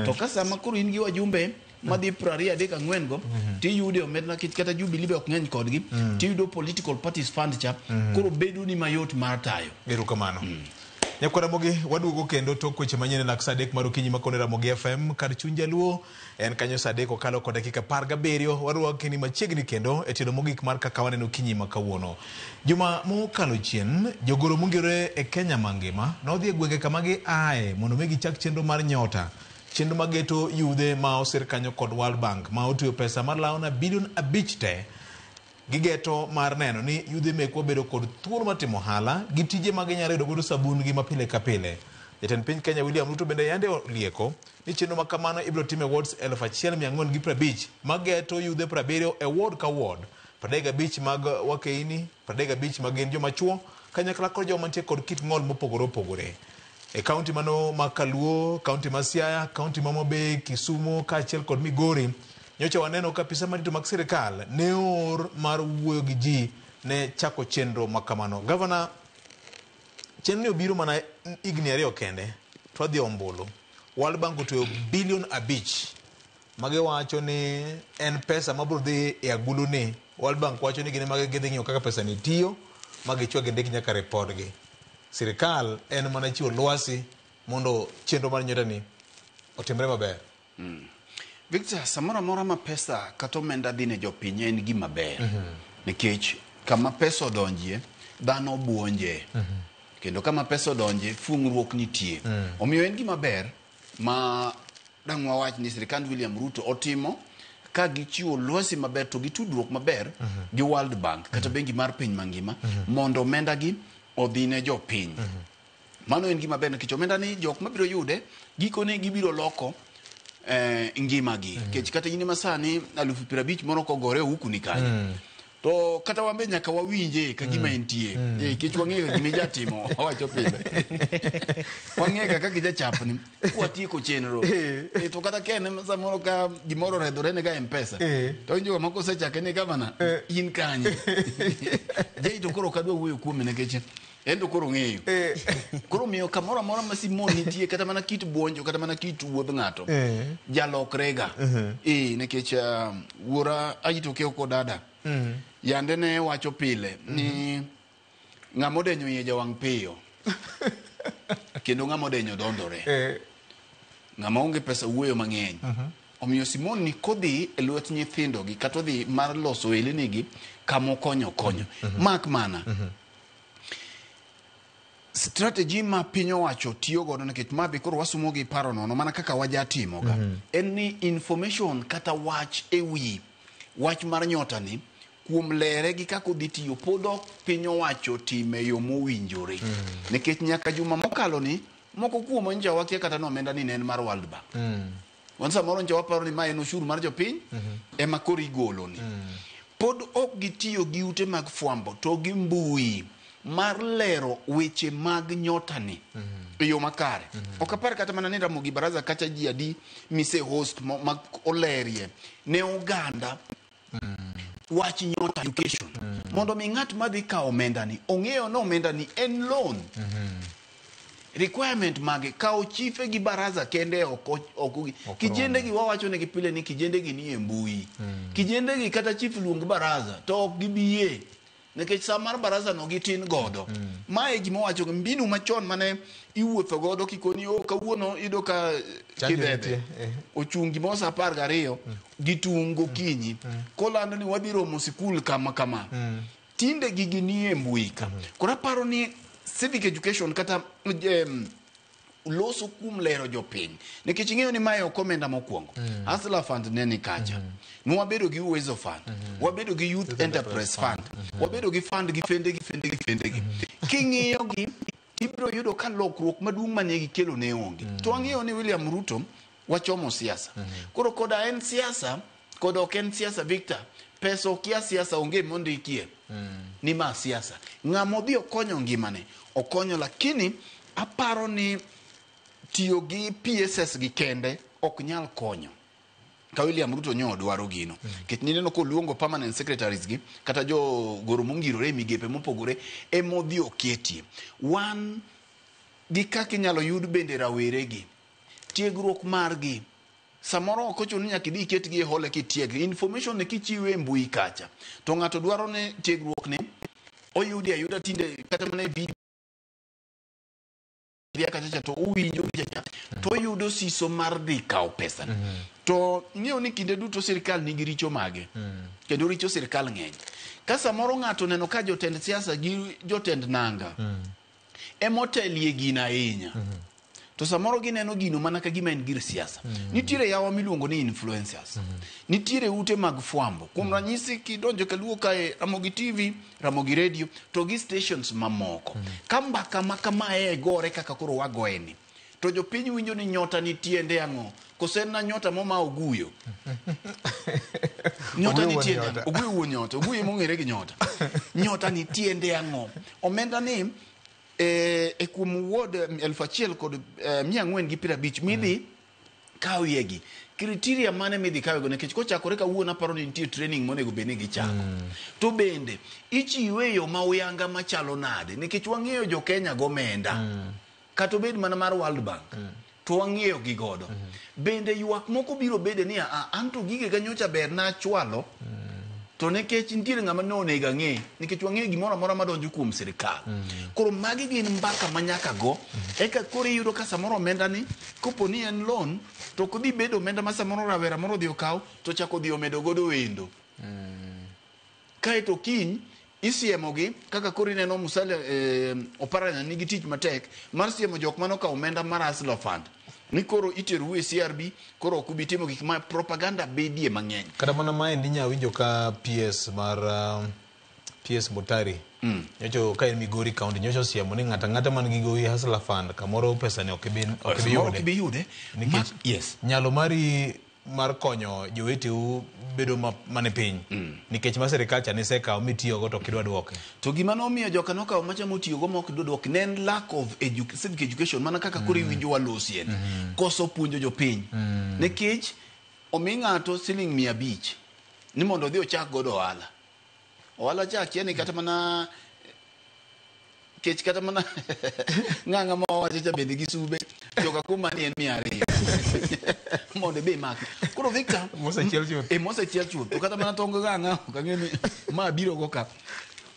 To ka sama koro in gi wajumbe madhi 23 4 go, tiyude omenda nikech kata Jubilee be ok ng'eny kodgi, tiyudo political parties fund cha, koro bedo ni mayot mar tayo. Erokamano. Nyakwar Ramogi, waduogo kendo tok weche manyien e lak sa 3 mar okinyi makone Ramogi FM kar chuny jaluo en kanyo sa 3 okalo kod dakika 17. Warwakni machiegni kendo e tielo mogik mar kaka waneno okinyi ma kawuono. Juma mokalo chien, jogoro mongirore e Kenya mangima nodhi e gwenge kama giaye mondo mi gichak chenro mar Nyota, chenro mageto yudhe ma osir kanyo kod World Bank ma otiyo pesa malawo na bilion 5 te gigeto mar neno ni yudhe mekwa bedo kod thuolo mar timo ohala gi tije ma ginyalo yudo godo sabun gi mapile ka pile. Jatend piny Kenya William Ruto bende yande olieko ni chenro ma kamano ibiro tim e wards 1450 mageto yudhe 70 e ward ka ward, 35 mag wakeini, 35 mag gin joma chuo kanyakla kod joma nitie kod kit ng'ol mopogore opogore. E kaunti mano ma Kaluo, kaunti ma Siaya, kaunti ma Homa Bay, Kisumu kaachiel kod Migori, nyocha waneno ka apisa madito mag sirikal ne oor mar wuoyo gi ji ne chako chenro ma kamano. Gavana Chenro ni obiro mana higni 2 kende to wadhi ombulu. World Bank otweyo bilion 5 magiwacho ni en pesa mabiro dhi e agulu ni. World Bank wacho ni gin ema gidhi ng'iyo kaka pesa ni tiyo ma gichwa gindik nyaka report gi. Sirikal en mana chiwo lwasi mondo chenro mar nyota ni otimre maber. Victor, samoro amora ma pesa kata omenda dhi ne jopiny en gima ber. Nikech kama pesa odonjie, dhano buonje. Kendo kama pesa odonje, fung'ruok nitie. Omiyo en gima ber ma dang' wawach ni sirikand William Ruto otimo ka gichiwo lwasi maber to gi tudruok maber gi World Bank kata bengi mar piny mangima mondo omenda gi odhi ne jopiny. Mano en gima ber nikech omenda ni jok mabiro yude gikone gibiro loko ngimagi. Nikech kata in ema sani 50,000 moro kogore ohuku ni kanyo. To kata wan be nyaka wawinje ka gima entie. Nikech wang'eyo gima ijatimo, wawacho pile. Wang'eyo kaka ijachapni kwatieko chenro. To kata ka en samoro ka gimoro oredhore ne ga M-Pesa. To winjo moko osechake ni gavana in kanye. Jei to koro ok adwa wuoyo kuome nikech en to koro ong'eyo. Koro miyo kamoro amora ma Simon nitie kata mana kit buonjo kata mana kit wuodh ng'ato jalokrega. Nikech wuora Aito Keo kod dada yande ne wacho pile ni ng'ama odenyo iye jawang' piyo kendo ng'ama odenyo dondore. Ng'ama onge pesa wuoyo mang'eny. Omiyo Simon ni kodhi e lwet nyithindogi kata odhi mar loso ohelnigi kama okonyo konyo. Mak mana strategy ma piny owacho tiyo godo nikech ma be koro wasumo gi paro nono mana kaka wajatimoga en ni information kata wach e wi wach mar nyota ni kuom lere gi kaka odhi tiyo pod ok piny owacho time yo mowinjore. Nikech nyaka juma mokalo ni moko kuom nja wakia kata ni omenda ni ne en mar World Bank. Wan samoro nja waparo ni ma en ushuru mar jopiny ema koro igolo ni. Pod ok gitiyo gi ute mag fwambo to gi mbui mar lero weche mag nyota ni e yo makare. Ok apar kata mana ni Ramogi Baraza kacha ji adi mise host ma olerie ne oganda wach nyota education. Mondo mi ng'at madhi kawo omenda ni ong'eyo ni omenda ni en loan. Requirement mage kawo chife gi baraza kende ok kijende gi wawacho negi pile ni kijende gi nie mbui. Kijende gi kata chief luong baraza to ok gibiyie. Nikech sa mar baraza no gitin godo. Mae gima wacho mbinu machon mane iwuotho godo kikoni o kawuono iyudo ka kidhedhe ochung' gimoro sa 12 gi tung' gokinyi kolando ni wadhi romo sikul kama kama. Tinde gigi nie mbui ka. Koro aparo ni civic education kata loso kuom lero jopiny. Nikech ing'eyo ni mae ok omenda mokwongo. Hustler Fund ne ni kacha. Nwabedo gi Uwezo Fund. Wabedo gi Youth Enterprise Fund. Wabedo gi fund gi fende gi fende gi fende gi. King'iyo gi tibiro yudo ka lokruok maduong' mane gikelo ne onge. To ang'eyo ni William Ruto wachomo siasa. Koro koda en siasa, koda ok en siasa Victor, pesa okia siasa onge mondikie. Ni ma siasa. Ng'ama odhi okonyo ngimane, okonyo lakini aparo ni tiyo gi PSS gi kende ok nyal konyo. Ka William Ruto nyo dwaro gino. Nikech nineno koluongo permanent secretaries gi kata jo goro mongirore e migepe mopogore emodhi oketie. Wan gi kaka inyalo yud bende rawere gi tiegruok margi samoro ok ochuno ni nyaka idhi iketgi e hall kitiegri. Information ne kichiwe e mbui kacha to ng'ato dwaro ni tiegruok ni oyudi ayuda tinde kata mana e video kacha to uwinjo cha to oyudo siso mar dhi kawo pesa. To ng'eyo ni kinde duto sirikal nigi richo mage. Kendo richo sirikal ng'eny. Ka samoro ng'ato neno ka jotend siasa gi jotend nanga emotelie gino ahinya. To samoro gineno gino mana ka gima en gir siasa. Nitiere yawa miluongo ni influencers. Nitiere ute mag fwambo. Kuom ranyisi kidonjo kaluo kae Ramogi TV, Ramogi Radio, to gi stations mamoko. Ka mbaka ma kamae gore kaka koro wagoye ni, to jopiny winjo ni nyota ni tiende ang'o? Kose en na nyota moma oguyo? Nyota ni tiende ang'o? Oguyo wuon nyota. Oguyo mong'ere gi nyota. Nyota ni tiende ang'o? Omenda ni e kuom ward 1450 midhi Kawiegi criteria mane midhi kawego nikech kochakore kawuono aparo ni nitie training monego bed ni gichako. To bende ichiwe e yo ma uyanga machalo nade nikech wang'eyo jo Kenya gomenda. Kata obed mana mar World Bank. To wang'eyo gi godo. Bende ywak moko biro bede ni a anto gigega nyocha ber nachwalo. To nikech nitiere ng'ama ne onego ang'e nikech wang'eyo gimoro amora madonjo kuom sirikal. Koro magi gin mbaka ma nyaka go. Eka koro iyudo ka samoro omenda ni kopo ni en loan to ok odhi bedo omenda ma samoro rawera moro odhi okaw to chako odhi omedo godo wendo. Kaeto kiny isiemogi kaka koro ineno Musalia Oparanya nigi tich matek mar siemo jok manokawo omenda mar Hustler Fund ni koro iterou e CRB koro ok ubi timo gik ma propaganda bedie mang'eny. Kata mana maendi inya winjo ka PS mar PS Mutari nyocho ka en Migori County nyocha osiemo ni ng'ato ang'ata man gi gowi Hustler Fund kamoro pesa ni ok ibi ok ibi Samoro yude. ok ibi yude. Nikech yes. nyalo mari mar konyo joweteu bedo mane piny nikech ma sirikal cha nisekawo mitiyogo to ok idwa duoke. To gima nomiyo joka nokawo macha motiyogo ma ok dwa duoke ne en lack of civic education mana kaka koro iwinjo walosie ni. Koso puonjo jopiny. Nikech omi ng'ato siling 500 ni mondo odhi ochak godo ohala. Ohala cha akia ni kata mana kech kata mana ng'ang'a ma wawacho cha bende gi sube joka kuma ni en 200 mondo ibi imaki. Koro Victor Mosechiel chuth. Mosechiel chuth. To kata mana tong ng'ang'a ok ang'e ni ma biro go ka.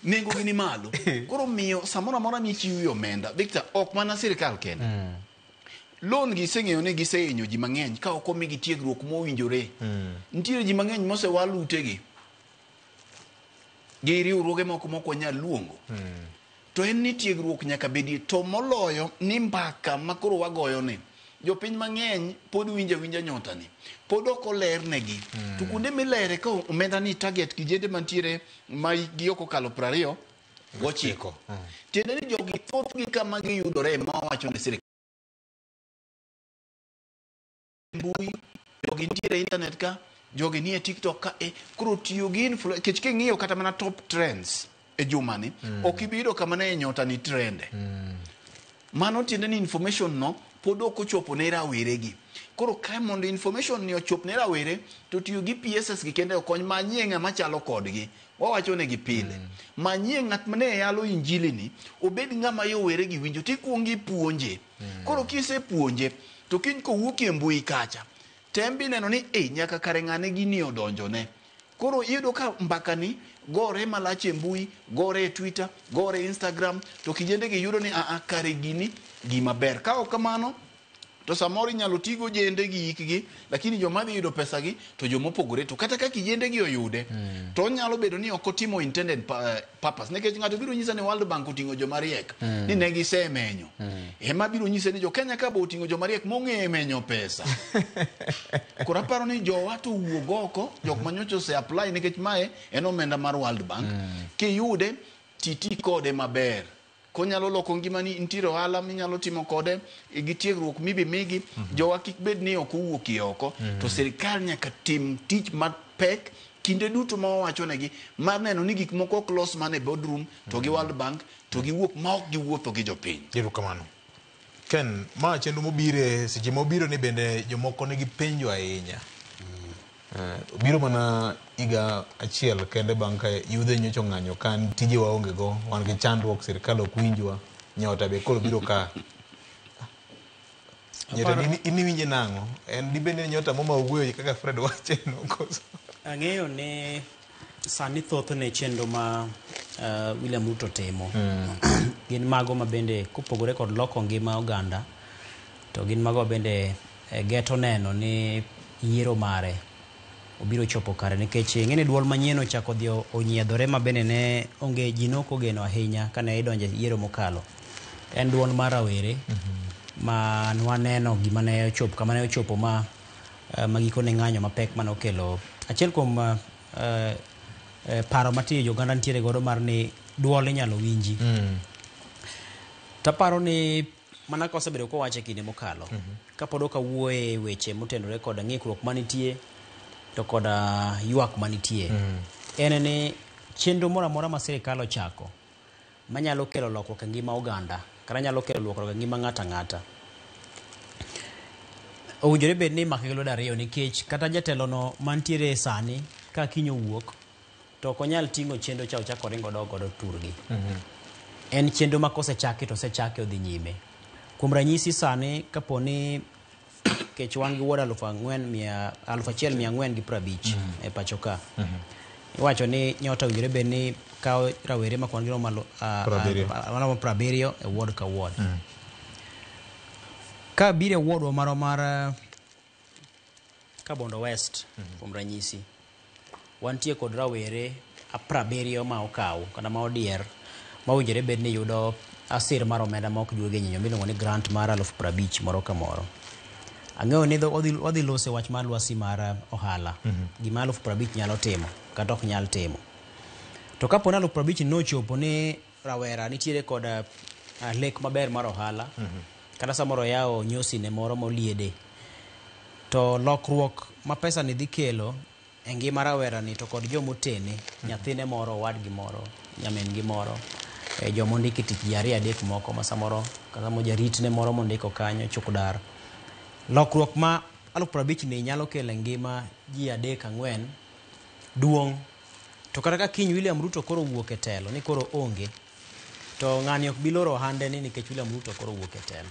Nengo gi ni malo. Koro miyo samoro amora michiwo omenda Victor ok mana sirikal kende. Loan gi iseng'eyo ni gisehinyo ji mang'eny ka ok omigi tiegruok mowinjore. Nitiere ji mang'eny mosewal utegi gi riwruoge moko mok wanyal luongo. To en ni tiegruok nyaka bedie to moloyo ni mbaka ma koro wagoyo ni jopiny mang'eny pod winjo awinja nyota ni pod ok olernegi. To kuonde milere ka omenda ni target kijende mantiere ma hikgi ok okalo 29. Tiende ni jogi thothgi kama giyudore ma wawacho ne sirikal mbui, jogi nitiere e internet ka, jogi nie TikTok ka, koro tiyo gi influ nikech king'iyo kata mana top trends e jumani, ok ibi yudo kama ne nyota ni trende. Mano tiende ni information no pod ok ochopo ne rawere gi. Koro ka mondo information ni ochop ne rawere to tiyo gi PSS gi kende okony manyie ng'ama chalo kodgi. Wawacho negi pile. Manyie ng'at mane yalo injili ni obed ng'ama yowere gi winjo tikuongo ipuonje. Koro kisepuonje to kiny kowuok e mbui kacha tembi neno ni nyaka kare ng'ane gini odonjone. Koro iyudo ka mbaka ni gore malach e mbui, gore e Twitter, gore e Instagram, to kijende gi yudo ni kare gini gima ber. Ka ok kamano to samoro inyalo tigo jende gi hikgi, lakini joma dhi yudo pesa gi to joma opogore. To kata ka kijende gi oyude, to onyalo bedo ni ok otimo intended purpose. Nikech ng'ato biro nyisa ni World Bank oting'o joma riek, ni ne gisemenyo. Ema biro nyise ni jo Kenya ka bo oting'o joma riek mong'e menyo pesa. Koro aparo ni jowa to wuog oko, jok manyocha ose apply nikech mae en omenda mar World Bank. Kiyude, titi kode maber. Konyalo loko ngimani, nitiere ohala minyalo timo kode, gi tiegruok mibi migi, jowa kik bed ni ok owuok e oko, to sirikal nyaka tim tich mapek kinde duto ma wawachonegi mar neno ni gik moko ok los mana e boardroom to gi World Bank to giwuok ma ok giwuotho gi jopiny. Erokamano. Ken, ma chenro mobire seche mobiro ni bende jomoko nigi penjo ahinya. Obiro mana higa achiel kende bang' ka yudhe nyocha ong'anyo ka tije waonge go, wan gi chandruok, sirikal ok winjwa, nyota be koro biro ka. Nyota in iwinje nang'o? En dibed ni nyota moma owuoyo kaka Fred wache no koso? Ang'eyo ni sani thothne chenro ma William Ruto timo gin mago ma bende kopogore kod loko ngima oganda, to gin mago bende geto neno ni yiero mare obiro chopo kare, nikech ing'e ni duol manyien ochako dhi onyiedhore ma bende ne onge ji nok ogeno ahinya kane idonje yiero mokalo. En duol mar rawere ma nwaneno gima ne ochopo kama ne ochopo ma gikone ng'anyo mapek mane okelo achiel kuom paro matiyo joganda nitiere godo mar ni duol inyalo winji. Taparo ni mana kosebedo kowacho e kinde mokalo, kapod ok awuoye weche motenore kod ng'ikruok manitie to kod ywak manitie, en ni chenro moro amora ma sirikal ochako manyalo kelo lokruok e ngima oganda kata nyalo kelo lokruok e ngima ng'ato ang'ata, Owinjore bed ni imake gi lwedo ariyo nikech kata jatelono mantiere sani ka kiny owuok to ok onyal ting'o chenro cha ochak oring odog godo turgi. En chenro ma kosechaki to osechake odhi nyime. Kuom ranyisi sani kapo ni kech wan gi ward 1450 e pacho ka. Iwacho ni nyota owinjore bed ni kawo rawere ma kwan gi romo maromo 70 e ward ka ward. Ka biro e ward wa marwa mar Kabondo West kuom ranyisi, wantie kod rawere 70 ma okaw kata ma odier ma owinjore bed ni yudo asir mar omenda ma ok juogi e nyinyo miluongo ni grant mar 50,000 moro ka moro. Ang'eyo ni wadhi loso e wach mar lwasi mar ohala. Gima 50,000 nyalo timo kata ok nyal timo. To kapo ni 50,000 nochopo ni rawera nitiere kod lek maber mar ohala, kata samoro oyawo nyosine moro moliede, to lokruok ma pesa ni dhi kelo e ngima rawera ni to kod jomotene, nyathine moro, owadgi moro, nyamin gi moro, joma ondiki tich ji ariyo adek moko ma samoro kata mo jaritne moro mondiko kanyo chukdar. Lokruok ma 50,000 ni nyalo kelo e ngima ji adek ang'wen duong'. To kata ka kiny William Ruto koro owuok e telo ni koro onge, to ng'ani ok bi loro ohande ni nikech William Ruto koro owuok e telo.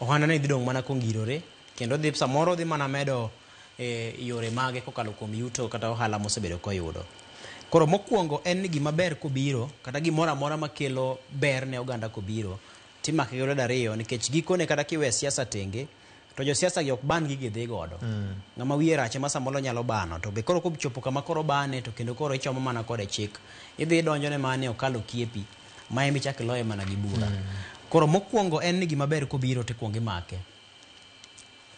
Ohande ni dhi dong' mana kongirore kendo dhi samoro dhi mana medo yore mage kokalo kuom yuto kata ohala mosebedo koyudo. Koro mokwongo en ni gima ber kobiro kata gimoro amora makelo ber ne oganda kobiro timake gi lwedo ariyo nikech gikone kata kiwe siasa tenge to josiasa gi ok ban gigi dhi godo. Ng'ama wiye rach ema samoro nyalo bano to be koro kochopo kama koro bane to kendo koro ichomo mana kode chik. Idhi donjone mana ni okalo kiepi ma ema ichak iloye mana gi bura. Koro mokwongo en ni gima ber kobiro to ikuongo imake.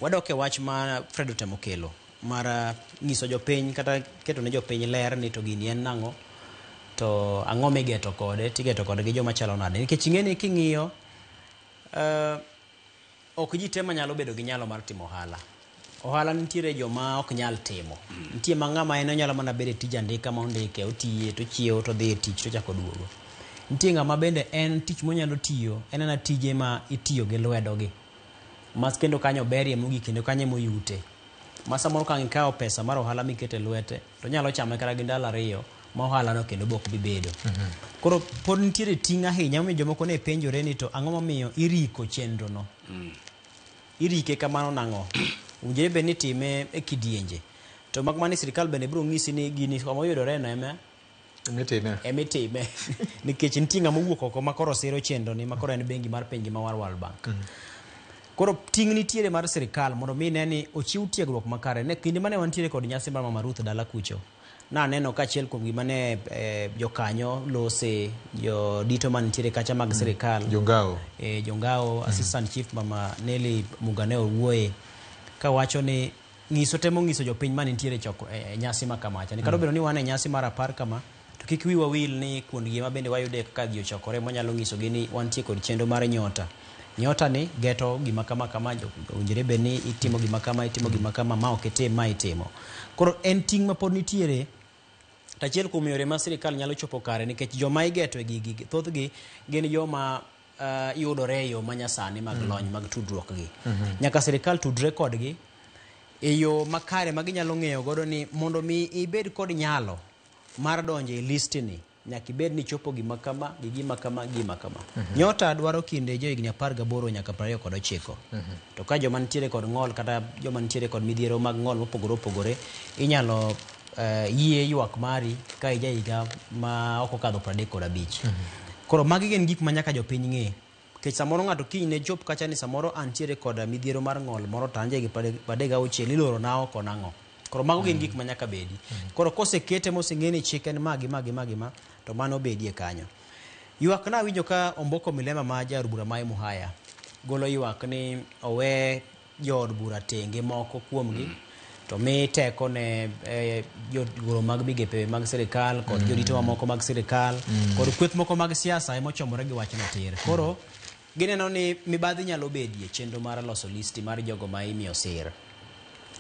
Wadok e wach ma Fred otemo kelo mar nyiso jopiny kata keto ne jopiny ler ni to gini en nang'o to ang'o migeto kode tigeto kode gi joma chalo nade nikech ing'e ni king'iyo ok ji te manyalo bedo gi nyalo mar timo ohala. Ohala nitiere joma ok nyal timo. Nitie ma ng'ama en onyalo mana bedo e tij andika ma ondike otiye to ochiewo to odhi e tich to ochako oduogo. Nitie ng'ama bende en tich monyalo tiyo en ena tije ma itiyo gi lwedo gi. Mas kendo kanyo berie mogik kendo kanyo emoyute. Ma samoro ka ang' ikawo pesa mar ohala mikete lwete to onyalo chame kata gi ndalo ariyo ma ohala no kendo be ok bi bedo. Koro pod nitiere ting' ahinya momiyo jomoko ne penjore ni to ang'o momiyo iriko chenro no. Irike kamano nang'o? Owinjore bed ni itime e kidienje. To mak mana ni sirikal bende biro ng'isi ni gini kama oyudore no ema Emitime. Emitime. Nikech nitie ng'ama owuok oko ma koro siro chenro ni ma koro en bengi mar piny ngima mar World Bank. Koro ting' nitiere mar sirikal mondo mi ne ni ochiw tiegruok makare. Ne kinde mane wantiere kod nyasi mar Mama Ruth dala kucho, naneno ka achiel kuom gima ne jokanyo lose, jodito manitiere kacha mag sirikal. Jongao. Jongao, Assistant Chief Mama Nelly Muga ne owuoye kawacho ni ng'iso temo ng'iso jopiny manitiere e nyasi ma kamacha. Ni kata obedo ni wan e nyasi mar 10 kama, to kik wiwa wil ni kuondgi ma bende wayude kaka ji ochokore mwanyalo nyisogi ni wantie kod chenro mar nyota. Nyota ni geto gima kama kama, owinjore bed ni itimo gima kama, itimo gima kama, ma ok itim, ma itimo. Koro en ting' ma pod nitiere. To achiel kuom yore ma sirikal nyalo chopo kare nikech joma igeto e gigi thothgi gin joma yudore e yo manyasani mag lony mag tudruok gi. Nyaka sirikal tudre kodgi e yo makare ma ginyalo ng'eyo godo ni mondo mi ibed kod nyalo mar donjo e list ni nyaka ibed ni ichopo gima kama gi gima kama gi gima kama. Nyota dwaro kinde johigni 18 nyaka 29. To ka joma nitiere kod ng'ol kata joma nitiere kod midhiero mag ng'ol mopogore opogore inyalo yie ywak mari ka ija higa ma ok okadho 35. Koro magi gin gik ma nyaka jopiny ng'e. Nikech samoro ng'ato kiny ne chop kacha ni samoro antiere kod midhiero mar ng'ol moro to an ja higni 36 iloro na oko nang'o. Koro mago gin gik ma nyaka bedi. Koro kosekete moseng'e ni chik en ma gi ma gi ma gi ma to mano bedie kanyo. Ywak na awinjo ka Omboko Milema ma jaod bura ma Emuhaya golo ywak ni owe jood bura tenge moko kuomgi to mi teko ne jogoro mag migepe mag sirikal kod jorito mamoko mag sirikal kod kweth moko mag siasa emochomore gi wachno tir. Koro gineno ni mibadhi nyalo bedie chenro mar loso listi mar jogo ma imiyo sir.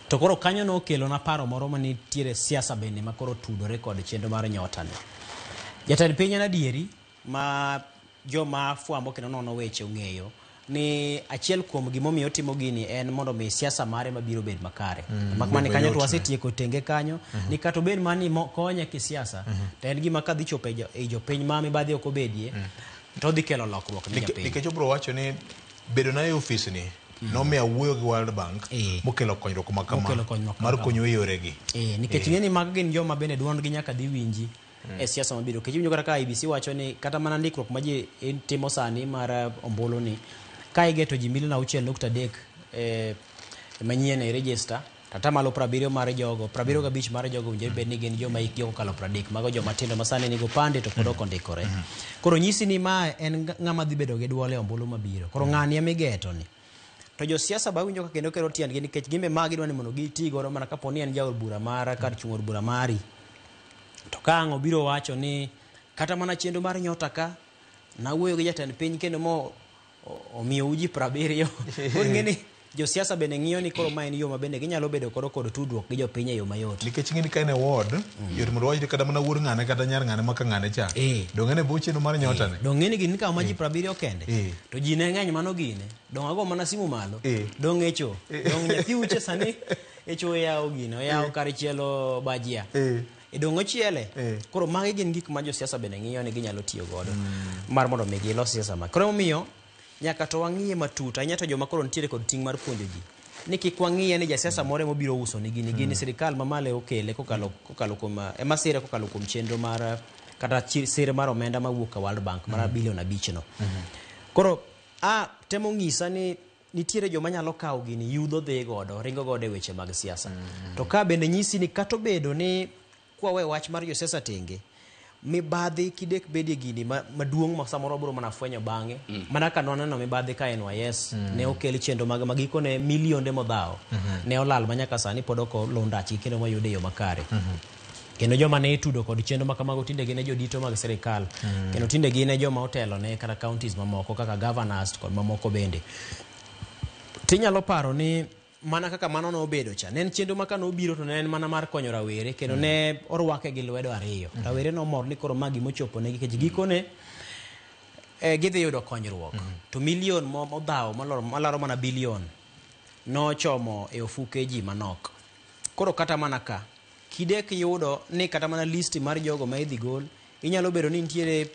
To koro kanyo nokelo na paro moro manitiere siasa bende ma koro tudore kod chenro mar nyota ni. Jatend piny en adieri ma joma fwambo kendo nono weche ong'eyo Ni achiel kuom gimomiyo otimo gini en mondo mi siasa mare mabiro bed makare. Mak bed mana kanyo to mayot ne. wasetieko tenge kanyo ni kata obed mana ni konye kisiasa to en gima kadhi chopo e jopiny ma mibadhi ok obedie to odhi kelo lokruok ne japiny. Nikech obiro wacho ni bedo na e ofis ni nomiyo awuoyo gi World Bank mokelo konyruok ma kama Mokelo konyruok ma mar kama. konyo e yoregi. Nikech ing'e ni mago gin joma bende duondgi nyaka dhi winji e siasa mabiro. Nikech iwinjo kata ka IEBC wacho ni kata mana ndikruok ma ji timo sani mar ombulu ni ka igeto ji milion 6.3 manyien e register to atamalo 70 mar jogo 75 mar jogo owinjore bed ni gin joma hikgi ok okalo 30 mago joma tindo ma sani nigi opande to pod ok ondikore. Koro nyisi ni ma en ng'ama dhi bedo gi duol e ombulu mabiro. Koro ng'ani ema igeto ni. To josiasa ba winjo ka kendo kero tiendgi nikech gimbe ma gidwa ni mondo giti godo mana kapo ni en jaod bura mara kar chung' od bura mari. To ka ang' obiro wacho ni kata mana chenro mar nyota ka nawuoyo gi jatend piny kendo mo omiyou ji 70. Koro ing'e ni josiasa bende ng'iyo ni koro ma en yo ma bende ginyalo bedo godo kod tudruok gi jopiny e yo mayot. Nikech ing'e ni ka en e ward, yot mondo wach ni kata mana wuod ng'ane kata nyar ng'ane maka ng'ane cha. Dong' en e bwo chenro mar nyota ni. Dong' ng'e ni gini kawo ma ji 70 kende. To ji ne ng'eny mano gine. Dong' ago mana simu malo. Dong' echo. Dong' nyathi uche sani echo oyawo gino. Oyawo kar chielo bajia. Dong' ochiele. Koro magi gin gik ma josiasa bende ng'iyo ni ginyalo tiyo godo. Mar mondo mi gilos siasa ma. Koro emomiyo nyaka to wang'iye matut ahinya to joma koro nitiere kod ting' mar puonjo ji. Ni kik wang'iye ni jasiasa moro emobiro uso ni gini. Gini sirikal mamalo okele kokalo kuom ema sire kokalo kuom chenro mar kata sir mar omenda mawuok e World Bank mar bilion 5 no. Koro temo ng'isa ni nitiere joma nyalo kawo gini yudho dhi godo ringo godo e weche mag siasa. To ka bende nyisi ni kata obedo ni kwawe wach mar josiasa tenge mibadhi kidek bedie gini maduong' ma samoro wabiro mana fwenyo bang'e. Mana ka nwaneno mibadhi ka NYS ne okel chenro mag magikone milionde modhawo ne olal ma nyaka sani pod ok oluw ndachgi kendo moyude e yo makare. Kendo joma ne itudo kod chenro ma kamago tinde gin e jodito mag sirikal. Kendo tinde gin e joma otelo ne kata counties mamoko kaka governors kod mamoko bende. Tinyalo paro ni mana kaka mano nobedo cha ne en chenro ma kanobiro to ne en mana mar konyo rawere kendo ne orwake gi lwedo ariyo. Rawere nomor ni koro ma gimochopo negi nikech gikone gidhi yudo konyruok. To milion modhawo malaro mana bilion nochomo e ofuke ji manok. Koro kata mana ka kidek yudo ni kata mana listi mar jogo ma idhi gol inyalo bedo ni nitiere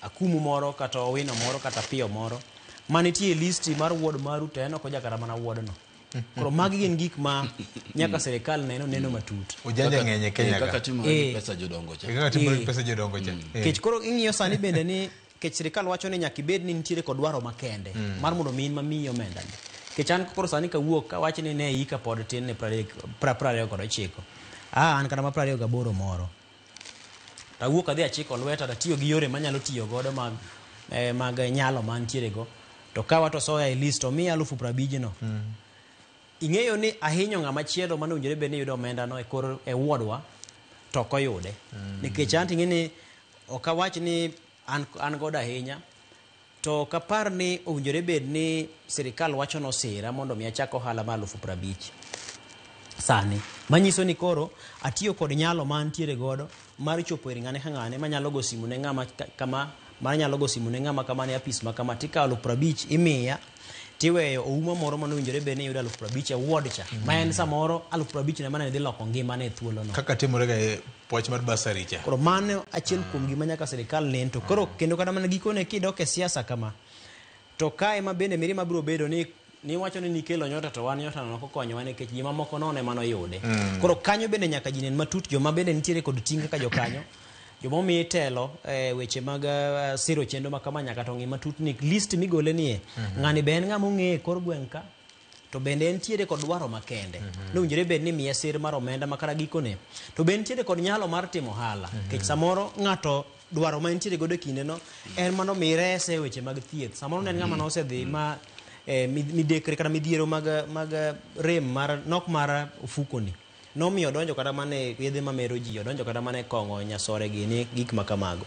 akumu moro kata owino moro kata piyo moro manitie listi mar ward maru to en ok oja kata mana ward no. Koro magi gin gik ma nyaka sirikal neno matut. Ujanja ng'eny e Kenya ka. Kaka timore gi pesa jodongo cha. Kaka timore gi pesa jodongo cha. Kech koro ing'iyo sani bende ni kech sirikal wacho ni nyaka ibed ni nitiere kod dwaro makende mar mondo mi in mamiyi omenda ni. Kech an koro sani kawuok kawach ni ne hika pod tin ne 29. An kata ma 28 moro. Tawuok adhi achiko lweta tatiyo gi yore manyalo tiyo godo mag nyalo mantiere go. To kawa to soya e list omiya 50,000 no. Ing'eyo ni ahinyo ng'ama chielo mane owinjore bed ni yudo omenda no e kor e wuodwa to ok oyude. Nikech an ting'e ni ok awach ni an godo ahinya to ok apar ni owinjore bed ni sirikal wacho nosira mondo mi achak ohala mar 50,000 sani. Manyiso ni koro atiyo kod nyalo mantiere godo mar chopo ir ng'ane ka ng'ane manyalo go simu ne ng'ama kama manyalo go simu ne ng'ama kama ne apis ma kama tikawo 50,000 imiya tiweyo ouma moro mane owinjore bed ni yudo 50,000 e ward cha. Ma en samoro 50,000 ne mane dhi loko ngimane e thuolono. Kaka timore ga e wach mar bursary cha. Koro mano achiel kuom gima nyaka sirikal nen to koro kendo kata mana gikone kidok e siasa kama to kae ma bende mirima biro bedo ni niwacho ni nikelo nyota to wan nyota no ok okonyowa nikech ji mamoko nono ema noyude. Koro kanyo bende nyaka ji nen matut joma bende nitiere kod ting' kaka jokanyo joma omi telo weche mag siro chenro ma kama nyaka to ng'i matut ni list migole nie ng'ani be en ng'ama ong'eye e kor gweng' ka to bende entiere kod dwaro makende. Nowinjore bed ni miye sir mar omenda ma kata gikone to be entiere kod nyalo mar timo ohala. Nikech samoro ng'ato dwaro ma entiere godo e kindeno en mondo mi rese e weche mag thieth. Samoro ne en ng'ama nosedhi ma midekre kata midhiero mag rem mar nok mar ofukoni. Nomiyo odonjo kata mana e yedhe mamero ji, odonjo kata mana e kong'o, nyasore gini, gik ma kamago.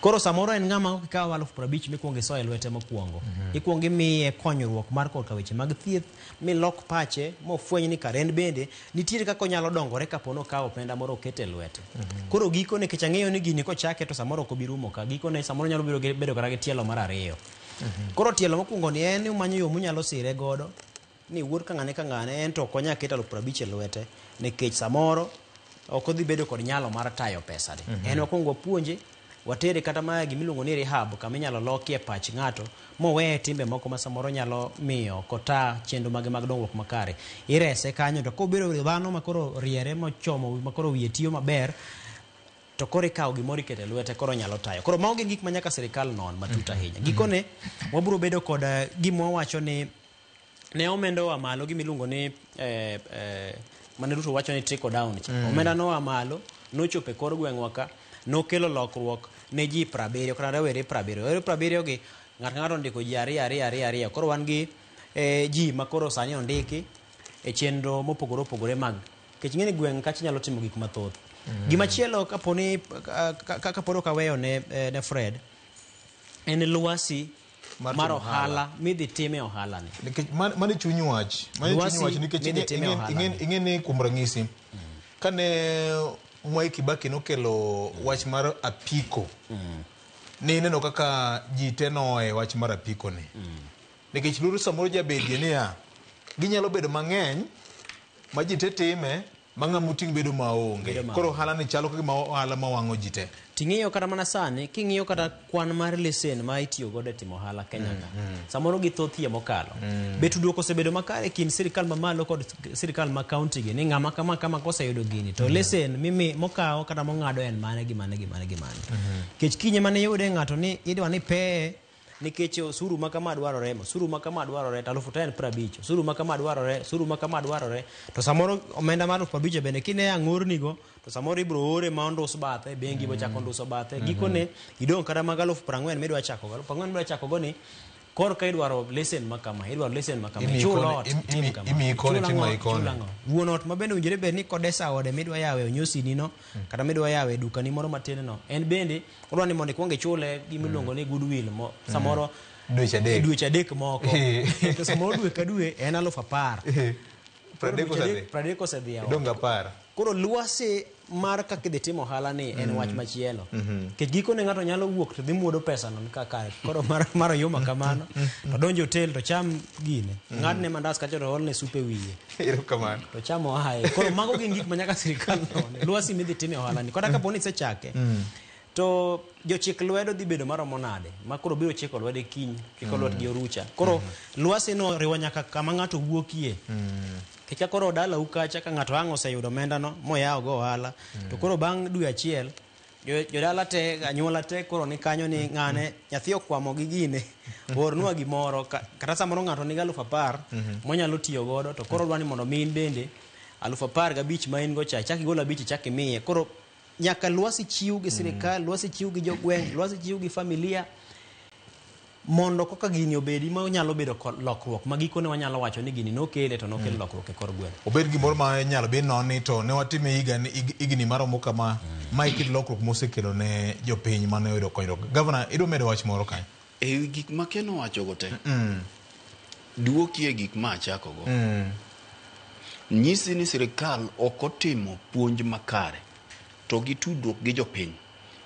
Koro samoro en ng'ama ok ikaw 50,000 mikwongo isoyo e lwete mokwongo. Ikwongo imiye konyruok mar korka weche mag thieth, milok pache, mofweny ni kare en bende nitiere kaka onyalo dongore kapo ni okawo omenda moro okete e lwete. Koro gikone, nikech ang'eyo ni gini kochake to samoro ok obi rumo ka, gikone samoro nyalo bedo kata gi tielo mar ariyo. Koro tielo mokwongo ni en ni umanyo yo munyalo sire godo ni wuod kang'ane kang'ane en to ok onyal keto 50,000 e lwete nikech samoro ok odhi bedo kod nyalo mar tayo pesa ni. En wakwongo wapuonje, watere kata ma gimiluongo ni rehab, kama inyalo lokie pach ng'ato moweye timbe moko ma samoro nyalo miyo ok ota chenro mage mag dongruok makare. Irese kanyo to kobedo dhano makoro riere mochomo makoro wiye tiyo maber, to koro ikawo gimoro iketo e lwete koro nyalo tayo. Koro mago gin gik ma nyaka sirikal non matut ahinya. Gikone wabiro bedo kod gima wawacho ni ne omenda oa malo, gimiluongo ni mane Ruto wacho ni trickle down cha. Omenda noa malo nochopo e kor gweng'wa ka, nokelo lokruok ne ji 70 kata rawere 70. Rawere 70 gi ng'ato ng'ato ondiko ji ariyo ariyo ariyo ariyo. Koro wan gi ji ma koro sani ondiki e chenro mopogore opogore mag nikech ing'e ni gweng' kacha nyalo timo gik mathoth. Gimachielo kaponi kapod ok aweyo ne Fred en lwasi mar ohala midhi time ohala ni. Nikech mano chuny wach, mano chuny wach nikech ing'e ni kuom ranyisi kane Mwai Kibaki nokelo wach mar apiko, ne ineno kaka ji te noe wach mar apiko ni. Nikech luoro samoro jabedie niya, ginyalo bedo mang'eny ma ji te time ma ng'ama oting' bedo maonge. Koro ohala ni chalo kagima ohala mawang'o ji te. Ting'iyo kata mana sani, king'iyo kata kwan mar lesen ma itiyo godo e timo ohala Kenya ka, samoro githothie mokalo. Be tudruok osebedo makare e kind sirikal mamalo kod sirikal ma kaunti gi ni ng'ama kama kama koseyudo gini to lesen mimi mokawo kata mong'ado en mane gi mane gi mane gi mane. Nikech kinye mane iyude ng'ato ni idwa ni peye nikech osuru ma kama dwarore, osuru ma kama dwarore, to 10,000 en 50, osuru ma kama dwarore, osuru ma kama dwarore, to samoro omenda mar 50,000 bende kine ang'ornigo, to samoro ibiro ore ma ondus bathe, bengi bochako onduso bathe, gikone idong' kata mag 40,000 midwa chako go, 40,000 midwa chako go ni kor ka idwaro lesen ma kama, idwaro lesen ma kama, ichul ot, tim kama, ichul ang'o, wuon ot ma bende owinjore bed ni kodesa ode midwa yawe onyosini no, kata midwa yawe dukani moro matin no, en bende odwa ni mondo ikwong ichule gimiluongo ni goodwill mo, samoro dweche adek moko, to samoro dwe ka dwe en 10,000. 30 osedhi e ot. Idong' 10. Koro lwasi mar kaka idhi timo ohala ni en wach machielo. Nikech gikone ng'ato nyalo wuok to dhi muodo pesa no kaka koro mar oyuma kamano, to donjo hotel to cham gine, ng'adne mandas kacha to olne sup e wiye. Erokamano. To cham oaye. Koro mago gin gik ma nyaka sirikal none. Lwasi midhi time ohala ni. Kata kapo ni isechake, to jochik lwedo dhi bedo maromo nade ma koro biro chiko lwedo kiny, chiko lwetgi orucha. Koro lwasi no riwo nyaka kama ng'ato wuokie. Nikech koro dalau kacha ka ng'ato ang' oseyudo omenda no moyawo go ohala, to koro bang' dwe achiel jodala te, anyuola te koro ni kanyo ni ng'ane nyathi okwamo gi gine, ornwa gimoro, kata samoro ng'ato nigi 10,000 monyalo tiyo godo, to koro odwa ni mondo mi in bende 15,000 ma in go cha, ichak igol 5 ichak imiye. Koro nyaka lwasi chiw gi sirikal, lwasi chiw gi jogweng', lwasi chiw gi familia, mondo koka gini obedi ma nyalo bedo lokruok ma gikone wanyalo wacho ni gini nokele to nokelo lokruok e kor gweng'. Obed gimoro ma inyalo bi noni to ne watime higni maromo kama, ma e kit lokruok mosekelo ne jopiny mane oyudo konyruok. Gavana, idwa medo wach moro kanyo? E wi gik ma Ken owachogo te, duokie gik ma achakogo. Nyisi ni sirikal ok otimo puonj makare to gi tudruok gi jopiny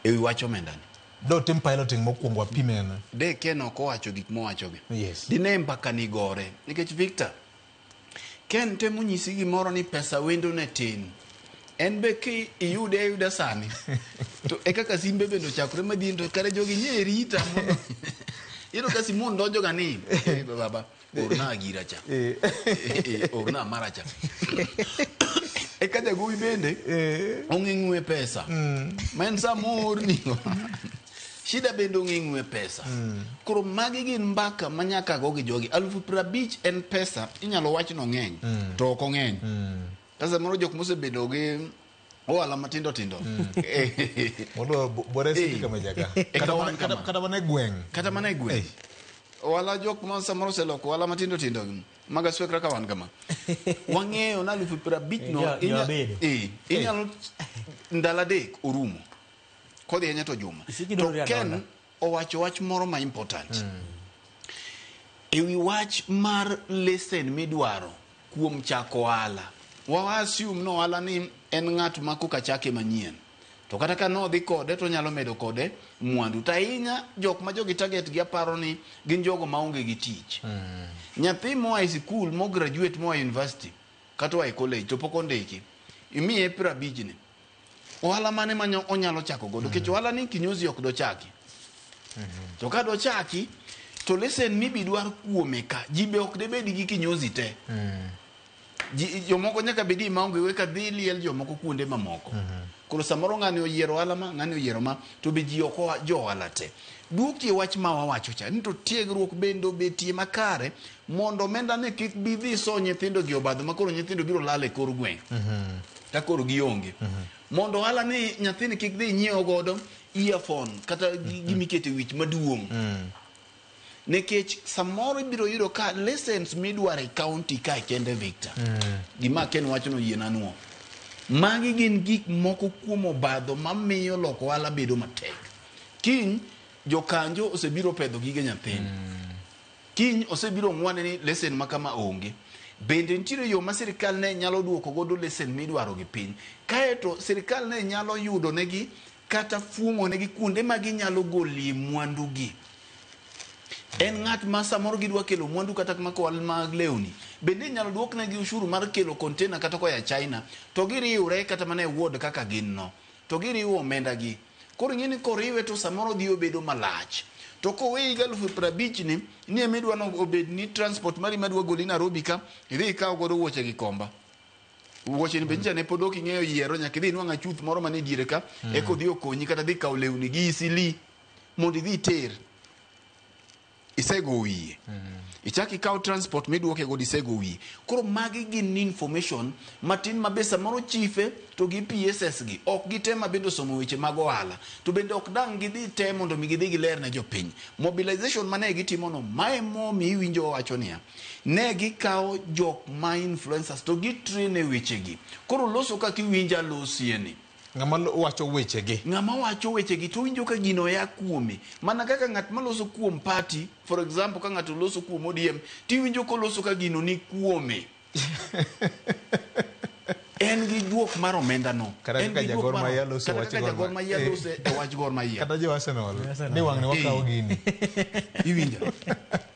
e wi wach omenda ni. Do tim piloting mokwongo wapime ne. De Ken ok owacho gik mowachogi. Yes. Dine mbaka ni gore. Nikech Victor, Ken temo nyisi gimoro ni pesa wendo ne tin. En be ki iyude ayuda sani, to e kaka simbe bende ochakore madhi to kare jogi nye rita. Iyudo ka Simon donjo ga ni, baba, orna gira cha. Orna mara cha. Eka jagowi bende ong'e ng'we pesa. Ma en sama oorni. Shida bende ong'e ng'we pesa. Koro magi gin mbaka ma nyaka go gi jogi. 50,000 en pesa, inyalo wach no ng'eny, to ok ong'eny. Ka samoro jok mosebedo gi ohala matindo tindo. Mondo bore siti kama jaga. Kata mana e gweng'. Kata mana e gweng'. Ohala jok ma samoro oseloko ohala matindo tindo maga swekra ka wan kama. Wang'eyo na 50,000 no inyalo ndalo 3 orumo. Kodhi ahinya to juma. To Ken owacho wach moro ma important. E wi wach mar lesen midwaro kuom chako ohala. Wa assume no ohala ni en ng'at ma koka chake manyien. To kata ka nodhi kode to onyalo medo kode mwandu. To ahinya jok ma jogi target gi aparo ni gin jogo maonge gi tich. Nyathi moa e sikul, mo graduate moa e university kata oa e college to pok ondiki, imiye 50 ni. Ohala mane ma onyalo chako godo? Nikech ohala ni kinyozi ok dochaki. To ka dochaki, to lesen mibi dwar kuome ka, ji be ok debed gi kinyozi te. Jomoko nyaka bedi maonge we ka dhi liel jomoko kuonde mamoko. Koro samoro ng'ani oyiero ohala ma, ng'ani oyiero ma, to be ji ok jo ohala te. Duokie wach ma wawacho cha, ni to tiegruok bende obetie makare mondo omenda ni kik bi dhi so nyithindo gi obadho ma koro nyithindo biro lal e kor gweng'. Ka koro gionge. Mondo ohala ni nyathini kik dhi nyiewo godo earphone kata gimikete wich maduong'. Nikech samoro ibiro yudo ka lessons midwaro e county ka kende Victor. Gima Ken wacho no yiena nuo. Magi gin gik moko kuom obadho mamiyo loko ohala bedo matek. Kiny jokanjo osebiro pedho gige nyathini. Kiny osebiro ng'wane ni lesen ma kama onge. Bende nitiere yo ma sirikal ne nyalo duoko godo lesen midwaro gi piny. Kaeto sirikal ne nyalo yudo negi kata fuong'o negi kuonde ma ginyalo golie mwandu gi. En ng'at ma samoro gidwa kelo mwandu kata makwal mag lewni. Bende inyalo duok negi ushuru mar kelo container kata koa China to giriwre kata mana e ward kaka gin no. To giriwo omenda gi. Koro ing'e ni koriwe to samoro dhi obedo malach. To koweyi gi 50,000 ni, ni emidwa no obed ni transport mari madwa goli Nairobi ka, idhi ikaw godo wuoche gi komba. Wuoche ni be nyicha ne pod ok ing'eyo yiero, nyaka idhi inwang' achuth moro manie diere ka, eka odhi okonyi kata dhi kawo lewni gi isili mondo idhi iter. Isego wiye. Ichak ikaw transport miduoke godo isego wiye. Koro magi gin information matin ma be samoro chife to gi PSS gi ok gite ma bende osomo weche mag ohala. To bende ok dang' gidhi te mondo mi gidhi giler ne jopiny. Mobilization mane gitimo no, mae momiyo iwinjo wacho niya, ne gikawo jok ma influencers to gitrain e wechegi. Koro loso kaka iwinjo alosie ni. Ng'ama wacho wechegi. Ng'ama wacho wechegi to winjo ka gino ya kuome. Mana kaka ng'at maloso kuom party, for example ka ng'ato loso kuom ODM, tiwinjo koloso ka gino ni kuome. En gi juok mar omenda no. Kata kaka ja Gor Mahia loso wach Gor Mahia loso e wach Gor Mahia. Kata jo Arsenal, ni wang'ni wakawo gini. Iwinjo.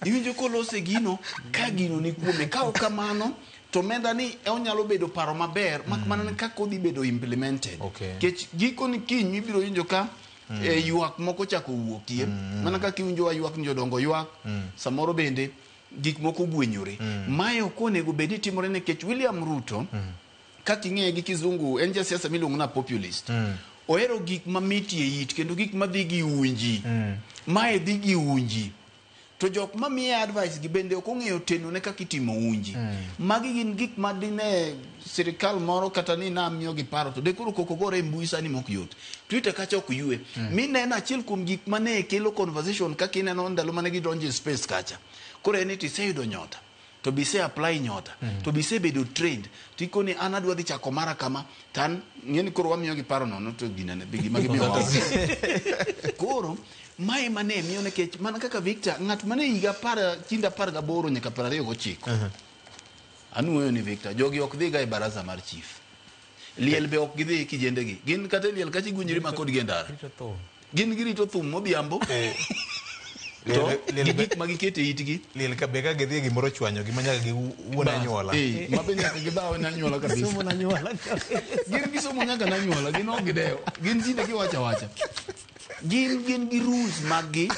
Iwinjo koloso e gino ka gino ni kuome. Ka ok kamano, to omenda ni onyalo bedo paro maber mak mana ni kaka odhi bedo implemented. Nikech giko ni kiny ibiro winjo ka ywak moko chako wuokie. Mana kaka iwinjo wa ywak ni jodongo ywak, samoro bende gik moko gwenyore. Mae ok onego bed ni timore nikech William Ruto, kaka ing'eye gi kizungu, en jasiasa miluongo na populist. Ohero gik mamit e it kendo gik madhi gi unji. Mae dhi gi unji. To jok mamiye advice gi bende ok ong'eyo tenone kaka itimo unji. Magi gin gik ma dine sirikal moro kata ni namiyo gi paro to de koro koko gore e mbui sani mok yot. Twitter kacha ok ywe. Mineno achiel kuom gik mane kelo conversation kaka ineno ndalo mane gidonjo e space kacha. Koro en ni tiseyudo nyota. To be ise apply nyota. To be isebedo trained. Tikoni an adwa dhi chako mara kama, to an ng'eni koro wamiyo gi paro nono to ginene gima gimiyo wa. Koro mae mane miyo nikech mana kaka Victor ng'at mane higa kind 18 nyaka 29. Anuoyo ni Victor jogi ok dhiga e baraza mar chief. Liel be ok gidhi kijendegi. Gin kata e liel kacha igwenyori ma kodgi e ndara. Gin girito thum modhiambo. To gi gik ma giketo e itgi. Liel ka be ka gidhi gimoro chwanyogi ma nyaka giwuon anyuola. Ma be nyaka gidhaw ne anyuola kabisa. Somo na anyuola. Gin gisomo nyaka na anyuola, gin ok gidewo. Gin tinde giwacho awacha. Gin gi rules mag gi.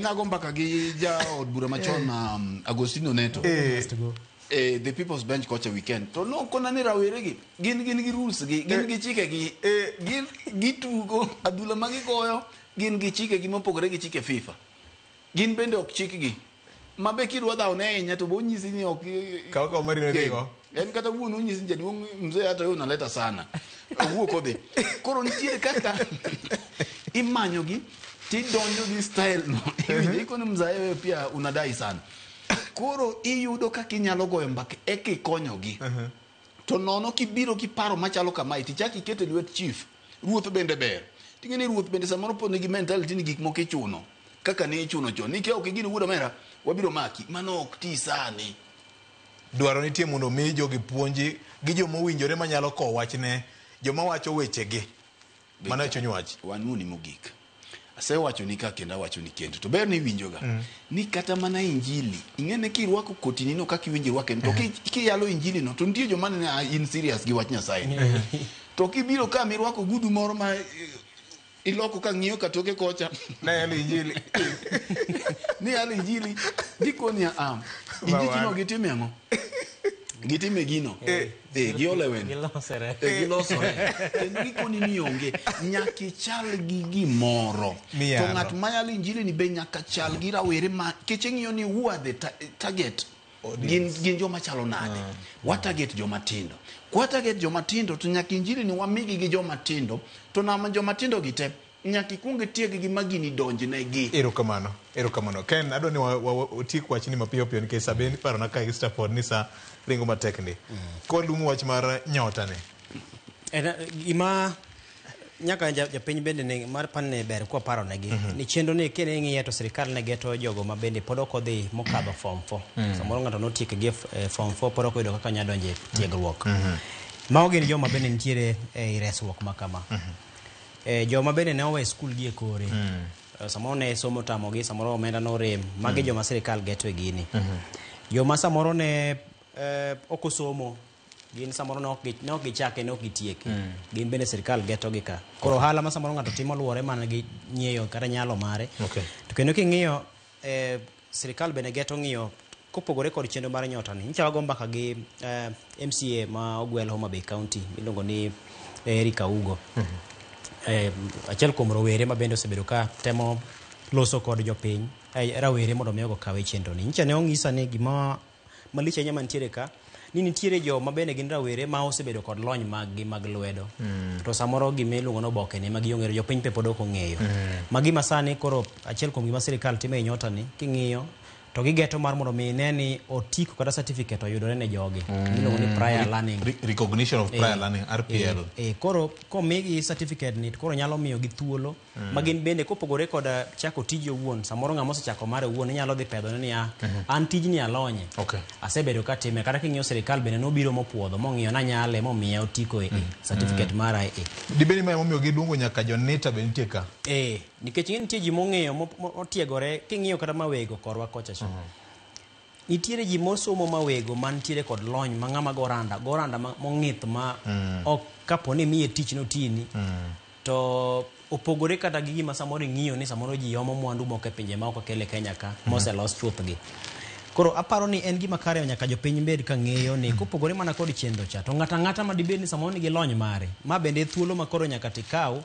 Nago mbaka gi jaod bura machon Agostino Neto. The People's Bench kocha weekend. To nokona ni rawere gi gin gi rules gi, gin gi chike gi. Gin gitugo adhula ma gigoyo, gin gi chike gi mopogore gi chike FIFA. Gin bende ok chikgi. Ma be kidwa dhawo ne ahinya to bo nyisi ni ok Kaw kaw mari dhigo. En kata wuon onyisi ni jaduong' mzee hata wewe unaleta sana. Owuok odhi. Koro nitiere kaka imanyo gi tidonjo gi style no. Iwinjo ikoni mzae wewe pia unadai sana. Koro iyudo kaka inyalo goyo mbaka eka ikonyogi. To nono kibiro gi paro machalo kamae tichak iketo e lwet chief. Ruoth bende ber. Ting'e ni ruoth bende samoro pod nigi mentality ni gik moko ichuno. Kaka ne ichuno chon. Nikia ok igini wuod omera, wabiro maki. Mano ok ti sani. Dwaro nitie mondo mi jogi puonji gi joma owinjore manyalo kowo wachne joma wacho wechegi. Mano e chuny wach. Wanuoni mogik. Asewachoni ka kendo awachoni kendo. To ber ni iwinjoga. Ni kata mana injili, ing'e ni kirwako kotini no kaka iwinjo irwake to kiyalo injili no to nitie joma nene in serious gi wach Nyasaye ni. To kibiro ka mirwako gudu moro ma iloko ka ng'iyo ka toke kocha. Ne yalo injili. Ni yalo injili. Dikoni a injili no gitime ang'o? Gitime gino. Giole wendo. Gilosore. Gilosore. Kendo gikoni ni onge. Nyaka ichal gi gimoro. Miyalo. To ng'at mayalo injili ni be nyaka chal gi rawere ma keche ng'iyo ni who are the target. Gin joma chalo nade. Wa target joma tindo. Kwa target joma tindo to nyaka injili ni wamigi gi joma tindo. To nama joma tindo gi te nyaka ikuong itieg gi ma gini donjnegi. Erokamano. Erokamano. Ken, adwa ni watiek wachni mapiyo piyo nikech sa be iparona ka Staford ni sa ringo matek ndi. Kwaluongo wach mar nyota ni. En gima nyaka japiny bende ne mar panne ber kwa paro negi. Ni chenro ni kene ng'iye to sirikal ne geto jogo ma bende pod ok odhi mokadho form 4. Samoro ng'ato notieko gi form 4 pod ok oyudo kaka nyalo donjo e tiegruok. Mago gin joma bende nitiere e resruok ma kama. Joma bende ne owe skul gi e kore. Samoro ne somo tamogi, samoro omenda norem. Magi joma sirikal geto e gini. Joma samoro ne ok osomo, gin samoro ne ok gichake, ne ok gitieke. Gin bende sirikal geto gi ka. Koro ohala ma samoro ng'ato timo luwore mana gi ng'eyo kata nyalo mare. To kendo king'iyo sirikal bende geto ng'iyo kopogore kod chenro mar nyota ni. Nyicha wago mbaka gi MCA ma ogwel Homa Bay County miluongo ni Eric Augo. Achiel kuom rowere ma bende osebedo ka temo loso kod jopiny, rawere mondo mi okaw e chenro ni. Nyicha ne onyisa ni gima malich ahinya mantiere ka ni nitiere joma bende gin rawere ma osebedo kod lony mag gi mag lwedo. To samoro gima iluongo ni oboke ni ma gionge jopiny pe pod ok ong'eyo. Ma gima sani koro achiel kuom gima sirikal timo e nyota ni king'iyo to gigeto mar mondo mi ne ni otiko kata certificate oyudore ne jogi. Miluongo ni prior learning. Recognition of prior learning, RPL. Koro komigi certificate ni to koro nyalo miyo gi thuolo ma gin bende kopogore kod chako tiji owuon, samoro ng'ama osechako mare owuon inyalo dhi pedhone niya, an tijni alonye. Asebedo katime kata king'iyo sirikal bende nobiro mopuodho mong'iyo nanyale momiya otiko e certificate mara e. Dibed ni ma emomiyo giluongo nyaka jonita be nitie ka. Nikech ing'e nitie ji mong'eyo motiegore king'iyo kata mawego korwa kocha cha. Nitiere ji mosomo mawego mantiere kod lony ma ng'ama go randa, go randa mong'ith ma ok kapo ni miye tich notini to opogore kata gi gima samoro ing'iyo ni samoro ji omo mwandu moko e pinje ma ok okel e Kenya ka moselos chuthgi. Koro aparo ni en gima kare nyaka jopiny bed ka ng'eyo ni kopogore mana kod chenro cha to ng'ato ang'ata ma dibed ni samoro nigi lony mare ma bende thuolo ma koro nyaka tikaw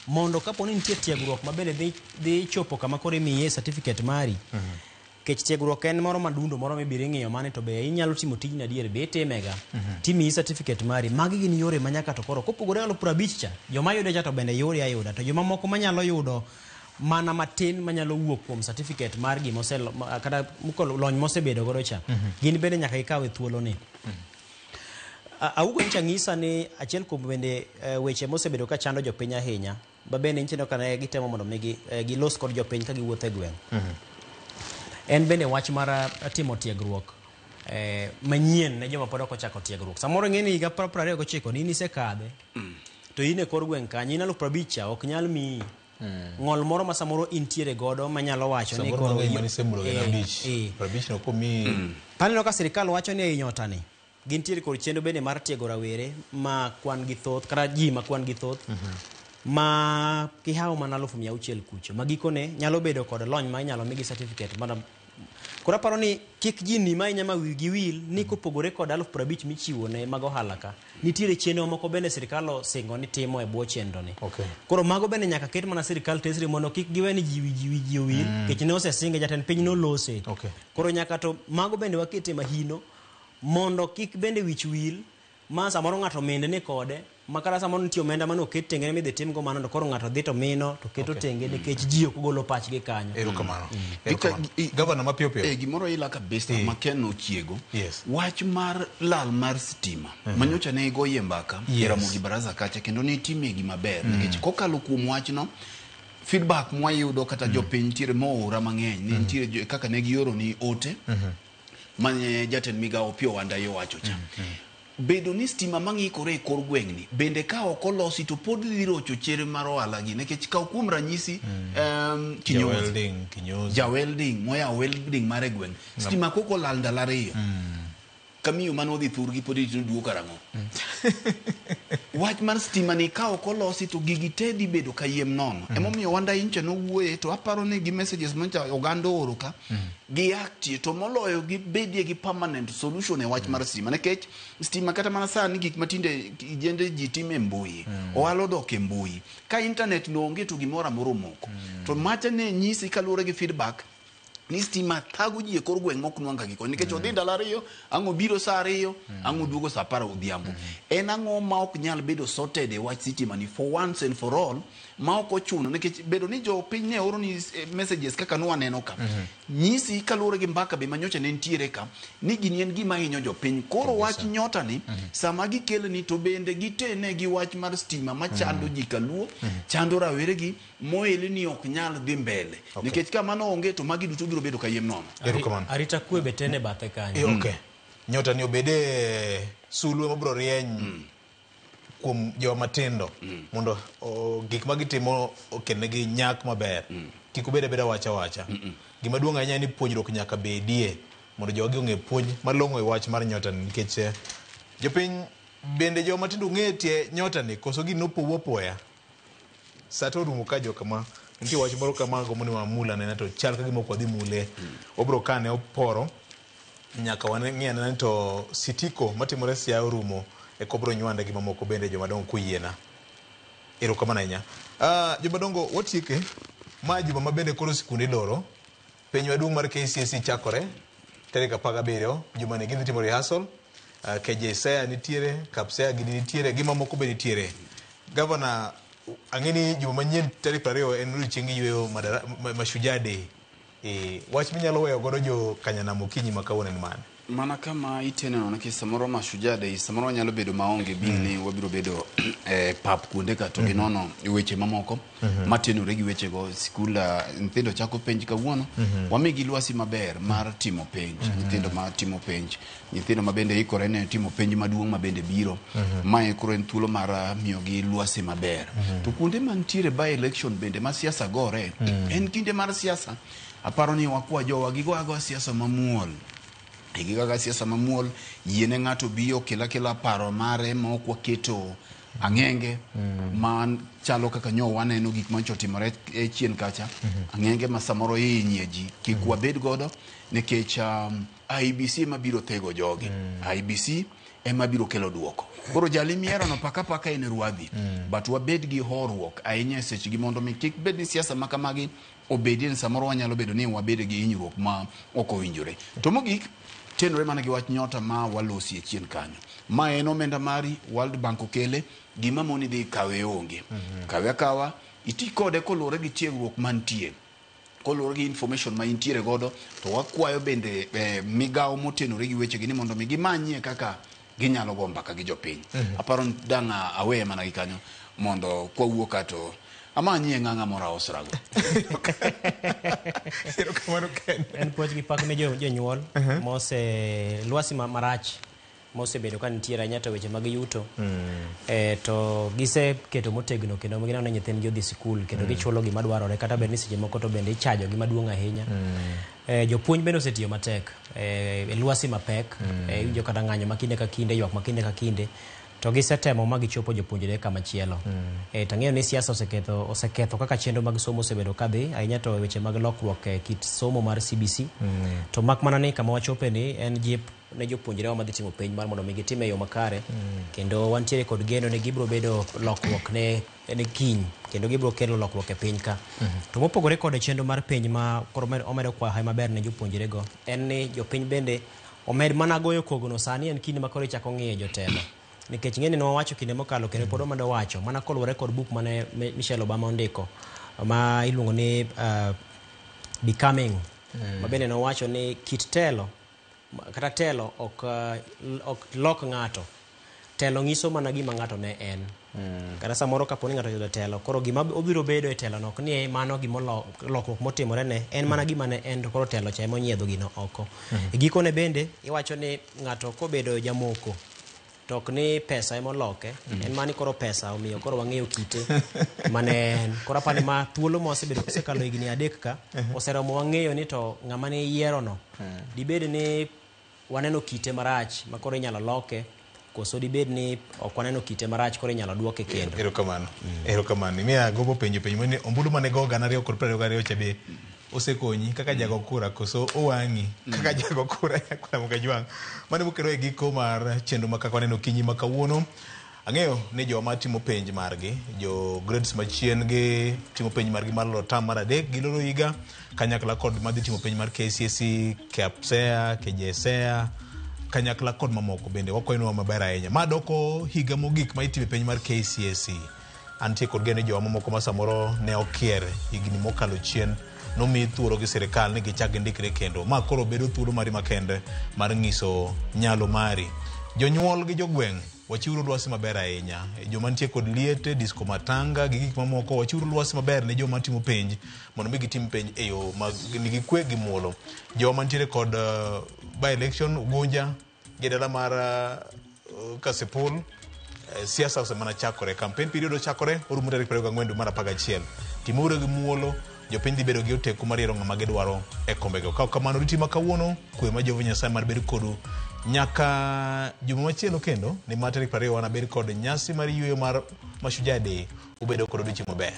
mondo kapo ni nitie tiegruok ma bende dhi chopo kama koro imiye certificate mari. Kech tiegruok en moro madundo moro mibiro ing'iyo mane to be inyalo timo tijni adier be itimega. Timiyi certificate mari. Magi gin yore ma nyaka to koro kopogore 50,000 cha joma yude cha to bende yore ayuda to joma moko manyalo yudo mana matin manyalo wuok kuom certificate mar gima kata lony mosebedo godo cha gin bende nyaka gikaw e thuolo ni. Augo nyicha ng'isa ni achiel kuom bende weche mosebedo ka chando jopiny ahinya ba bende nyicha ka ne gitemo mondo mi gilos kod jopiny ka giwuotho e gweng'. En bende wach mar timo tiegruok manyien ne joma pod ok ochako tiegruok. Samoro ing'e ni higa 29 ni in isekadhe to in e kor gweng' kanyo in 50,000 cha ok nyal miyi. Ng'ol moro ma samoro intiere godo manyalo wacho ni Samoro koro mang'eny mane isemulo gin 50. 50 no komiyi. Paneno ka sirikal wacho ni ei nyota ni gintiere kod chenro bende mar tiego rawere ma kwan gi thoth kata ji ma kwan gi thoth ma kihawo mana 600,000 kucho ma gikone nyalo bedo kod lony ma inyalo migi certificate mana. Koro aparo ni kik ji nim ahinya ma wigi wil ni kopogore kod 50,000 michiwo ne mag ohala ka nitiere chenro moko bende sirikal osingo ni timo e bwo chenro ni. Koro mago bende nyaka ket mana sirikal tesre mondo kik giwe ni ji wigi owil nikech ne osesinge jatend piny nolose. Koro nyaka to mago bende wakete mahino mondo kik bende wich wil ma samoro ng'ato minde ni kode ma kata samoro nitie omenda mane oket tenge midhi timgo mano to koro ng'ato dhi to mino to keto tenge nikech ji ok ogolo pachgi kanyo. Erokamano. Gavana mapiyo piyo. Gimoro ila kabisa ma Ken ochiego. Wach mar lal mar stima. Manyocha ne igoye mbaka e Ramogi Baraza kacha kendo ne itime gima ber nikech kokalo kuom wachno feedback mwayudo kata jopiny nitiere moora mang'eny ni nitiere kaka ne gioro ni ote mane jatend migawo Opiyo Wandayi owacho cha. Bedo ni stima mang'ikore e kor gweng'ni bende ka ok olosi to pod dhi rocho chenro mar ohala gi, nikech kaw kuom ranyisi kinyozi. Ja-welding, kinyozi. Ja welding moyawo welding mare e gweng', stima koko olal ndalo 2, kamiyo mane odhi thurgi pod irito ni duogo karang'o. Wach mar stima ni ka ok olosi to gigi te dhi bedo kayiem nono. Emomiyo Wanda Incha nowuoye, to aparo ni gi messages mancha oganda ooro ka, gi actie to moloyo gibedie gi permanent solution e wach mar stima, nikech stima kata mana sani gik matinde jende ji timo e mbui, ohala odok e mbui, ka internet no onge to gimoro amora omoko. To macha ne nyisi kaluwore gi feedback ni stima thago ji e kor gweng' mok nwang' ka gikoni, nikech odhi ndalo 2, ang' obiro saa 2, ang' oduogo saa 10 odhiambo. En ang'o ma ok nyal bedo sorted e wach sitima ni for once and for all, ma ok ochuno, nikech bedo ni jopiny ne oro ni messages kaka nwaneno ka, nyisi kaluwore gi mbaka be manyocha ne nitiere ka ni gini en gima hinyo jopiny. Koro wach nyota ni sama gikele ni to bende gitene gi wach mar stima machando ji kaluo, chando rawere gi moel ni ok nyal dhi mbele, nikech ka mano onge to magi duto biro bedo kayiem nono. Erokamano. Arita kwe be tene bathe kanyo. Okay. Nyota ni obede sulwe mabiro rieny kuom joma tindo mondo gik ma gitimo okelnegi nyak maber. Kik obed abeda wacha wacha. Gima duong' ahinya en ni puonjruok nyaka bedie mondo jogi ong'e puonj malong'o e wach mar nyota ni, nikech jopiny bende joma tindo ong'e tie nyota ni koso gini nopowu apoya. Sa to orumo ka jokama nitie wach moro kama agombo ni wamul anena to chal ka gima ok wadhi mule. Wabiro kane oporo nyaka wang'i anena ni to sitiko matimore Siaya orumo eka wabiro nywande gi mamoko bende jomadongo koyiena. Erokamano ahinya. Jomadongo watieke ma juma ma bende koro sikunde iloro. Penj maduong' mar KCSE chakore tarik 17 juma ni gidhi timo rehearsal. KJSEA nitiere, KAPSEA gini nitiere, gi mamoko be nitiere. Gavana, ang'e ni juma manyien tarik 20 en odiochieng yueyo Mashujaa Day. Wach minyalo weyo godo jo Kanyanam okinyi ma kawuono en mane? Mana kama iteneno nikech samoro Mashujaa Day samoro wanyalo bedo maonge being ni wabiro bedo pap kuonde ka to ginono weche mamoko matenore gi wechego. Sikul nyithindo chako penj kawuono, wamigi lwasi maber mar timo penj. Nyithindo ma timo penj, nyithindo ma bende ikore ne timo penj maduong' ma bende biro, mae koro en thuolo mar miyogi lwasi maber. To kuonde mantiere by election bende ma siasa gore, en kinde mar siasa, aparo ni wakwa jowa gigo agoa siasa mamuol, gigo siasa mamuol, yiene ng'ato bi okel akela paro mare ma ok waketo ang'enge ma chalo kaka nyo waneno gik mancho otimore e chien kacha, ang'enge ma samoro ihinye ji kik wabed godo, nikech IEBC ema biro thego jogi, IEBC ema biro kelo duoko. Koro jali miero no paka paka en ruadhi, but wabed gi horuok ahinya e sechegi mondo mi kik bed ni siasa ma kamagi obedie ni samoro wanyalo bedo ni wabed gi hinyruok ma ok owinjore. To mogik tenore mana gi wach nyota ma walosi e chien kanyo. Ma en omenda mari, World Bank okele, gima moni dhi kawe onge. Kawe akawa, iti kode koluwore gi tiegruok mantie, koluwore gi information ma intiere godo. To wakwayo bende migawo motenore gi wechegi ni mondo mi gimanyie kaka ginyalo go mbaka gi jopiny. Aparo ni dang' aweye mana gi kanyo mondo kwawuok ka to amanyie ng'ang'a moro aosrago. Erokamano Ken. En puoch gi pak ne jonyuol mose lwasi marach mosebedo ka nitiere ahinya to weche mag yuto, to giseketo motegno kendo gineno ni nyithindgi odhi sikul kendo gichulo gima dwarore, kata bed ni seche moko to bende ichajo gi maduong' ahinya. Jopuonj bende osetiyo matek e lwasi mapek, iwinjo kata ng'anyo ma kinde ka kinde, ywak ma kinde ka kinde, to gisetemo ma gichopo jopuonjre kama chielo. To ang'eyo ni siasa oseketho kaka chenro mag somo osebedo kadhi ahinya to weche mag lokruok e kit somo mar CBC. To mak mana ni kama wachope ni en jip ne jopuonjrewa madhi timo penj mar mondo mi gitim e yo makare, kendo wantiere kod geno ni gibiro bedo lokruok ne kiny kendo gibiro kelo lokruok e piny ka. To mopogore kod chenro mar penj ma koro omedo kwayo maber ne jopuonjrego en ni jopiny bende omed mana goyo kogno. Sani en kinde ma koro ichako ng'iyo jotelo, nikech ng'eni ne wawacho kinde mokalo kendo pod wamedo wacho mana koluwore kod buk mane Michelle Obama ondiko ma iluongo ni Becoming, ma bende nowacho ni kit telo kata telo ok lok ng'ato, telo nyiso mana gima ng'ato ne en. Kata samoro kapo ni ng'ato oyudo telo, koro gima obiro bedo e telo no ok ni mano gima lokruok motimore ne en, mana gima ne en, to koro telo cha ema onyiedho gino oko. E gikone bende iwacho ni ng'ato kobedo jamoko To ok ni pesa emoloke, en mani koro pesa omiyo koro wang'eyo kite mane en. Koro apani ma thuolo ma wasebedo osekalo higni 3 ka, oseromo wang'eyo ni to ng'ama ne yierono, dibed ni waneno kite marach ma koro inyalo loke, koso dibed ni ok waneno kite marach koro inyalo duoke kendo. Erokamano. Erokamano. Imiya gombo penjo penjo mani ombulu mane go 2022 cha be osekonyi kaka jago kura koso owang'i kaka jago kura Ramogi Ajwang'. Mano mokelo e giko mar chenro ma kaka waneno okinyi ma kawuono. Ang'eyo ni joma timo penj margi, jo grades machien gi timo penj margi mar loro term mar 3 giloro higa kanyakla kod madhi timo penj mar KCSE, KPSEA, KJSEA, kanyakla kod mamoko bende wakwayo maber ahinya. Ma doko higa mogik ma itime penj mar KCSE. Antie kod geno ni jowa mamoko ma samoro ne okier higni mokalo chien nomi thuolo gi sirikal ni gichak gindikre kendo. Ma koro bedo thuolo mari makende mar ng'iso nyalo mari. Jonyuol gi jogweng' wachiwuru lwasi maber ahinya. Joma nitie kod liete, disco matanga gi gik mamoko, wachiwuru lwasi maber ne joma timo penj mondo mi gitim penj e yo ma nigi kwe gi muolo. Joma nitiere kod by election Ugunja gi dala mar Kasipul, siasa osemana chakore, campaign period ochakore, orumo tarik 24 dwe mar 11. Timuru gi muolo, jopiny dhi bedo gi oteku mar yiero ng'ama gidwaro e kombego. Ka ok kamano, riti ma kawuono, kwe ma Jehova Nyasaye mar bed kodu nyaka juma machielo kendo, ni mar tarik 20 wanabed kod nyasi mar yueyo mar Mashujaa Day. Ubedo kod odiochieng' maber.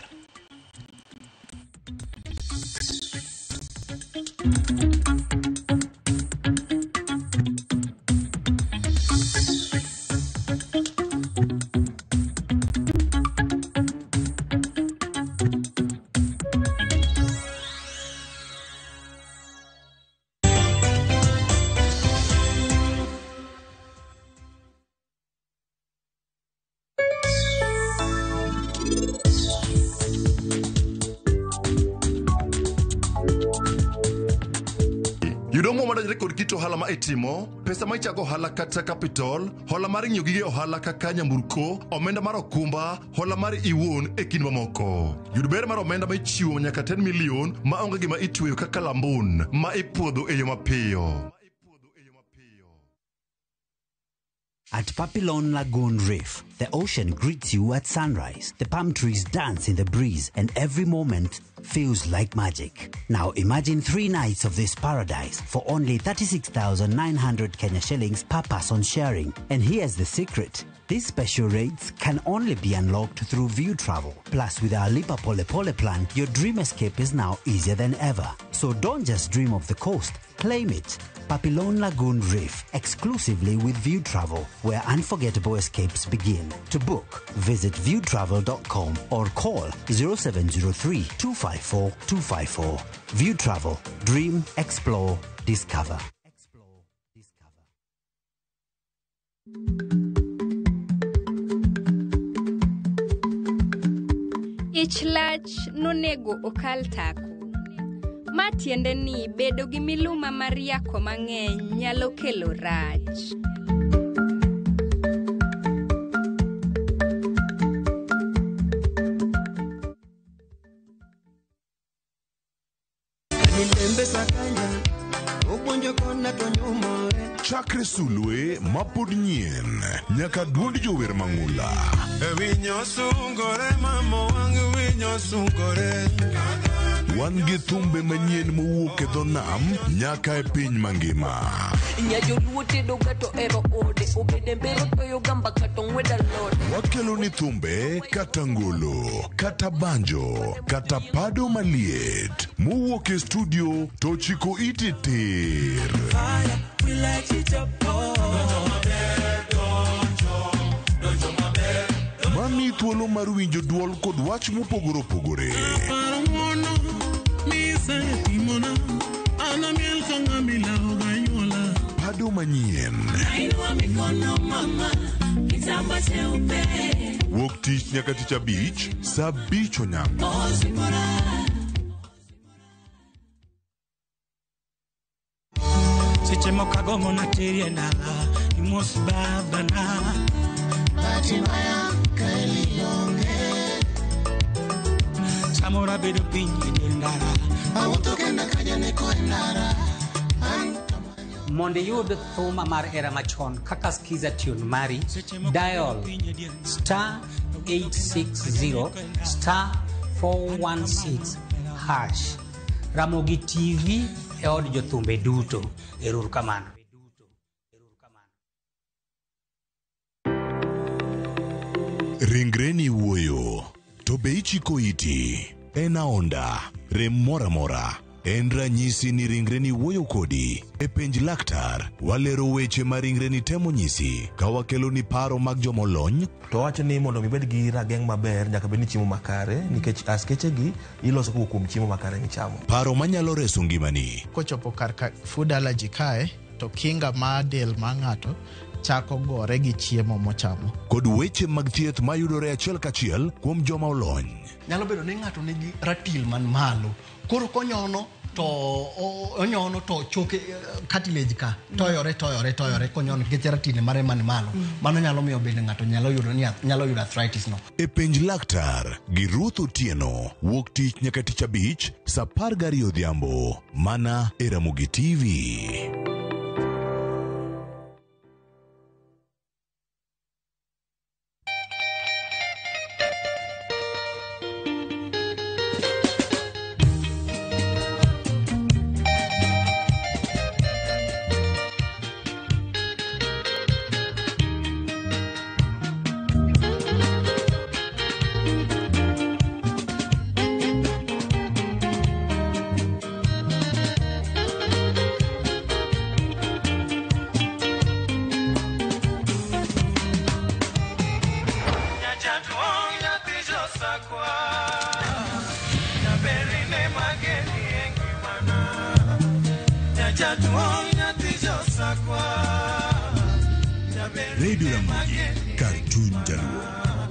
Yudo omuom madonjore kod kit ohala ma itimo, pesa ma ichago ohala kata capital, hola mar ng'iewo gige ohala kaka nyamburko, omenda mar okumba, hola mar iwuon e kind mamoko. Yud ber mar omenda ma ichiwo nyaka 10 million ma onge gima itweyo kaka lambun ma ipuodho e yo mapiyo. At Papillon Lagoon Reef, the ocean greets you at sunrise. The palm trees dance in the breeze, and every moment feels like magic. Now imagine 3 nights of this paradise for only 36,900 Kenya shillings per person sharing. And here's the secret. These special rates can only be unlocked through View Travel. Plus, with our Lipa Pole Pole plan, your dream escape is now easier than ever. So don't just dream of the coast, claim it. Papillon Lagoon Reef, exclusively with View Travel, where unforgettable escapes begin. To book, visit viewtravel.com or call 0703 254 254. View Travel, dream, explore, discover. Ich lach nonego okal tako. Ma tiende ni bedo gi miluma mar yako mang'eny nyalo kelo rach. Chakre sulwe mapod nyien nyaka duond jower mang'ula. Wan gi thumbe manyien mowuok e dho nam nyaka e piny mangima. Wakelo ni thumbe kata ngolo, kata banjo, kata pado maliet mowuok e studio to chiko ite tir. Mami thuolo mar winjo duol kod wach mopogore opogore. Pado manyien. Wuok tich nyaka tich abich, saa 5 onyango. Seche moko agombo nateri e dala, imos babana. Samoro abedo piny e dier ndara. Awuotho kenda ka janeko e ndara. Mondo iyud thuma mar era machon kaka Skiza tune mari, dial star 860 star 416 hash. Ramogi TV e od jothumbe duto. Ero kamano. Ringreni wuoyo, to be ichiko iti? En aonda, rem moro amora. En ranyisi ni ringreni wuoyo kodi. E Penj Laktar, walero weche ma ringreni temo nyisi ka wakeloni paro mag jomolony. To wacho ni mondo mi ibed gi rageng' maber nyaka bed ni chiemo makare nikech askeche gi iloso kowuok kuom chiemo makare michamo. Paro manyalo reso ngimani. Kochopo kar ka food allergy kae to kinga mar del mar ng'ato chako gore gi chiemo mochamo. Kod weche mag thieth mayudore achiel kachiel kuom joma olony. Nyalo bedo ni ng'ato nigi ratil man malo, koro konyono to onyono to choke, cartilage ka toyore toyore toyore konyono nikech ratil mare man malo. Mano nyalo miyo bende ng'ato nyalo yudo ni nyalo yudo arthritis no. E Penj Laktar gi Ruth Otieno wuok tich nyaka tich abich saa 12 odhiambo mana e Ramogi TV. Radio Ramogi, kar chuny Jaluo.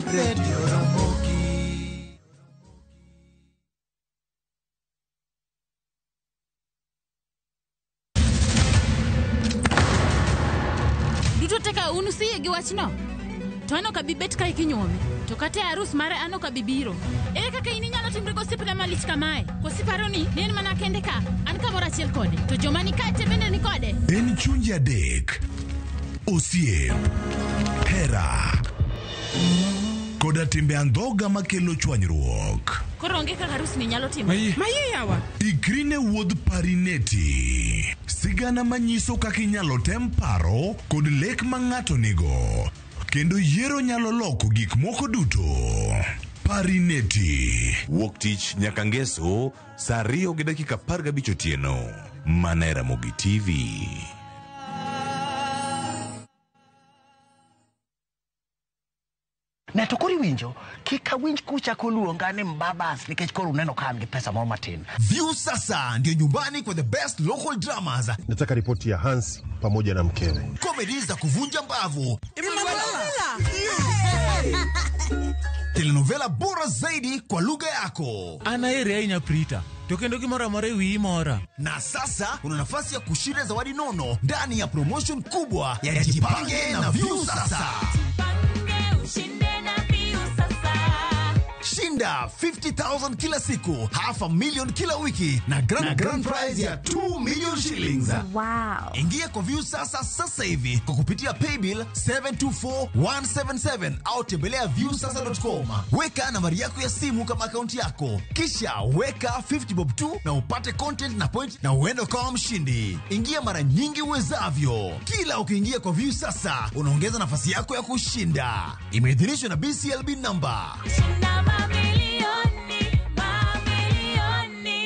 Radio Ramogi. Duto te ka un usiyie gi wachno, to an ok abi bet kae kinyuome, to kata e arus mare an ok abi biro. Ere kaka in inyalo timri gosiepna malich kamae? Koso iparo ni en mana kende ka, an kamoro achiel kode, to joma ni kae te bende ni kode? En chunje adek, osiep, hera, koda timbe andhoga makelo chwanyruok. Koro onge kaka arus ni nyalo timore. Mayie yawa. Ikri ne wuodh Parineti, sigana manyiso kaka inyalo tem paro kod lek ma ng'ato nigo, kendo yiero nyalo loko gik moko duto. Parineti, wuok tich nyaka ngeso saa 2:15 otieno, mana e Ramogi TV. Ne to koro iwinjo, kik awinj kuchako luonga ni mbabas nikech koro uneno ka an gi pesa moro matin. View sasa ndio nyumbani kwa the best local dramas. Nataka ripoti ya Hans pamoja na mkewe. Comedy za kuvunja mbavu. Telenovela bora zaidi kwa lugha yako. An aheri ahinya Prita, to kendo gimoro amora e wiyi mora. Na sasa una nafasi ya kushinda zawadi nono ndani ya promotion kubwa ya Jipange na View Sasa. Shinda 50,000 kila siku, 500,000 kila wiki na grand prize ya 2 million shillings. Wow. Ingia kwa View Sasa sasa hivi kwa kupitia paybill 724177 au tembelea viewsasa.com. Weka nambari yako ya simu kama akaunti yako, kisha weka 50 bob tu na upate content na point na uende ukawa mshindi. Ingia mara nyingi uwezavyo. Kila ukiingia kwa View Sasa unaongeza nafasi yako ya kushinda. Imeidhinishwa na BCLB number. Shinda mamilioni, mamilioni.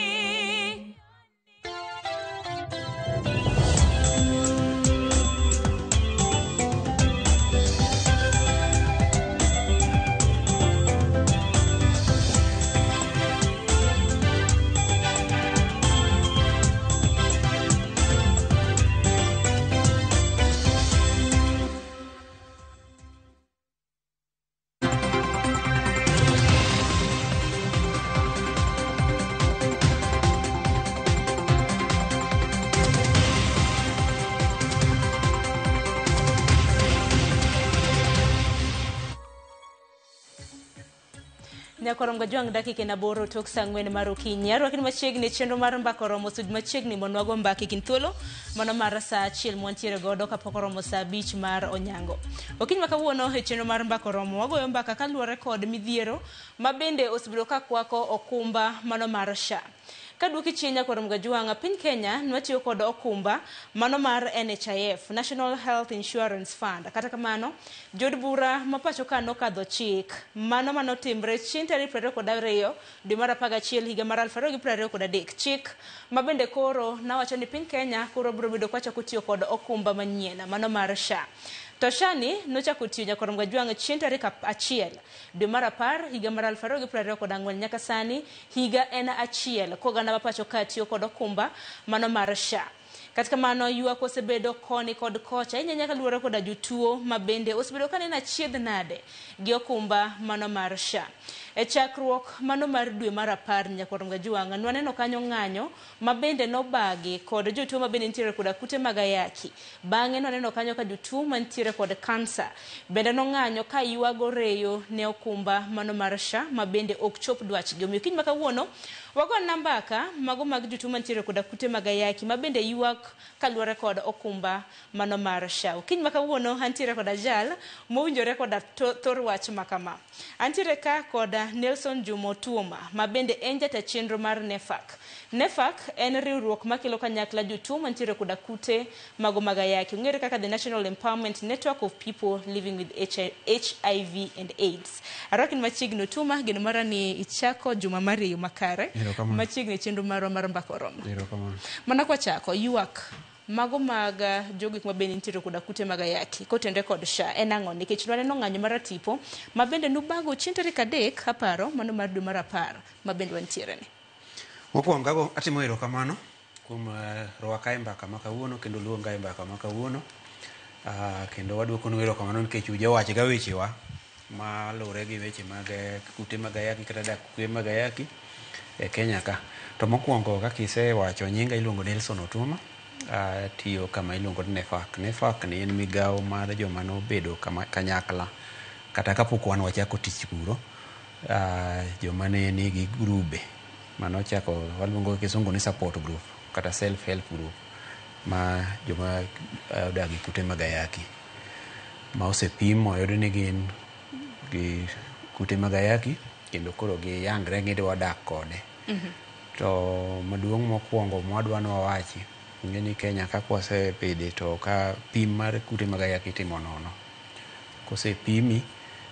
Nyakorom Gajwang' dakika en 8 tok saa 4 mar okinyi. Arwakni machiegni e chenro mar mbaka oromo sud machiegni mondo wago mbaka e kind thuolo mano mar saa 1 mwantiere godo kapok oromo saa 5 mar onyango. Okinyi ma kawuono e chenro mar mbaka oromo wagoyo mbaka kaluwore kod midhiero ma bende osebedo ka kwako okumba mano mar SHA. Kaduoki chien Nyakorom Gajwang', piny Kenya nwatiyo kod okumba mano mar NHIF, National Health Insurance Fund. Kata kamano, jood bura ma pacho ka nokadho chik mano manotimre chieng' tarik 22 dwe mar 11 higa mar 2023. Chik ma bende koro nawacho ni piny Kenya koro biro bedo kwachako tiyo kod okumba manyien mano mar SHA. To SHA ni nochako tiyo Nyakorom Gajwang' chieng' tarik 1 dwe mar 10 higa mar 2024 nyaka sani higa en achiel koganda ma pacho ka tiyo kod okumba mano mar SHA. Kata kamano ywak osebedo koni kod kocha ahinya nyaka luwore koda jotuo ma bende osebedo ka neno achiedh nade gi okumba mano mar SHA. E chakruok mano mar dwe mar 10 Nyakorom Gajwang' nwaneno kanyo ng'anyo ma bende nobagi kod jotuo ma bende nitiere koda kute mag ayaki. Bang'e nwaneno kanyo ka jotuo mantiere kod kansa bende nong'anyo ka ywago reyo ne okumba mano mar SHA ma bende ok chop dwachgi. Omiyo kiny ma kawuono wagona mbaka mago mag jotuo mantiere koda kute mag ayaki ma bende ywak kaluwore kod okumba mano mar SHA. Okinyi ma kawuono antiere koda jal mowinjore koda thor wach ma kama. Antiere ka koda Nelson Jumo Tuoma ma bende en jata chenro mar NEFAC. NEFAC en riwruok makelo kanyakla jotuo mantiere koda kute mago mag ayaki. Ong'ere kaka the National Empowerment Network of People Living with HIV and AIDS. Arwakni machiegni Otuoma, geno mara ni ichako juma mar eyo makare. Machiegni chenro marwa mar mbaka oromo. Mana kwachako ywak mago mag jogo ma bende nitiere koda kute mag ayaki kotenre kod SHA en ang'o? Nikech nwaneno ng'anyo mar tipo ma bende nubago chieng' tarik 3 aparo mano mar dwe mar 10 ma bende wantiere ni. Mokwongo ago atimo erokamano kuom rwaka e mbaka ma kawuono kendo luonga e mbaka ma kawuono. Kendo waduokonu erokamano nikech ujawacho ga wechewa maluwore gi weche mag kute mag ayaki kata dak kute mag ayaki e Kenya ka. To mokwongo kaka isewacho nyinga iluongo Nelson Otuoma. Tiyo kama iluongo ni NEFAC. NEFAC ni en migawo mar joma nobedo kama kanyakla kata kapok wan wachako tich kuro, joma ne nigi grube manochako waluongo gi kisungu ni support group kata self help group ma joma odak gi kute mag ayaki ma osepim oyud ni gin gi kute mag ayaki kendo koro giyangre gidwa dak kode. To maduong' mokwongo mwadwa ni wawachi ing'e ni Kenya kaka wasebede to ka pim mar kute mag ayaki itimo nono. Kosepimi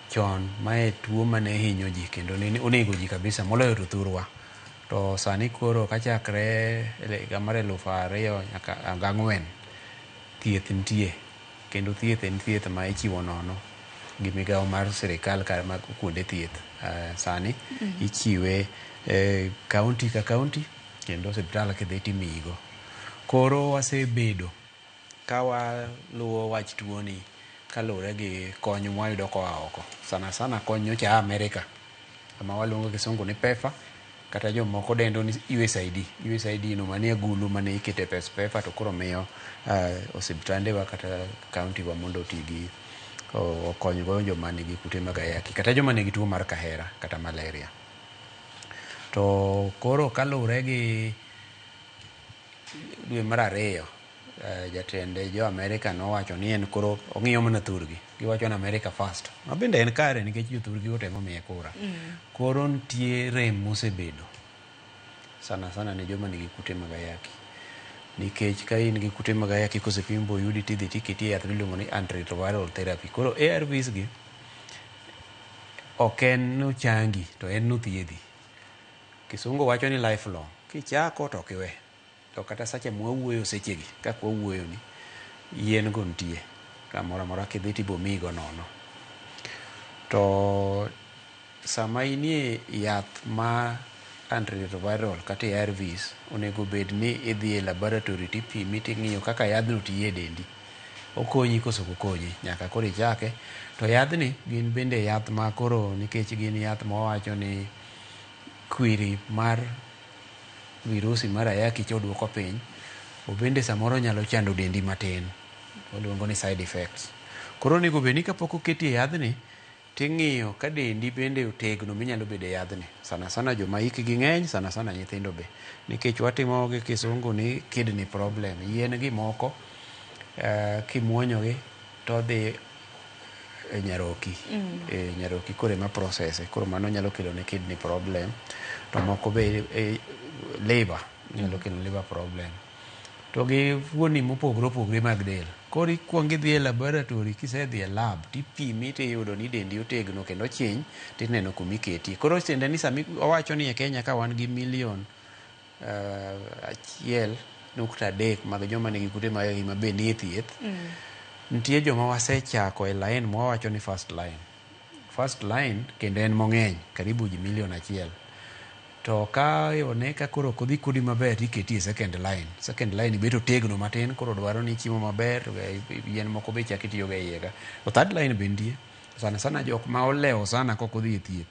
chon mae tuo mane hinyo ji kendo ne onego ji kabisa moloyo to thurwa. To sani koro kachakre higa mar 2004 thieth nitie kendo thieth en thieth ma ichiwo nono gi migawo mar sirikal kar mag kuonde thieth. Sani ichiwe kaunti ka kaunti kendo osiptal kidhi timiyigo. Koro wasebedo ka waluwo wach tuoni kaluwore gi kony mwayudo koa oko. Sana sana kony nyocha a Amerika kama waluongo kisungu ni PEPFAR kata jomoko dendo ni USAID. USAID no manie agulu mane ikete pes PEPFAR to koro miyo osiptande wa kata kaunti wa mondo oti gi okony go joma nigi kute mag ayaki kata joma nigi tuo mar kahera kata malaria. To koro kaluwore gi dwe mar 2 jatend jo Amerika nowacho ni en koro ong'iyo mana thurgi. Giwacho ni America first. Ma bende en kare nikech jothurgi otemo miye kura. Koro nitie rem mosebedo sana sana ne joma nigi kute mag ayaki. Nikech ka in gi kute mag ayaki kosepim boyudi tidhi tiketi e yath miluongo ni antiretroviral therapy. Koro ARVs gi ok en nochangi to en nothiedhi. Kisungu wacho ni lifelong. Kichako to ok iwe. To kata sache mwawuoyo sechegi kaka wawuoyo ni yien go nitie kamoro amora kidhi tibomiyigo nono. To sama inie yath ma antiretroviral kata ARVs onego bed ni idhi e laboratory tipimi ting'iyo kaka yadhno tiyo e dendi. Okonyi koso ok okonyi nyaka koro ichake. To yadhni gin bende yath ma koro nikech gin yath mawacho ni kwiri mar virusi mar ayaki cha oduoko piny, obende samoro nyalo chando dendi matin. Waluongo ni side effects. Koro onego bed ni kapok oketi e yadhni Ting'iyo ka dendi bende otegno minyalo bedo e yadhni. Sana sana joma hikgi ng'eny, sana sana nyithindo be. Nikech watimo gi kisungu ni kidney problem. Yien gi moko kimuonyogi to dhi e nyaroki. E nyaroki koro ema process e. Koro mano nyalo kelo ne kidney problem. To moko be liver, nyalo kelo liver problem. To gi fuoni mopogore opogore mag del. Koro ikuongo idhi e laboratory, kisedhi e lab tipimi tiyudo ni dendi otegno kendo chiny tineno kumiketie. Koro tiende ni sami owacho ni e Kenya ka wan gi milion 1.3 mag joma nigi kute mag ayaki ma be nie thieth. Nitie joma wasechako e line mwawacho ni first line. First line kendo en mong'eny, karibu ji milion 1. To ka one ka koro ok odhi kodi maber tiketi e second line. Second line bet otegno matin koro dwaro ni chiemo maber, yien moko be chak itiyogo e iye ka. To third line be nitie. Sana sana jok ma olewo sana kok odhi e thieth,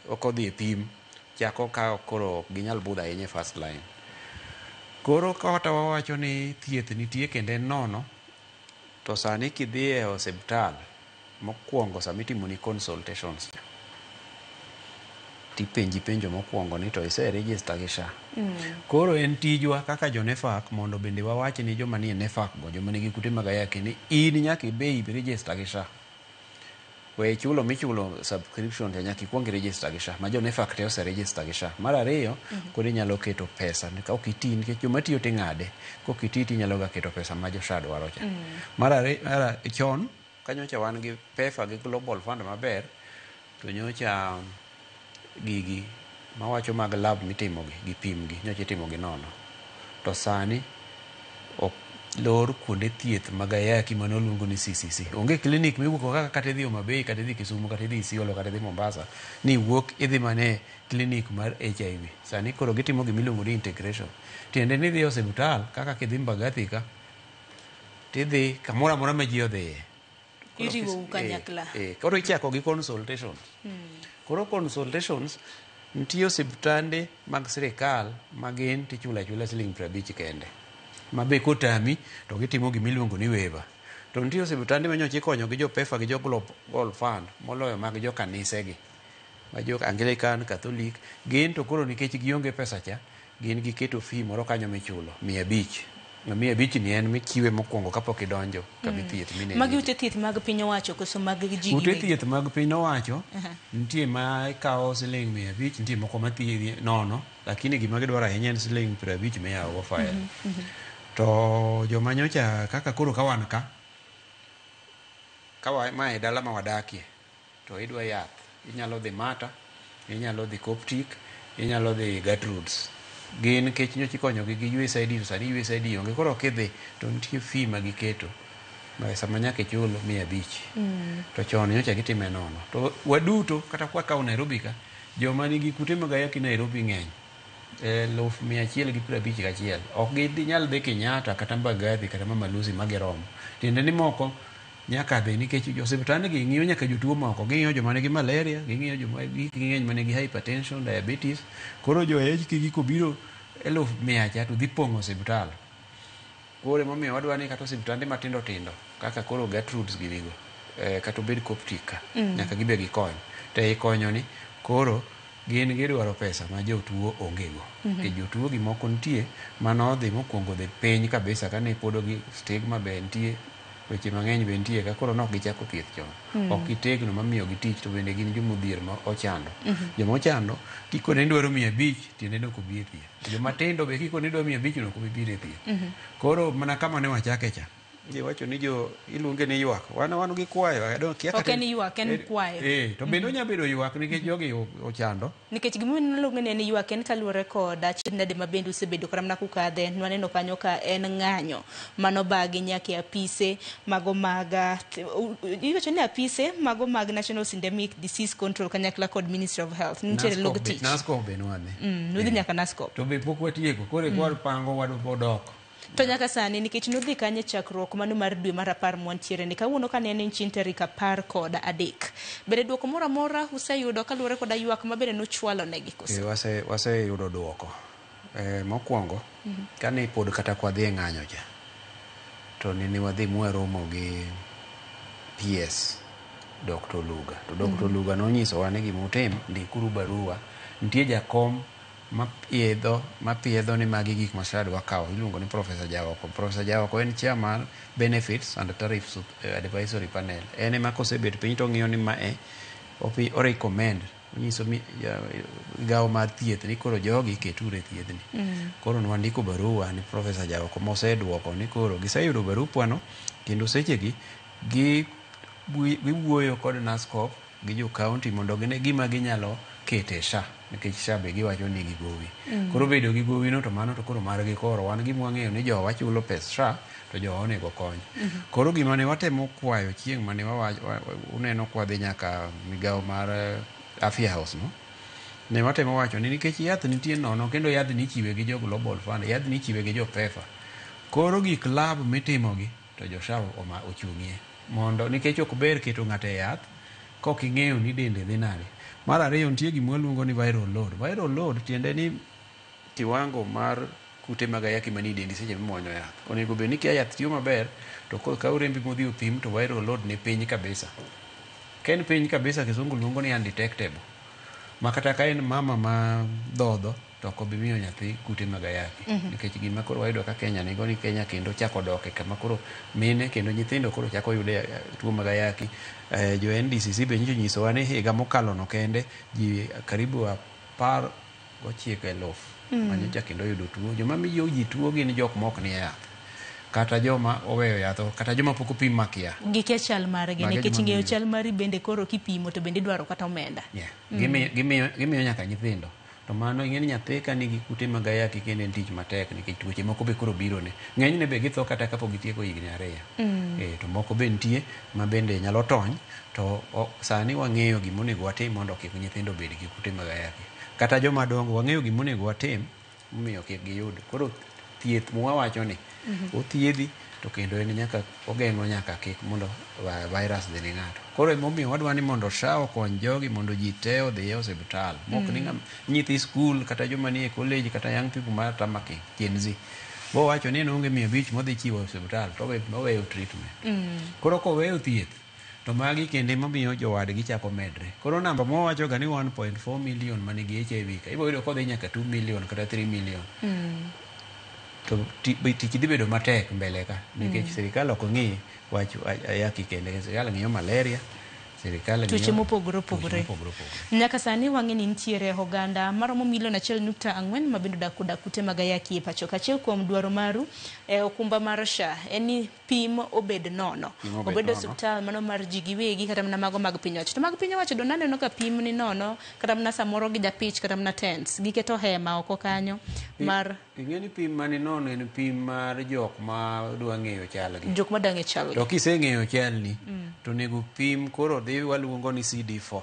ok odhi e pim, chako ka koro ok ginyal budho ahinya e first line. Koro kata wawacho ni thieth nitie kendo en nono, to sani kidhi e osiptal, mokwongo sama itimoni consultations tipenji penjo mokwongo ni to ise register gi SHA. Koro en tijwa kaka jo NEPHAK mondo bende wawach ni joma nie NEPHAK go, joma nigi kute mag ayaki ni in nyaka ibe i register gi SHA. We chulo michulo subscription to nyaka ikuong i register gi SHA. Ma jo NEPHAK te ose register gi SHA. Mar ariyo, koro inyalo keto pesa ka ok iti nikech joma tiyo ting'ade. Kok iti tinyalo ga keto pesa ma jo SHA dwaro cha. Mar ariyo, chon kanyocha wan gi PEPFAR gi Global Fund maber, to nyocha gigi mawacho mag lab mitimogi gi pim gi nyocha itimo gi nono. To sani ok lor kuonde thieth mag ayaki mane oluongo ni CCC. Onge klinik miwuok kaka kata idhi Homa Bay, kata idhi Kisumu, kata idhi Isiolo, kata idhi Mombasa, ni iwuok idhi mana e klinik mar HIV. Sani koro gitimo gima iluongo ni integration. Tiende ni idhi e osiptal kaka kidhi Mbagathi ka, tidhi kamoro amora ma ji odhiye. Iriwou kanyakla. Koro ichako gi consultations. Koro consultations nitie osiptande mag sirikal ma gin tichulo achula siling 50 kende. Ma be kotami to gitimo gima iluongo ni waiver. To nitie osiptande ma nyocha ikonyo gi jo PEPFAR gi jo Global Fund moloyo mag jo kanise gi. Ma jo Anglican, Catholic, gin to koro nikech gionge pesa cha, gin giketo fee moro kanyo michulo 500. Ma 500 ni en michiwe mokwongo kapok idonjo kama ithieth minene. Magi ute thieth mag piny owacho koso mag ji Ute giwegi? thieth mag piny owacho nitie ma ikawo siling 500, nitie moko ma thiedhi nono, lakini gima gidwaro ahinya en siling 50 miyawo go file. To joma nyocha kaka koro ka wan ka, mae dala ma wadakie, to idwa yath, inyalo dhi Mata, inyalo dhi Coptic, inyalo dhi Gertrudes. Gin nikech nyocha ikonyogi gi USAID to sani USAID onge, koro kidhi to nitie fee ma giketo pesa ma nyaka ichul 500. To chon nyocha gitime nono. To waduto kata kwakawo Nairobi ka, joma nigi kute mag ayaki Nairobi ng'eny. 151,000. Ok ginyal dhi Kenyatta kata Mbagathi kata Mama Lucy ma giromo. Tiende ni moko nyaka dhi nikech osiptande gi ng'iyo nyaka jotuo moko. Ging'iyo joma nigi malaria, ging'iyo joma ng'eny manigi hypertension, diabetes. Koro jo HK gi kobiro 100,000 cha to dhi pong'o osiptal. Koro emomiyo wadwa ni kata osiptande matindo tindo kaka koro Gertrudes ginigo, kata obed Coptic ka, nyaka gibe gikony. To ei konyo ni koro gin gidwaro pesa ma jotuo onge go. Nikech jotuo gi moko nitie manodhi mokwongo dhi piny kabisa kane pod gi stigma be nitie, weche mang'eny be nitie ka koro nok gichako thieth chon. Ok gitegno mamiyo gi tich to bende gin jomodhier ma ochando. Joma ochando kikone ni dwaro 500 tiende ni ok obi e thieth. Joma tindo be kikone ni dwaro 500 no ok obi biro e thieth. Koro mana kama ne wachake cha. Iwacho ni jo iluonge ni ywak. Wan gi kwayo. Akia Ok en ywak, en kwayo. To bende onya bedo ywak nikech jogi ochando. Nikech gimomiyo niluonge ni en ywak en kaluwore kod achiedh nade ma bende usebedo kata mana kukadhe. Nwaneno kanyo ka en ng'anyo mano bagi nyaka e apise mago mag, iwacho ni apise mago mag National Syndemic Disease Control kanyakla kod Ministry of Health. Nitiere log tich. NASCOP be nwadhi. Nudhi nyaka NASCOP. To be pok watieko. Koro mm. Pango wadok. To nyaka sani nikech nudhi kanye chakruok mano mar dwe mar 10 mwantiere ni kawuono ka nene chin tarik 13. Bende duoko moro amora useyudo kaluwore koda ywak ma bende nuchwalo negi koso? Waseyudo duoko. Mokwongo, kane pod kata kwadhi e ng'anyo cha, to nene wadhi mwaromo gi PS Dr. Oluga. To Dr. Oluga nonyisowa ni gimutim, ndikuru barua. Nitie jakom mapiedho ni magi gik ma SHA dwa kawo, iluongo ni Professor Jaoko. Professor Jaoko en chair mar Benefits and Tariffs Advisory Panel. En ema kosebet piny to ong'iyo ni mae o recommend, onyiso migawo mar thieth ni koro jogi keture e thiedhni. Koro nwandiko barua ni Professor Jaoko moseduoko ni koro giseyudo barupwano kendo sechegi giwuoyo kod NASCOP gi jo county mondo gine gima ginyalo kete SHA, nikech SHA be giwacho ni nigi gowi. Koro bedo gi gowi no to mano to koro margi. Koro wan gima wang'eyo ni jowa chulo pes SHA to jowa onego kony. Koro gima ne watemo kwayo chieng' mane uneno kwadhi nyaka migawo mar Afya House no, ne watemo wacho ni nikech yath nitie nono kendo yath ni ichiwe gi jo Global Fund, yath ni ichiwe gi jo PEPFAR. Koro gik lab mitimogi to jo SHA ochung'ie mondo nikech ok ber keto ng'ato e yath kok ing'eyo ni dende dhi nade. Mar ariyo, nitie gima waluongo ni viral load. Viral load tiende ni kiwango mar kute mag ayaki manie dendi seche mimuonyo yath. Onego bed ni kia yath tiyo maber to kaw rembi modhi opim to viral load ni piny kabisa. Ka en piny kabisa, kisungu luongo ni undetectable. Ma kata ka en mama ma dhodho to ok obi miyo nyathi kute mag ayaki. Nikech gima koro wayudo ka Kenya nigo ni Kenya kendo chako dok e kama koro mine kendo nyithindo koro chako yude tuo mag ayaki. Jo NDCC be nyocha onyisowa ni higa mokalo no kende ji karibu 19,000 manyocha kendo oyudo tuo. Joma miyo ji tuo gin jok mok nie yath kata joma oweyo yath kata joma pok opim makia. Gikia chal margi. Magi nikech joma ng'eyo miyo. Chal mari bende koro kipimo to bende idwaro kata omenda. Gimiyo nyaka nyithindo. To mano ing'e ni nyathi ka nigi kute mag ayaki kendo en tich matek nikech tuoche moko be koro birone. Ng'enyne be githo kata kapok gitieko higni 2. To moko be nitie ma bende nyalo tony to sani wang'eyo gima onego watim mondo kik nyithindo bed gi kute mag ayaki. Kata joma dongo wang'eyo gima onego watim momiyo kik giyud. Koro thieth mwawacho ni othiedhi to kendo en nyaka ogeng'o nyaka kik mondo virus dhi ne ng'ato. Koro emomiyo wadwa ni mondo SHA okony jogi mondo ji te odhi e osiptal. Mok ni nyithi skul kata joma nie college kata young people mar tamaki Gen Z. Bowacho ni en onge 500 modhi chiwo e osiptal to oweyo treatment. Koro koweyo thieth to magi kendo emomiyo jowadgi chako medre. Koro namba mwawacho ga ni 1.4 million manigi HIV ka ibiro yudo kodhi nyaka 2 million kata 3 million. To tich dhi bedo matek mbele ka nikech sirikal ok ng'i wach ayaki kende. Sirikal ng'iyo malaria, sirikal tuoche ng'iyo mopogore tuoche opogore. Mopogore opogore. Nyaka sani wang'e ni nitiere oganda maromo milion 1.4 ma bende odak koda kute mag ayaki e pacho ka. Achiel kuom dwaro maru e okumba mar SHA en ni pim obed nono. Pim obed Obed nono. osiptal mano mar ji giwegi kata mana mago mag piny owacho. To mag piny owacho do naneno ka pim ni nono kata mana samoro gi japich kata mana tents. Giketo hema oko kanyo mar Ing'e ni pim mani nono en pim mar jok ma dwa ng'eyo chalgi. Jok ma dang' e chalgi. To kiseng'eyo chalni to onego pim koro dhi waluongo ni CD4.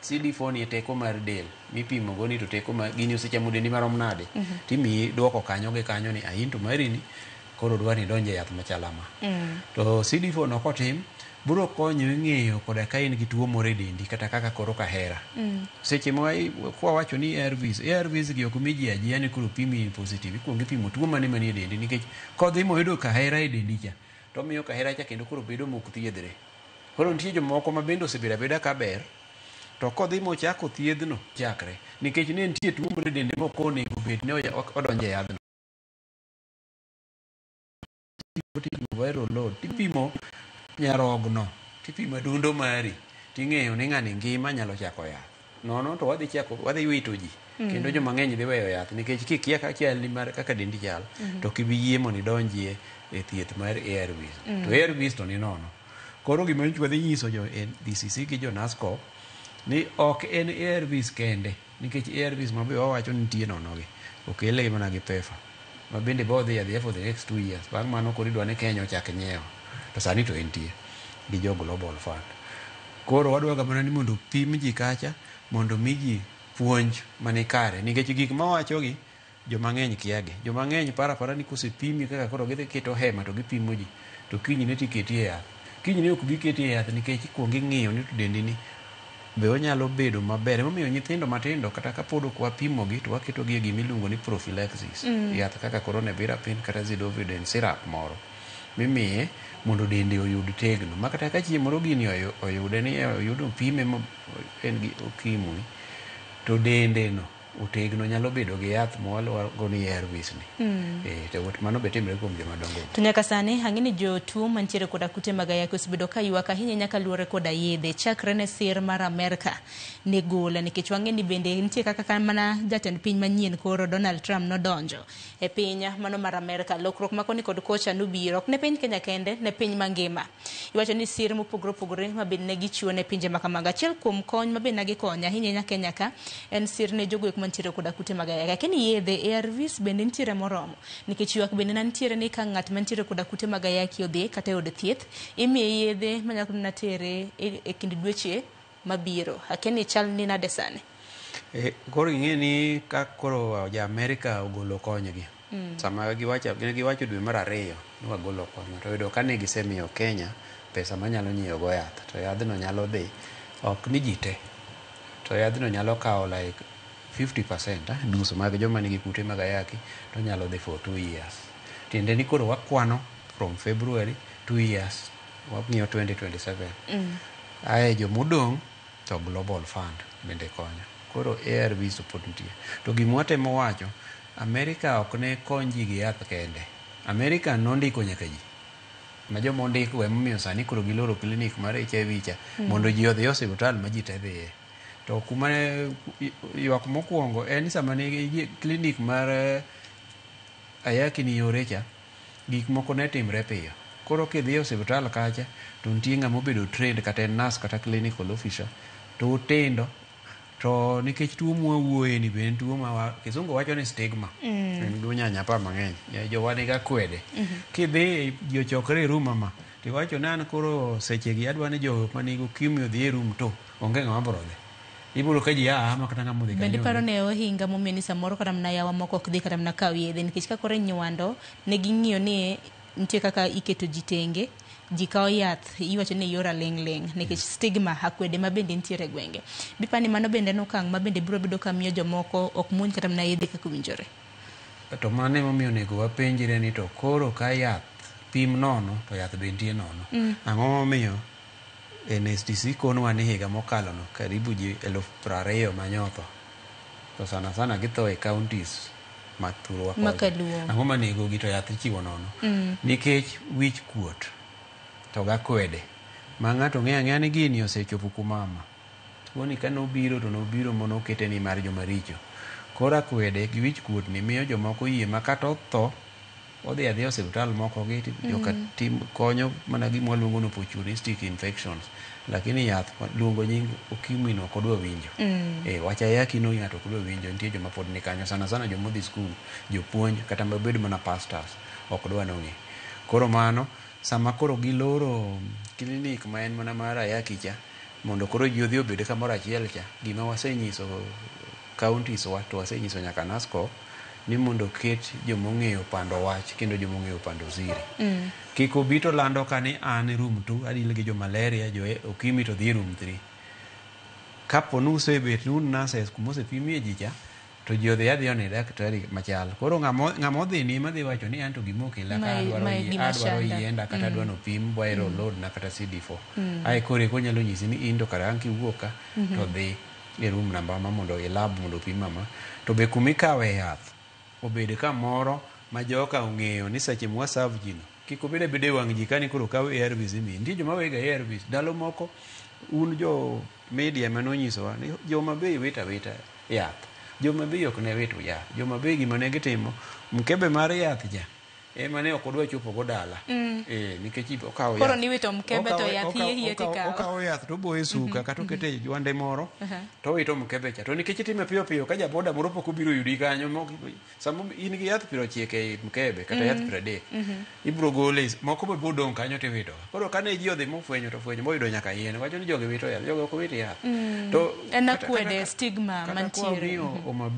CD4 ni e teko mar del mipimo go ni to teko ma gini osechamo dendi marom nade. Timiyi duoko kanyo gi kanyo ni ain to mari ni koro dwa ni idonje yath machal ama. To CD4 no kotim biro konyo e ng'eyo koda ka in gi tuo moro e dendi kata kaka koro kahera. Seche ma kwawacho ni ARVs, ARVs gi ok mi ji ajia ni koro pimi in positive. Ikuongo ipimo tuo mane manie dendi nikech kodhi moyudo kahera e dendi cha to miyo kahera cha kendo koro bedo mok thiedhre. Koro nitie jomoko ma bende osebedo abeda ka ber to kodhi mochako thiedhno chakre nikech ne nitie tuo moro e dende mok onego bed ni odonjo e yadhno. Tipimo viral load, tipimo nyarogno, tipimo adundo mari, ting'eyo ni ng'ani ngima nyalo chako yath. Nono to wadhi chako wadhi wito ji. Kendo joma ng'eny dhi weyo yath nikech kikia kaka chalni mar kaka dendi chal to ok ibi yie mondo idonjie e thieth mar ARVs. To ARVs to ni nono. Koro gima nyocha wadhi nyiso jo NDCC gi jo NASCOP ni ok en ARVs kende nikech ARVs ma be wawacho ni nitie nono gi okele mana gi PEPFAR ma bende bo dhi adhiya for the next 2 years. Bang' mano koro idwa ni Kenya ochak nyiewo to sani to entie gi jo Global Fund. Koro wadwa ga mana ni mondo opim ji kacha mondo mi ji puonj mani kare nikech gik mawachogi joma ng'eny kiagi. Joma ng'eny paro apara ni kosepimi kaka koro gidhi keto hema to gipimo ji to kinyne tiketi e yath. Kinyne ok bi keti e yath nikech ikuongo ing'iyo ni to dendi ni be onyalo bedo maber. Emomiyo nyithindo matindo kata kapod ok wapimogi to waketogi e gima iluongo ni prophylaxis. Yath kaka koro nevirapine kata zidovudine syrup moro mimiye mondo dende oyud tegno. Ma kata ka chieng' moro gini oyude ni oyudo opime ma en gi ukimwi to dende no otegno nyalo bedo gi yath mwaluongo ni ARVs ni. To mano be timre kuom joma dongo. To nyaka sani ang'e ni jotuo mantiere koda kute mag ayaki osebedo ka ywak ahinya nyaka luwore koda yedhe chakre ne sir mar Amerka ne gola nikech wang'e ni bende nitie kaka mana jatend piny manyien koro Donald Trump nodonjo e piny mano mar Amerka. Lokruok ma koni kod kocha nobiro ok ne piny Kenya kende, ne piny mangima. Iwacho ni sir mopogore opogore ma bende ne gichiwo ne pinje ma kamago. Achiel kuom kony ma bende ne gikonyo ahinya ahinya Kenya ka en sir ne jogo eko mantiere koda kute mag ayaki. Lakini yedhe ARVs bende nitiere moromo nikech ywak bende ne nitiere ni ka ng'at mantiere koda kute mag ayaki odhi kata e od thieth imiye yedhe manyalo mana tere e kind dweche mabiro. Akia ni chal ni nade sani? Koro ing'e ni ka koro ja Amerika ogolo konygi sama giwacho giwacho dwe mar ariyo ni wagolo kony to yudo ka ne gisemiyo Kenya pesa manyalo nyiewo go yath to yadhno nyalo dhi ok ni ji te to yadhno nyalo kawo like 50% nus mag joma nigi kute mag ayaki to nyalo dhi for 2 years. Tiende ni koro wakwano from February 2 years wang'iyo 2027. Ae jomodong' to Global Fund bende konyo. Koro ARVs to pod nitie. To gima watemo wacho, Amerika ok ne kony ji gi yath kende. Amerika nondiko nyaka ji. Ma joma ondikgo emomiyo sani koro giloro klinik mar HIV cha mondo ji odhi e osiptal ma ji te dhiye. To kuma ywak mokwongo en ni sama ne klinik mar ayaki ni yore cha, gik moko ne timre piyo. Koro kidhi e osiptal kacha to nitie ng'ama obedo trained kata en nurse kata clinical officer to otindo to nikech tuo mwawuoye ni be en tuo ma kisungu wacho ni stigma. En gi unyanyapa mang'eny. Jowa niga kwede. Kidhi ji ochokre e room ama tiwacho ni an koro sechegi adwa ni jo manigi ukimwi odhi e room to onge ng'ama biro dhi. Ibiro ka ji aa ma kata ng'ama odhi Bende kanyo iparo onge. ne ohinga momiyo ni samoro kata mana yawa moko ok dhi kata mana kawo yedhe nikech ka koro inywando ne ging'iyo ni nitie kaka iketo ji tenge ji kawo yath iwacho ni yor aling' ling' nikech stigma akwede ma bende nitiere e gwenge. Bipani mano bende en okang' ma bende biro bedo ka miyo jomoko ok muony kata mana yedhe kaka owinjore. To mano emomiyo onego wapenjre ni to koro ka yath pim nono to yath be nitie nono. Ang'o momiyo NSTC konwa ni higa mokalo no karibu ji 20,000 manyotho. To sana sana githo e counties ma thurwa Ma kocha. kaluo. Ang'o manego gi to yath ichiwo nono. Nikech wich kuot to gakwede ma ng'ato ng'eyo ang'eya ni gini osechopo kuma ama. Tuoni kanobiro to nobiro monokete ni mar joma richo. Koro akwede gi wich kuot ni miyo jomoko yie ma kata otho odhi adhiya e osiptal moko gi joka tim konyo mana gima waluongo ni opportunistic infections. Lakini yath luongo nying ukimwi no ok odwa winjo. Wach ayaki no ng'ato ok odwa winjo nitie joma pod ni kanyo sana sana joma odhi skul, jopuonj kata mabed mana pastors ok dwa nong'e. Koro mano sama koro giloro klinik ma en mana mar ayaki cha mondo koro ji odhi obed kamoro achiel cha gima wasenyiso counties wa to wasenyiso nyaka NASCO ni mondo oket jomong'eyo pando wach kendo jomong'eyo pando siri. Kik obi to lando ka ni an e room 2 adil gi jo malaria jo ukimwi to dhi e room 3. Kapo ni usebet ni un nurses kuma osepimie ji cha to ji odhi adhiya one daktari machal. Koro ng'ama odhi ni ema dhi wacho ni anto gima okela ka adwaro yienda kata adwa nopim viral load na kata CD4. Ae koro eko onyalo nyisi ni in to kara ang' kiwuok ka to dhi e room namba ma mondo e lab mondo opim mama. To be kumikawe yath obed kamoro ma joka ong'eyo ni seche mwa serve ji no kik obed abeda e wang' ji kani koro kaw ARVs imiyi. Nitie joma wega ARVs. Ndalo moko un jo media ema nonyisowa ni joma bei wito awita yath. Joma bei ok ne wit yath. Joma bei gima ne gitimo mkebe mar yath cha ema ne ok odwa chopo go dala. Nikech okawo Koro yath. niwito mkebe to yath hie hie tikawo. Okawo yath to oboye suka kata okete e jwande moro to owito mkebe cha. To nikech itime piyo piyo ka jaboda moro pok obiro yudi kanyo sama in gi yath 90 e mkebe kata yath 30 ibiro gole moko be bodong' kanyo tiwito. Koro kane ji odhi mofwenyo to fwenyo moyudo nyaka yien wacho ni jogi wito yath jogi ok wit yath. To en akwede stigma kata mantiere. kwa wang'iyo Homa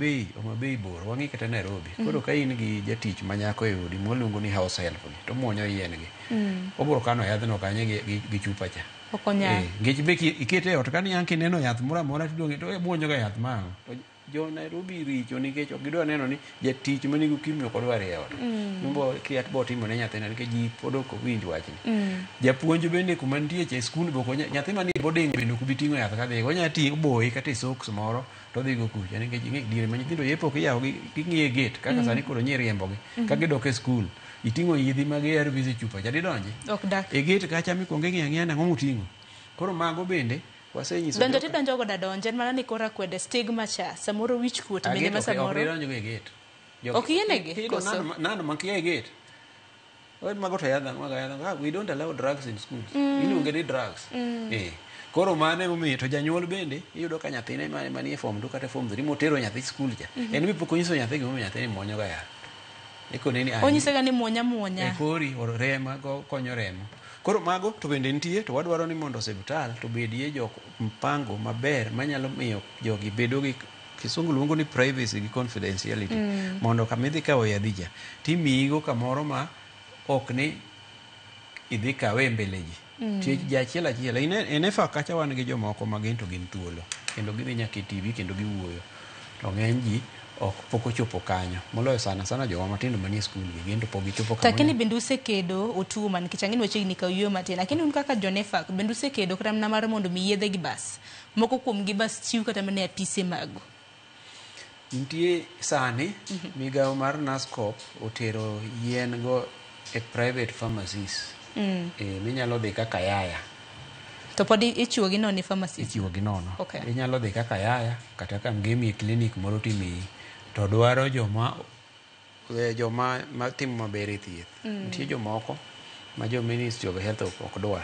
Bay bor wang'i kata Nairobi. Koro ka in gi jatich ma nyako e odi mwaluongo ni house help gi to muonyo yien gi. Obiro kano yadhno kanyo gi chupa cha. Ok onyal. Nikech be ikete e ot kani ang' kineno yath moro amora tidong' to muonyo ga yath ma ang'o. To Jo Nairobi richo nikech ok gidwa neno ni jatich manigi ukimwi ok odwar e ot. Nyumba kia bo timo ne nyathine nikech ji pod ok owinj wachni. Japuonj bende kuma nitie cha e skul be ok onya nyathi manie boarding bende ok bi ting'o yath kadhi onya ti boye kata e socks moro to odhi go kucha nikech ing'e diere ma nyithindo yepo ok iyawo gi ging'iye gate kaka sani koro nyi riembogi ka gidok e skul iting'o yedhi mag ARVs e chupa cha didonji Ok dak. e gate kacha mikwongo ing'iyo ang'iya nang'o moting'o koro mago bende wasenyiso Donjo joka- tidonjo godo adonja en mana ni koro akwede stigma cha samoro wich kuot A bende gate ma ok samoro idonjgo e gate. Ok yienegi, Kiyudo koso? nano makia e gate. Oe mago to yadha mago yadha. Ah, we don't allow drugs in schools. Iluonge ni drugs. Koro mano emomiyo to janyuol bende iyudo ka nyathine manie form 2 kata form 3 motero nyathi skul cha. En be pok onyiso nyathi gimomiyo nyathini muonyo ga yath. Ikone ni ah, Onyisega ni muonya e muonya. kori or rema go konyo remo. Koro mago to bende nitie to wadwaro ni mondo osiptal to bedie jok mpango maber manyalo miyo jogi bedo gi kisungu luongo ni privacy gi confidentiality. Mondo kama idhi kawo yadhi cha timiyigo kamoro ma ok ni idhi kawe e mbele ji. Nikech ji achiel achiel e NEPHAK kacha wan gi jomoko ma gin to gin thuolo kendo gidhi nyaka e TV kendo giwuoyo. To ng'eny ji ok pok ochopo kanyo moloyo sana sana jowa matindo manie skul gi gin to pok gichopo kama Lakini bende usekedo Otuoma nikech ang'e ni wachiegni kawo yueyo matin. Lakini un kaka jo NEPHAK bende usekedo kata mana mar mondo mi yedhe gi bas. Moko kuom gi bas chiw kata mana e apise magu. Nitie sani migawo mar NASCOP otero yien go e private pharmacies. Minyalo dhi kaka Yaya. To pod ichiwo gi nono e pharmacies. Ichiwo gi nono. Okay. Inyalo dhi kaka Yaya kata ka Ngemi e clinic moro timiyi. To dwaro joma matimo maber e thieth. Nitie jomoko ma jo Ministry of Health ok dwar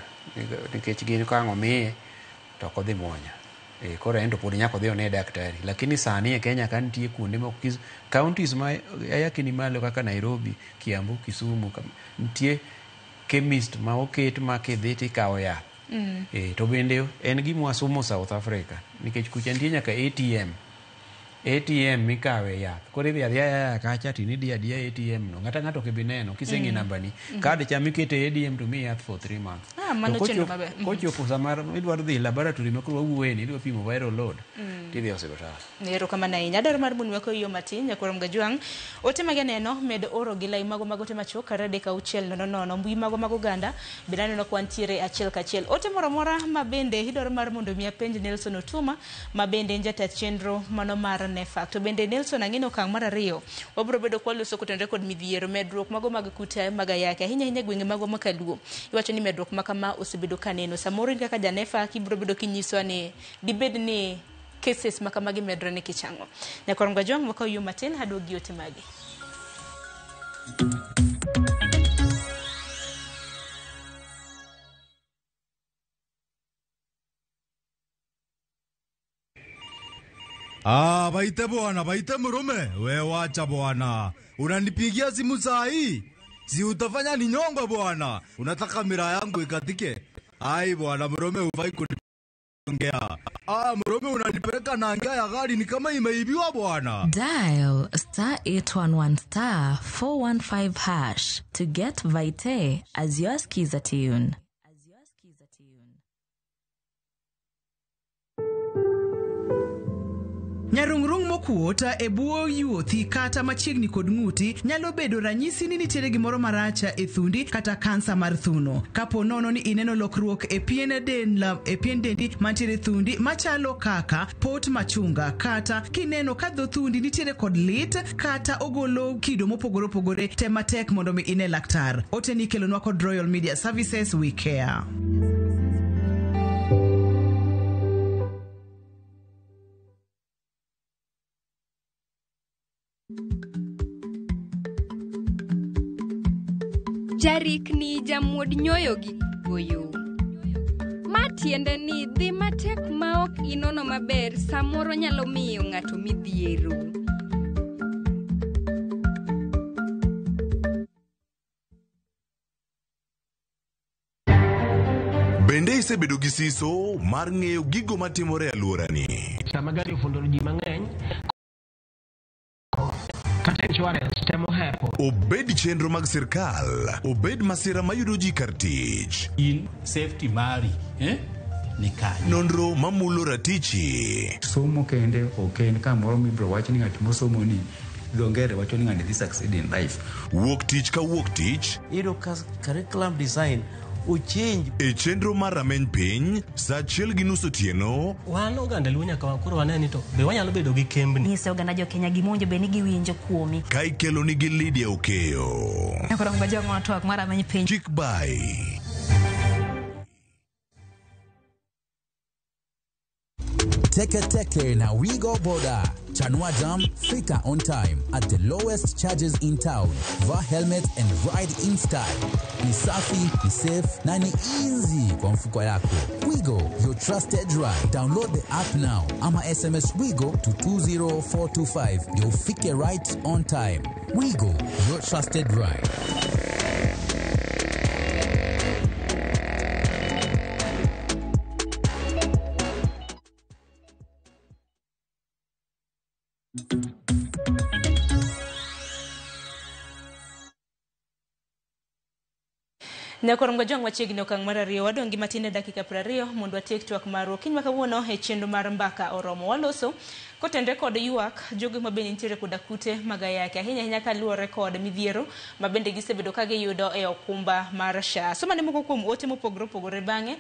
nikech gin ka ang' omiye to ok odhi muonyo. Koro en to pod nyaka odhi one daktari. Lakini sani e Kenya ka nitie kuonde moko counties ma ayaki ni malo kaka Nairobi, Kiambu, Kisumu, nitie chemist ma oket ma kidhi tikawo yath. To bende en gima wasomo South Africa nikech kucha nitie nyaka ATM. ATM mikawe yath. Koro idhi adhiya Yaya kacha tinidiyo adiya ATM no. Ng'ata ng'ato ok ibi neno kiseng'e nambani. Kad cha mikete e ATM to miyi yath for 3 months. Ah, mano To chenro maber. Kochopo sama idwaro dhi e laboratory ma koro wawuoye ni idwa pimo viral load tidhi e osiptal. Erokamano ahinya. Adwaro mar mondo wakaw yo matin nyakwar Mgajwang'. Ote mag aneno med oro gi lai mago mag ote machuok kar 3 6 0 0 mbui mago mag oganda bende aneno ka wantiere achiel kachiel. Ote moro amora ma bende idwaro mar mondo mi apenj Nelson Otuoma ma bende en jata chenro mano mar NEPHAK. To bende Nelson ang'e ni okang' mar ariyo wabiro bedo kwaloso kotenore kod midhiero medruok mago mag kute mag ayaki ahinya ahinya gwenge magwa ma kaluo. Iwacho ni medruok ma kama osebedo kaneno. Samoro in kaka ja NEPHAK ibiro bedo kinyisowa ni dibed ni cases ma kamagi medore nikech ang'o. Nyakwar Mgajwang' wakaw yo matin aduog gi ote magi. Ah, baite bwana, baite mrume. We wacha bwana. Unanipigia simu saa hii? Si utafanya ni nyongo bwana. Unataka miraa yangu ikatike? Ai bwana, mrume hufai kuniongea. Ah, mrume unanipeleka na njia ya gari ni kama imeibiwa bwana. Dial star 811 star 415 hash to get Vite as your skiza tune. Nyarung'rung' mokuot e bwo yuothi kata machiegni kod ng'uti nyalo bedo ranyisi ni nitiere gimoro marach e thundi kata kansa mar thuno. Kapo nono ni ineno lokruok e pien del e pien dendi mantiere thundi machalo kaka pot machunga kata kineno ka dho thundi nitiere kod lit kata ogolo kido mopogore opogore, tem matek mondo mi ine laktar. Ote ni ikelonwa kod Royal Media Services, we care. Jarikni jamuod nyoyo gi goyo. Ma tiende ni dhi matek ma ok inono maber samoro nyalo miyo ng'ato midhiero. Bende isebedo gi siso mar ng'eyo gigo matimore e alworani? Sama gari ofundo ji mang'eny kata insurance temo hepo. Obed chenro mag sirkal, obed masira mayudo ji kar tich. In safety mari, eh? ni kanye. Nonro mamulo ratichi. Somo kende ok en kamoro mibiro wach ni ng'at mosomo ni dho ngere wacho ni ng'ani dhi succeed in life. Wuok tich ka wuok tich. Iyudo ka curriculum design ochange. E chenro mar rameny piny saa 1:30 otieno. Wan oganda Luo nyaka koro wane ni to be wanyalo bedo gi kembni. Nyise oganda jo Kenya gima owinjo bed ni giwinjo kuomi. Ka ikelo nigi Lydia Okeyo. Koro ngojong'o twak mar rameny piny. Chik bai. Teke Teke na Wigo Boda. Chanua Jam, fika on time at the lowest charges in town. Vaa helmet and ride in style. Ni safi, ni safe na ni easy kwa mfuko yako. Wigo, your trusted ride. Download the app now ama SMS Wigo to 20425 ndio ufike right on time. Wigo, your trusted ride. Nyakoro ngojong machiegni okang' mar ariyo wadong' gi matin e dakika 20 mondo watiek twak marwa kiny ma kawuono e chenro mar mbaka oromo waloso kotenre kod ywak jogo ma bende nitiere koda kute mag ayaki ahinya ahinya kaluwore kod midhiero ma bende gisebedo ka giyudo e okumba mar SHA. Soma ne moko kuom ote mopogore opogore bang'e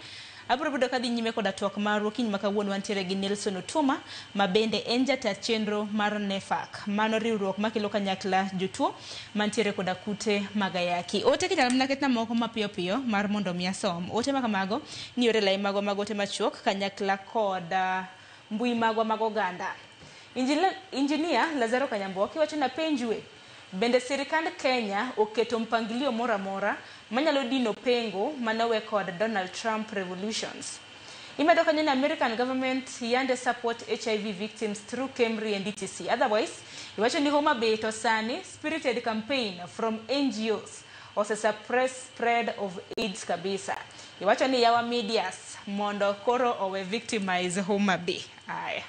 abiro bedo kadhi nyime koda twak marwa kiny ma kawuono wantiere gi Nelson Otuoma ma bende en jata chenro mar NEFAC, mano riwruok makelo kanyakla jotuo mantiere koda kute mag ayaki. Ote kinyalo mana ketna moko mapiyo piyo mar mondo mi asom. Ote ma kamago ni yore lai magwa mag ote machuok kanyakla kod mbui magwa mag oganda. Injinia Lazaro Kanyamboki wacho na penjwe bende sirikand Kenya oketo mpangilio moro amora manyalo dino pengo manowe kod Donald Trump revolutions. Imedo kanyo ni American government yande support HIV victims through KEMRI and DTC. Otherwise, iwacho ni Homa Bay to sani spirited campaign from NGOs ose suppress spread of AIDS kabisa. Iwacho ni yawa medias mondo koro owe victimize Homa Bay. Aya.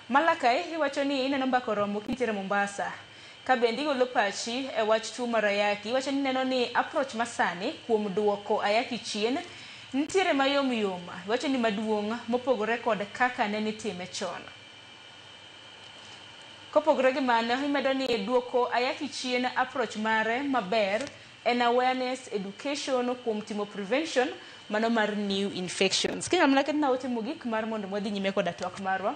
Malakai iwacho ni ineno mbaka oromo kintiere Mombasa. Kabendi igolo pachi e wach tuo mar ayaki. Iwacho ni neno ni approach masani kuom duoko ayaki chien nitiere mayom yom. Iwacho ni maduong' mopogore kod kaka ne nitime chon. Kopogore gi mano, imedo ni duoko ayaki chien approach mare maber en awareness education kuom timo prevention mano mar new infections. Kinyalo mana ketna ote mogik mar mondo wadhi nyime koda twak marwa.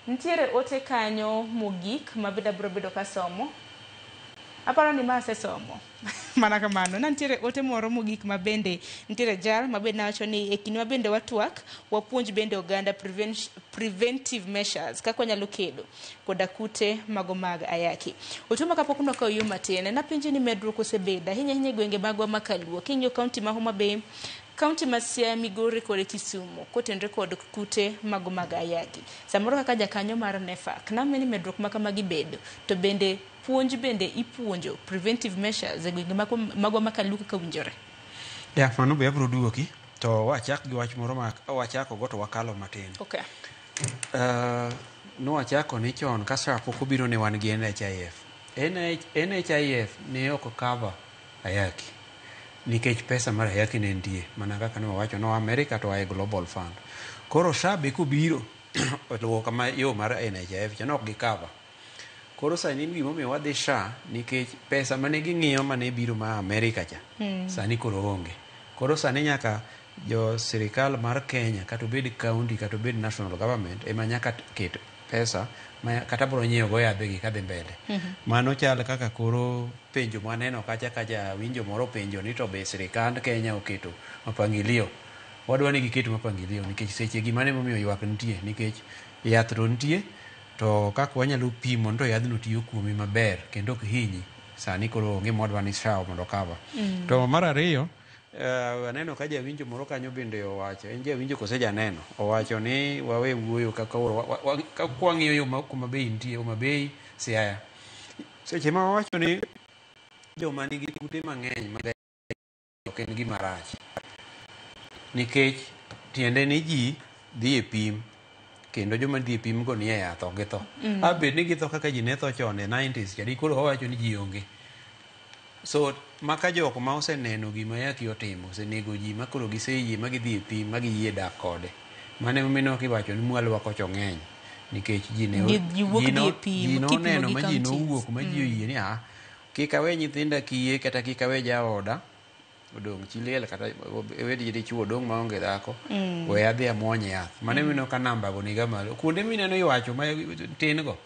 Nitiere ote kanyo mogik ma bende abiro bedo kasomo. Aparo ni ma asesomo. Mana kamano. Na nitiere ote moro mogik ma bende nitiere jal ma bende nawacho ni e kinde ma bende watwak wapuonj bende oganda preventive measures kaka wanyalo kedo koda kute mago mag ayaki. Otuma kapok nwakawo yo matin napenji ni medruok osebedo ahinya ahinya e gwenge magwa ma Kaluo. King'iyo kaunti ma Homa Bay, kaunti ma Siaya, Migori kod Kisumu kotenre kod kute mago mag ayaki. Samoro kaka jakanyo mar NEFAC, name ni medruok ma kamagi bedo to bende puonj bende ipuonjo preventive measures e gwenge magwa ma Kaluo kaka owinjore. Ya, mano be abiro duoki to wachak gi wach moro ma wachako go to wakalo matin. Okay. Nwachako ni chon ka SHA pok obiro ne wan gi NHIF. NHIF ne ok cover ayaki nikech pesa mar ayaki ne nitie mana kaka ne wawacho no America to ae Global Fund. Koro SHA be kobiro oluwo kama yo mar NHIF cha ne ok gi cover. Koro sani gimomiyo wadhi SHA nikech pesa mane ging'iyo mane biro ma America cha sani koro onge. Koro sani nyaka jo sirikal mar Kenya kata obed county kata obed national government ema nyaka ket pesa ma kata biro nyiewo go yadhe gi kadhi mbele. Mano chal kaka koro penjo maneno kacha kacha winjo moro penjo ni to be sirikand Kenya oketo mapangilio. Wadwa ni giket mapangilio nikech seche gi mano emomiyo ywak nitie nikech yath to nitie to kaka wanyalo pimo to yadhno tiyo kuomi maber kendo ok hinyi sani koro onge mwadwa ni SHA mondo cover. To mar ariyo aneno ka jawinjo moro kanyo bende owacho, en jawinjo kose janeno, owacho ni wawe wuoyo kaka kwang'iyo yo kuma Bay nitie, Homa Bay, Siaya. Seche ma wawacho ni joma nigi kute mang'eny mag ok en gima rach nikech tiende ni ji dhi e pim kendo joma dhi e pim go nie yath ok githo. Abed ni githo kaka ji ne tho chon e 90s cha koro wawacho ni ji onge. So maka jok ma oseneno gima ayaki otimo osenego ji ma koro giseyie ma gidhi e pim ma giyie dak kode. Mano emomiyo kiwacho ni mwalo kocho ng'eny nikech ji ne Ji wuok ji dhi e pim, ji kipimo gi noneno ma ji counties. nowuok ma ji oyie ni ah, kik awe nyithinda kiye kata kik awe jaoda odong' chi liel kata we dichuo odong' maonge dhako we adhi amuony yath. Mano emomiyo ka namba go niga malo. Kuonde mineno iwacho ma tin go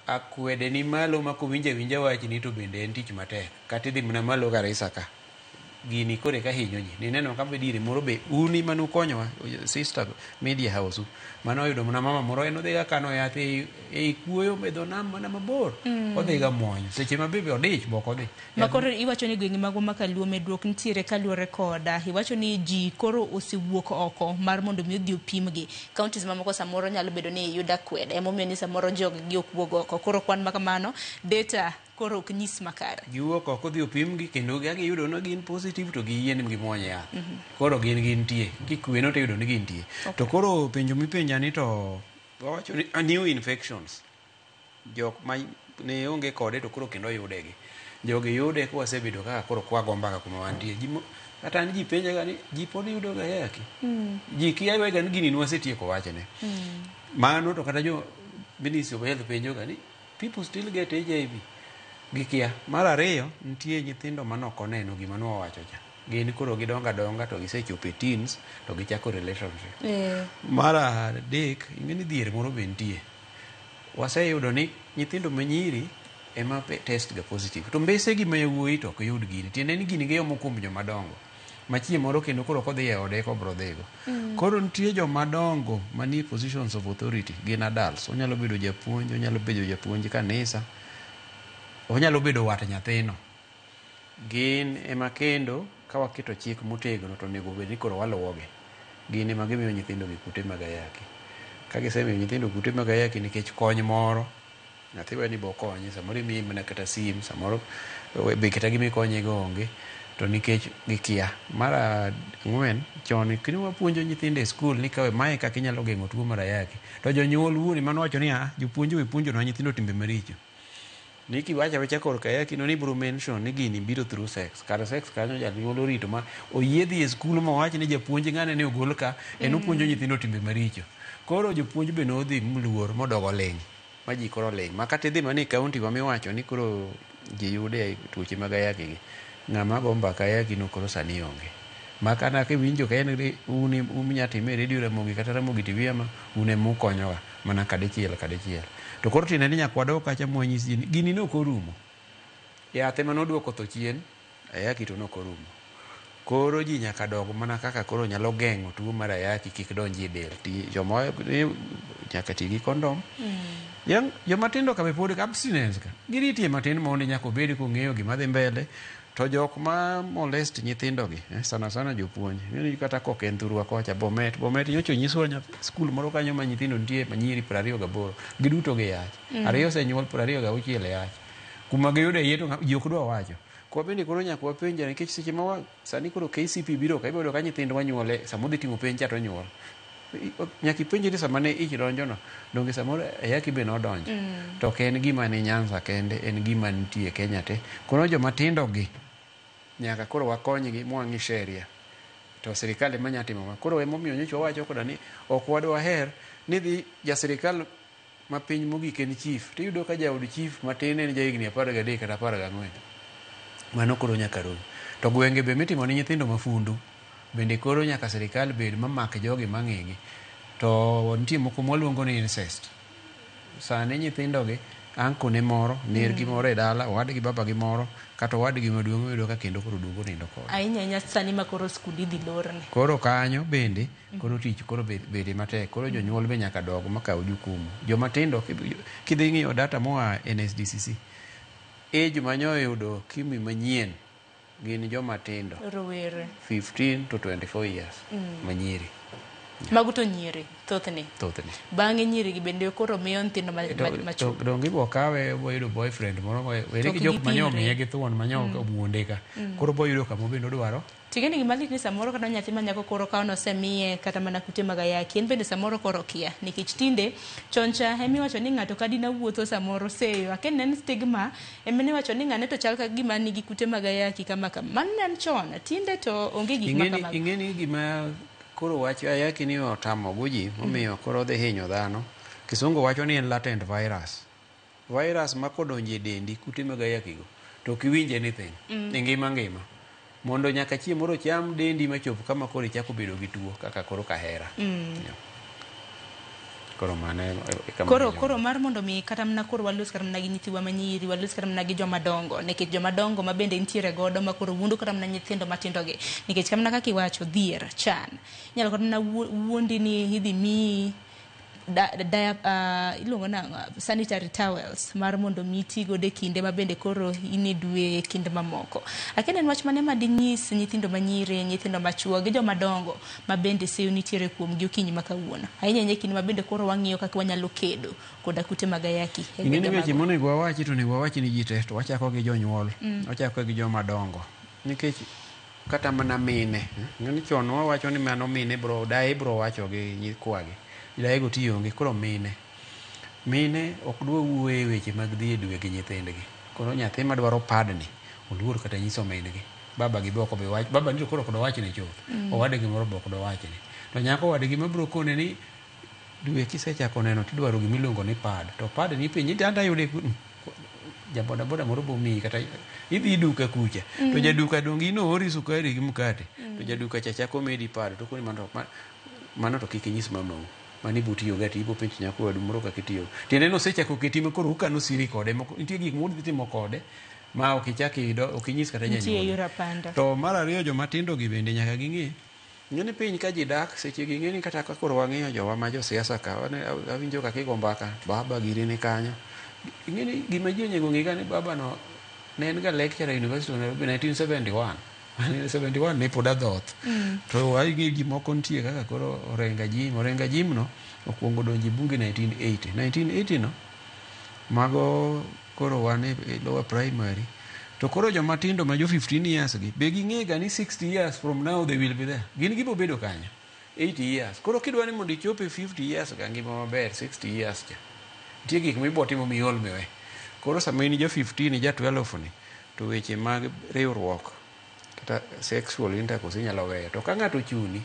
akwede ni malo ma kowinjo awinja wachni to bende en tich matek. Kata idhi mana malo Garissa ka gini koro eka hinyo ji. Nineno ka diere moro be un ema nukonyowa sister media house u mane oyudo mana mama moro en odhiga kano yath ei, ei kuoyo e dho nam mana mabor odhiga muonyo seche ma bebe odich bok odhi. Ma koro iwacho ni gwenge magwa ma kaluo medruok nitiere kaluwore koda iwacho ni ji koro osewuok oko mar mondo mi odhi opimgi. Counties mamoko samoro nyalo bedo ni yudo akwede emomiyo ni samoro jog gi ok wuog oko. Koro kwan ma kamano data koro ok nyis makare. Giwuok oko dhi opimgi kendo ka giyudo ni gin positive to giyie ni gimuony yath. Koro gin gintie. Kikweno to iyudo ni gintie. To koro penjo mipenja ni to wawacho ni new infections jok ma ne onge kode to koro kendo oyudegi. Jogi yude ka wasebedo kaka koro kwago mbaka kuma wantie. Ji kata an ji penja ga ni ji pod yudo ga ayaki. Ji kia ga ni gini nwasetieko wachne. Mano to kata jo Ministry of Health penjo ga ni people still get HIV. Gikia. Mar ariyo, nitie nyithindo manok oneno gima nwawacho cha. Gin koro gidongo adonga to gisechopo e teens to gichako relationship. Mar adek, ing'e ni dhier moro be nitie. Waseyudo ni nyithindo manyiri ema test ga positive. To mbese gi ma yawuoyi to ok yud gini. Tiende ni gini giyomo kuom joma dongo. Ma chieng' moro kendo koro kodhi e ode eka obro dhigo. Koro nitie joma dongo manie positions of authority, gin adults. Onyalo bedo japuonj, onyalo bedo japuonj kanisa, onyalo bedo wat nyathino. Gin ema kendo ka waketo chik motegno to onego bed ni koro waluwogi. Gin ema gimiyo nyithindo gi kute mag ayaki. Ka gisemiyo nyithindo kute mag ayaki nikech kony moro, nyathi we ni bokonye, samoro imiye mana kata sim, samoro be kata gima ikonyego onge, to nikech gikia. Mar ang'wen, chon kane wapuonjo nyithindo e skul ni kawe mae kaka inyalo geng'o tuo mar ayaki, to jonyuol wuon ema nowacho ni ah, jopuonj owe puonjonwa nyithindo timbe maricho. Ni kiwacho awacha korka ayaki no ni ibiro mention ni gini biro through sex. Kar sex kanyo janyuol orito ma oyie dhi e skul mowach ni japuonj ng'ane ne ogol ka en opuonjo nyithindo timbe maricho. Koro jopuonj be nodhi mluor modogo ling' ma ji koro ling'. Ma kata idhi mana e kaunti wa miwacho ni koro ji yude tuoche mag ayaki gi, ng'ama go mbaka ayaki no koro sani onge. Ma kata kiwinjo ka en un unya time e redio Ramogi kata Ramogi TV ama un ema ukonyowa mana kadichiel kadichiel. To koro tiende ni nyaka wadog kacha mwanyis ji ni gini ne ok orumo. Yath ema noduoko tho chien, ayaki to ne ok orumo. Koro ji nyaka dog mana kaka koro nyalo geng'o tuo mar ayaki kik donji e del. Joma nyaka ti gi kondom. Joma tindo ka be pod abstinence ka. Giritie matin mondi nyaka obed kong'eyo gima dhi mbele. To jok ma molest nyithindo gi, sana sana jopuonj. Ing'e kata kok en thurwa kocha, Bomet, Bomet nyocha onyiswa nyathi skul moro kanyo ma nyithindo nitie manyiri 28. Giduto giyach. Ariyo osenyuol 26 yach. Kuma giyude iye to ji ok dwa wacho. Kwa bende koro nyaka wapenjre nikech seche ma sani koro KCP biro ka ibiro yudo ka nyithindwa nyuole sama odhi timo penj cha to onyuol. Nyaka ipenjri ni sama ne ich donjo no, donge samoro ayaki be nodonjo. To ok en gima ni Nyanza kende, en gima nitie Kenya te. Koro joma tindo gi nyaka koro wakonygi mwang'i sheria. To sirikal ema nya timo ma. Koro emomiyo nyocha wawacho koda ni ok wadwaher ni dhi ja sirikal ma piny mogik en chief. Tiyudo ka jaod chief matin en jahigni 13 kata 14. Mano koro nyaka rum. To gwenge be mitimo ni nyithindo mafundu bende koro nyaka sirikal bed mamak jogi mang'igi. To nitie moko mwaluongo ni incest. Sani nyithindo gi anko ne moro, nergi moro e dala, owadgi babagi moro, kata owadgi maduong' iyudo ka kendo koro duogo nindo kode. Ahinya ahinya sani ma koro skul idhi lorne. Koro kanyo bende koro tich koro bede matek. Koro jonyuol be nyaka dog makaw jukumu. Joma tindo kidhi ng'iyo data moa NSDCC, age manyo yudo ukimwi manyien gin joma tindo. Rowere. 15 to 24 years manyiri. Mago to nyiri thothne. Thothne. Bang'e nyiri gi bende koro miyo nyithindo machuo. To donge ibo kawe bo yudo boyfriend moro were gi jok manyo miye gi thuon manyo wuonde ka. Koro bo yudo kama bende odwaro. Tigeni gima lit ni samoro kata nyathi ma nyako koro ka osemiye kata mana kute mag ayaki, en bende samoro koro kia. Nikech tinde chon cha ema iwacho ni ng'ato kadina wuotho samoro seyo. Akia ni en stigma ema iwacho ni ng'ane to chal ka gima nigi kute mag ayaki kama kama. Mano ne en chon, tinde to onge gik ma kamago. Ing'e ni gima koro wach ayaki ni otamo go ji momiyo koro odhi hinyo dhano. Kisungu wacho ni en latent virus. Virus ma kodonjo e dendi, kute mag ayaki go, to ok iwinj anything. E ngima ngima. Mondo nyaka chieng' moro cham dendi machop kama koro ichako bedo gi tuo kaka koro kahera. Koro mano e kama Koro koro mar mondo mi kata mana koro walos kata mana gi nyithiwa manyiri, walos kata mana gi joma dongo, nikech joma dongo ma bende nitiere godo ma koro wuondo kata mana nyithindo matindo gi, nikech kamana kaka iwacho dhier chan inyalo kata mana wuondi ni idhi miyi iluongo nang'o, sanitary towels mar mondo mi iti godo e kinde ma bende koro in e dwe e kinde mamoko. Akia en wach mane ma dinyis nyithindo manyiri, nyithindo machuo gi joma dongo ma bende seyo nitiere kuomgi okinyi ma kawuono, ahinya ahinya e kinde ma bende koro wang'iyo kaka wanyalo kedo koda kute mag ayaki e Ing'e ni gwenge weche magwa. monego wawachi to onego wawach ni ji te, to wachako gi jonyuol, wachako gi joma dongo. Nikech kata mana mine, ing'e ni chon wawacho ni mano mine bro, daye bro wacho gi nyikwagi. Daye go ti onge, koro mine. Mine ok dwa wuoyo e weche mag dhi e dwe gi nyithindgi. Koro nyathi madwaro padni, oluor kata nyiso min gi. Baba gi be ok obi wach, baba ni to koro ok dowachne chuth. Owadgi moro be ok dowachne. To nyako wadgi ma bro kone ni dwe kisechako neno tidwaro gima iluongo ni pad. To pad ni ipenji ni anta yude ja boda boda moro bo miyi kata idhi duka kucha. To jaduka donge in oori sukari gi mkate. To jaduka cha chako medi pad to koni mano to kik inyis mamau. Mano ibo tiyogo ati ibo penjo nyako wadu moro kaka itiyo. Tiende ni osechako keti ma koro ukano siri kode. Moko nitie gik mudhi timo kode ma ok ichak ok inyis kata Nitie janyuol. yor apanda. To mar ariyo joma tindo gi bende nyaka ging'e. Ng'e ni piny ka ji dak seche gi ng'e ni kata ka koro wang'iyo jowa ma josiasa ka awinjo kaka igo mbaka baba giri ni kanyo. Ing'e ni gima ji onego ng'e ga ni baba no ne en ga lecturer e University of Nairobi 1971. 71 ne pod adhoth. To ang'e ji moko nitie kaka koro Orenga Jim. Orenga Jim no okuongo donjo e bunge 1980. 1980 no mago koro wan e lower primary. To koro joma tindo ma jo 15 years gi be ging'e ga ni 60 years from now they will be there. Gin gibo bedo kanyo 80 years. Koro kidwa ni mondo ichop e 50 years ga ngima maber 60 years cha. Nitie gik mibo timo miol miwe. Koro sama in ja 15 ja 12 ni to weche mag riwruok kata sexual intercourse inyalo weyo. To ka ng'ato ochuni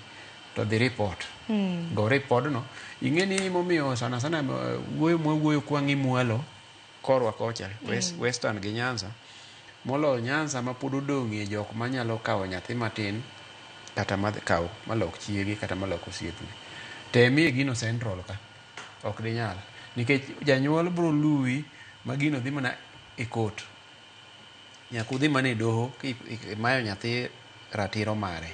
to dhi report. Go report no. Ing'e ni momiyo sana sana wuoyo mwawuoyo kwang'i mwalo korwa kocha Western gi Nyanza. Moloyo Nyanza ma pod odong'ie jok manyalo kawo nyathi matin kata kaw malok chiege kata malok osiepne. Temie gino Central ka. Ok dinyal. Nikech janyuol bro luwi ma gino dhi mana e court. Nyaka udhi mana e doho kimayo nyathi ratiro mare.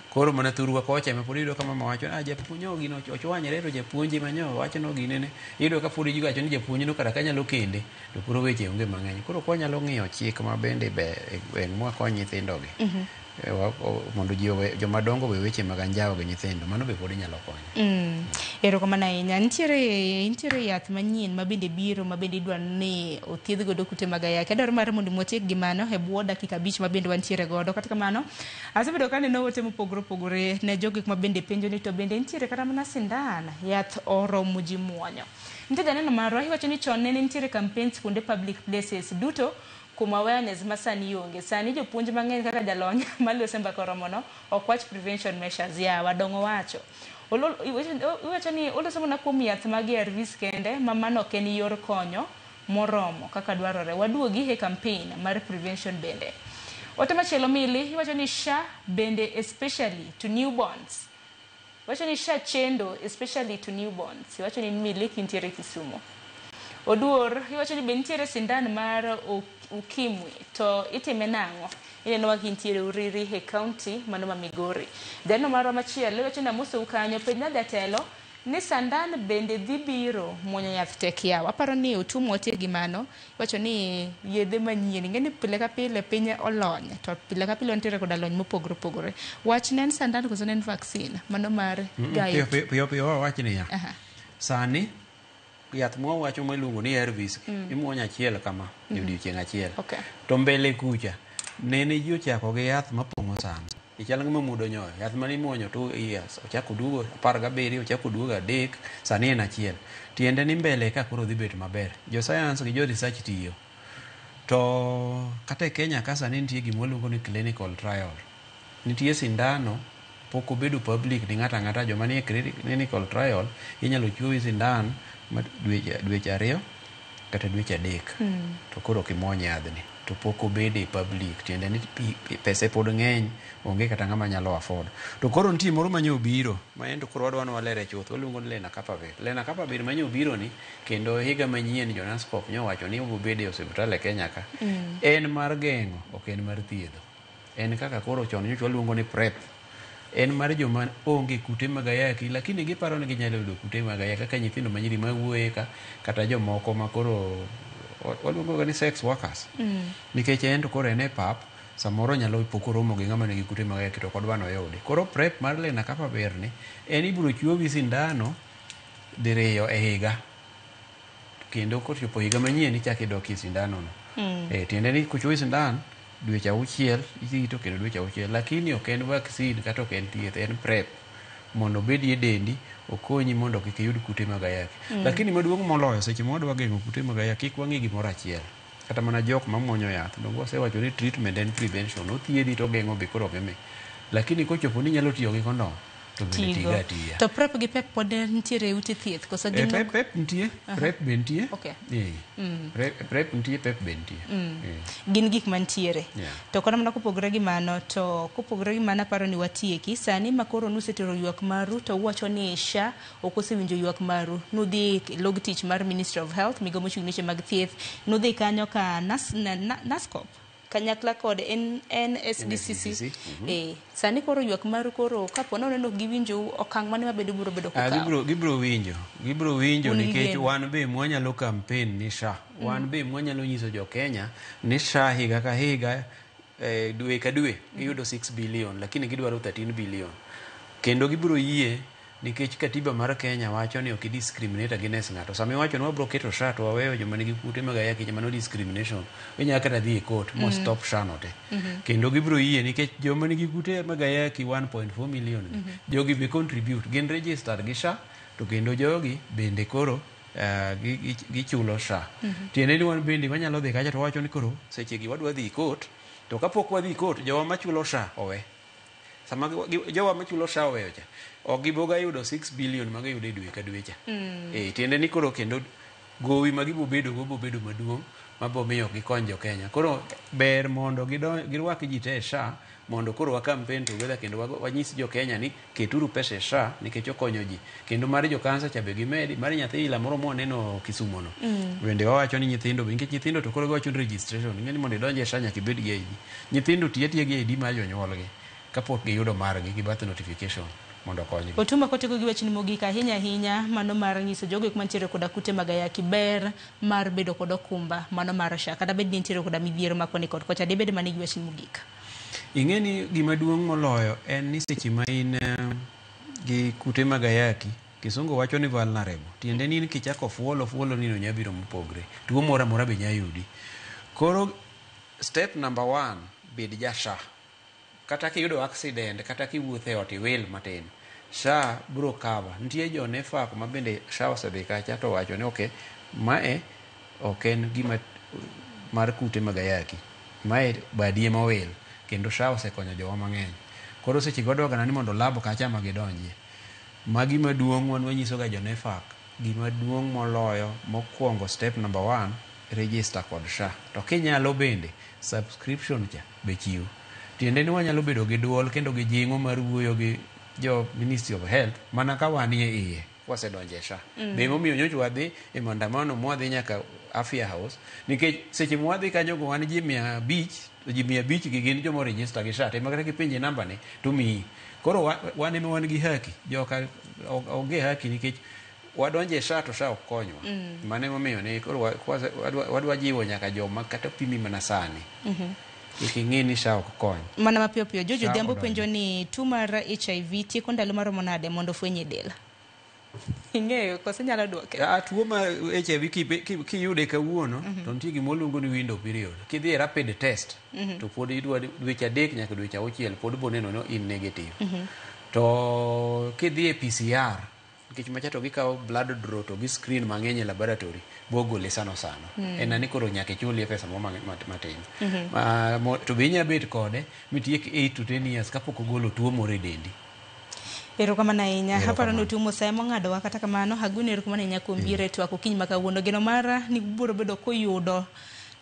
Koro mana thurwa kocha ema pod iyudo ka mama wacho, japuonj no gino ochwanyre to japuonj ema nyo wacho no ginene. Iyudo ka pod ji wacho ni japuonj no kata ka nyalo kende to koro weche onge mang'eny. Koro kwa nyalo ng'iyo chik ma bende ber e gweng' mwakony nyithindo gi. Mondo ji owe, joma dongo owe weche mag anjawo gi nyithindo, mano be pod inyalo konyo. Erokamano ahinya. Nitiere yath manyien ma bende biro ma bende idwa ni othiedh godo kute mag ayaki. Adwaro mar mondo watiek gi mano e bwo dakika 5 ma bende wantiere godo. Kata kamano, asebedo ka aneno ote mopogore opogore ne jogo ma bende penjo ni to bende nitiere kata mana sindan yath oromo ji muonyo. Nitie janeno marwa iwacho ni chon ne nitiere campaigns kuonde public places duto kuom awareness ma sani onge. Sani jopuonj mang'eny kaka jalony maloso mbaka oromono ok wach prevention measures ya wadong'o wacho. Iwacho ni oloso mana kuom yath mag ARVs kende ma mano ok en yor konyo moromo kaka dwarore. Waduogi e campaign mar prevention bende. Ote machielo Mili iwacho ni SHA bende especially to newborns. Iwacho ni SHA chendo especially to newborns. Iwacho ni Mili kintiere Kisumu. Oduor iwacho ni be nitiere sindan mar ukimwi to itime nang'o? Ineno wa kintiere Uriri e county mano ma Migori. Janeno marwa machielo iwacho ni amosou kanyo penj na jatelo ni sandan bende dhi biro muonyo yath tek yawa. Aparo ni otum watie gi mano. Iwacho ni yedhe manyien. Ing'e ni pile ka pile piny olony to pile ka pile wantiere koda lony mopogore opogore. Wach ne en sandan koso ne en vaccine mano mar gayo. Piyo piyo wawach niya. Sani yath mwawacho miluongo ni ARVs imuonyo achiel kama e odiochieng' achiel. To mbele kucha nene ji ochako gi yath mapong'o san. Ichal ng'ama muodo nyoyo. Yath mane imuonyo 2 years ochako oduogo 17 ochako oduogo 3 sani en 1. Tiende ni mbele ka koro dhi bet maber. Jo science gi jo research tiyo. To kata e Kenya ka sani nitie gima waluongo ni clinical trial. Nitie sindano pok obedo public ni ng'ato ang'ata joma nie clinical trial inyalo chuowi sindan ma dweche 2 kata dweche 3 to koro ok imuony yadhni to pok obede public, tiende ni pese pod ng'eny, onge kata ng'ama nyalo afford. To koro nitie moro manyo obiro ma en to koro wadwa ni walere chuth, waluongo ni Lenacapavir. Lenacapavir manyo obiro ni kendo higa manyien jo NASCOP nyowacho ni obiro bedo e osiptal e Kenya ka. En mar geng'o, ok en mar thiedho. En kaka koro chon nyocha waluongo ni PrEP. En mar joma onge kute mag ayaki, lakini giparo ni ginyalo yudo kute mag ayaki kaka nyithindo manyiri mawuoye ka, kata jomoko ma koro waluongo ga ni sex workers. Nikech en to koro en e pap, samoro nyalo pok oromo gi ng'ama nigi kute mag ayaki to ok odwa noyudi. Koro PrEP mar Lenacapavir ni en ibiro chuowi sindano diriyo e higa, kendo kochopo higa manyien ichako idok e sindano no. Tiende ni kochuowi sindan dweche 6 irito kendo dweche 6, lakini ok en vaccine kata ok en thieth, en PrEP mondo obedi e dendi okonyi mondo kik iyud kute mag ayaki. Lakini maduong' moloyo seche ma wadwa geng'o kute mag ayaki kik wang'i gimoro achiel. Kata mana jok mamuonyo yath, donge wasewacho ni treatment en prevention, othiedhi to ogeng'o be koro ok imi. Lakini kochopo ni inyalo tiyo gi kondom to bende tigo atiya. To PrEP gi PEP pod nitiere e ute thieth koso gin PEP nitie, PrEP be nitie. Okay. PrEP nitie, PEP be nitie. Gin gik mantiere. To kata mana kopogore gi mano, to kopogore gi mano aparo ni watieki. Sani ma koro nusetero ywak maru to uwacho ni SHA ok osewinjo ywak maru. Nudhi log tich mar Ministry of Health, migawo mochung' ne weche mag thieth, nudhi kanyo ka NASCOP kanyakla kod NSDCC. Sani koro ywak maru koro kapo ni oneno giwinjo okang' mane mabedo biro bedo kokawo. Gibiro winjo nikech wan be mwanyalo campaign ni SHA. Wan be mwanyalo nyiso jo Kenya ni SHA higa ka higa, dwe ka dwe giyudo 6 billion lakini gidwaro 13 billion. Kendo gibiro yie nikech katiba mar Kenya wacho ni ok discriminate against ng'ato. Sama iwacho ni wabiro keto SHA to waweyo joma nigi kute mag ayaki, mano discrimination. Inyalo kata dhi e court mo stop SHA no te. Kendo gibiro yie nikech joma nigi kute mag ayaki 1.4 million jogi be contribute, gin registered gi SHA to kendo jogi bende koro gichulo SHA. Tiende ni wan bende wanyalo dhi kacha to wawacho ni koro sechegi wadwa dhi court, to kapok wadhi court jowa machulo SHA owe. Sama jowa machulo SHA oweyo cha, ok giboga yudo 6 billion ma giyudo e dwe ka dwe cha. Tiende ni koro kendo gowi ma gibobedo go bobedo maduong' mabo miyo ok gikony jo Kenya. Koro ber mondo girwak ji te e SHA mondo koro wa campaign together kendo wanyis jo Kenya ni keturu pesa e SHA nikech okonyo ji. Kendo mar jo kansa cha be gimedi, mar nyathi ila moro mwaneno Kisumo no. Bende wawacho ni nyithindo be, nikech nyithindo to koro giwacho ni registration, ing'e ni mondo idonj e SHA nyaka ibed gi ID. Nyithindo tiyo atiya gi ID mar jonyuolgi kapok giyudo margi gi birth notification mondo okonygi. Otumba kotieko gi wachni mogik ahinya ahinya mano mar nyiso jogo eko mantiere koda kute mag ayaki ber mar bedo kod okumba mano mar SHA kata bed ni nitiere koda midhiero ma koni kod kocha, dibed mana gi wachni mogik. Ing'e ni gima duong' moloyo en ni seche ma in gi kute mag ayaki, kisungu wacho ni vulnerable, tiende ni in kichako fuolo ni no nya biro mopogre, tuo moro amora be nya yudi. Koro step number 1, bed ja SHA. Kata kiyudo accident, kata kiwuotho e ot iwil matin, SHA biro cover. Nitie jo NEFAC ma bende SHA osedhi kacha to wacho ni okay, mae ok en gima mar kute mag ayaki, mae badie mowil, kendo SHA osekonyo jowa mang'eny. Koro seche go wadwa ni mondo lab kacha ma gidonjie. Magi maduong' wan wanyiso ga jo NEFAC, gima duong' moloyo mokwongo step number 1, register kod SHA. To kinyalo bende subscription cha be chiw. Tiende ni wanyalo bedo gi duol kendo gi jing'o mar wuoyo gi jo Ministry of Health mana ka wanie iye wasedonjo e SHA. Be emomiyo nyocha wadhi e maandamano mwadhi nyaka Afya House, nikech seche mwadhi kanyo go wan ji 500, to ji 500 gi gin joma oregister gi SHA, to ema kata kipenje namba ni to miyi. Koro wan ema wan gi haki, joka onge haki nikech wadonjo e SHA to SHA ok konywa. Mano emomiyo ni koro wadwa jiwo nyaka joma kata pimi mana sani. Kik ing'e ni SHA ok kony. Mana mapiyo piyo, Jojo Odhiambo penjo ni tuo mar HIV tieko ndalo maromo nade mondo ofweny e del? Ing'eyo koso inyalo duoke? Tuo mar HIV kiyude kawuono to nitie gima waluongo ni window period. Kidhi e rapid test to pod idwa dweche 3 nyaka dweche 6 pod boneno no in negative. To kidhi e PCR, nikech macha to gikawo blood draw to gi screen mang'eny e laboratory bogole sano sano. En ani koro nyaka ichulie pesa moro matin. To be inya bet kode mitiek 8 to 10 years kapok ogolo tuo moro e dendi. Erokamano ahinya. Aparo ni otumo sa ema ong'adowa kata kamano agoni erokamano ahinya kuom biro e twak okinyi ma kawuono. Geno mara ni ubiro bedo kuyudo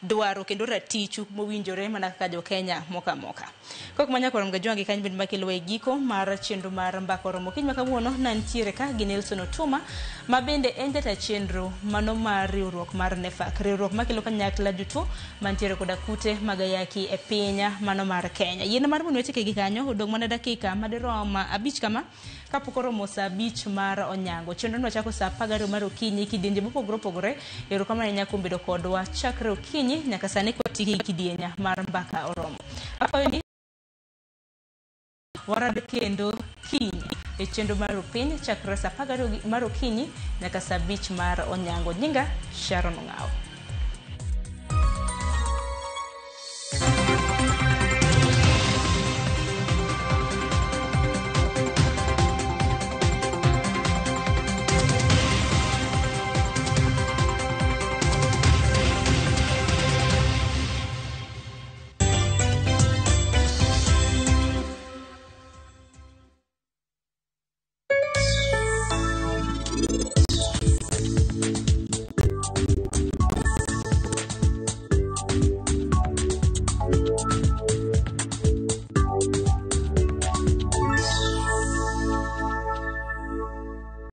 dwaro kendo ratichu mowinjore mana kaka jo Kenya moko amoka. Kok manya korom ga jwangi kanyo bende makelo e giko mar chenro mar mbaka oromo okinyi ma kawuono nantiere ka gi Nelson Otuoma ma bende en jata chenro mano mar riwruok mar NEPHAK, riwruok makelo kanyakla jotuo mantiere koda kute mag ayaki e piny mano mar Kenya. Yien mar mondo wachike gi kanyo odong' mana dakika madirom 5 kama kapok oromo saa 5 mar onyango. Chenro no chako saa 12 mar okinyi kidienje mopogore opogore. Erokamano ahinya kuom bedo kodwa chakre okinyi nyaka sani kwatiki kidienya mar mbaka oromo. Akwayo ni warad kendo kiny e chenro mar Rupiny chakre saa 12 mar okinyi nyaka saa 5 mar onyango. Nyinga Sharon Ong'awo.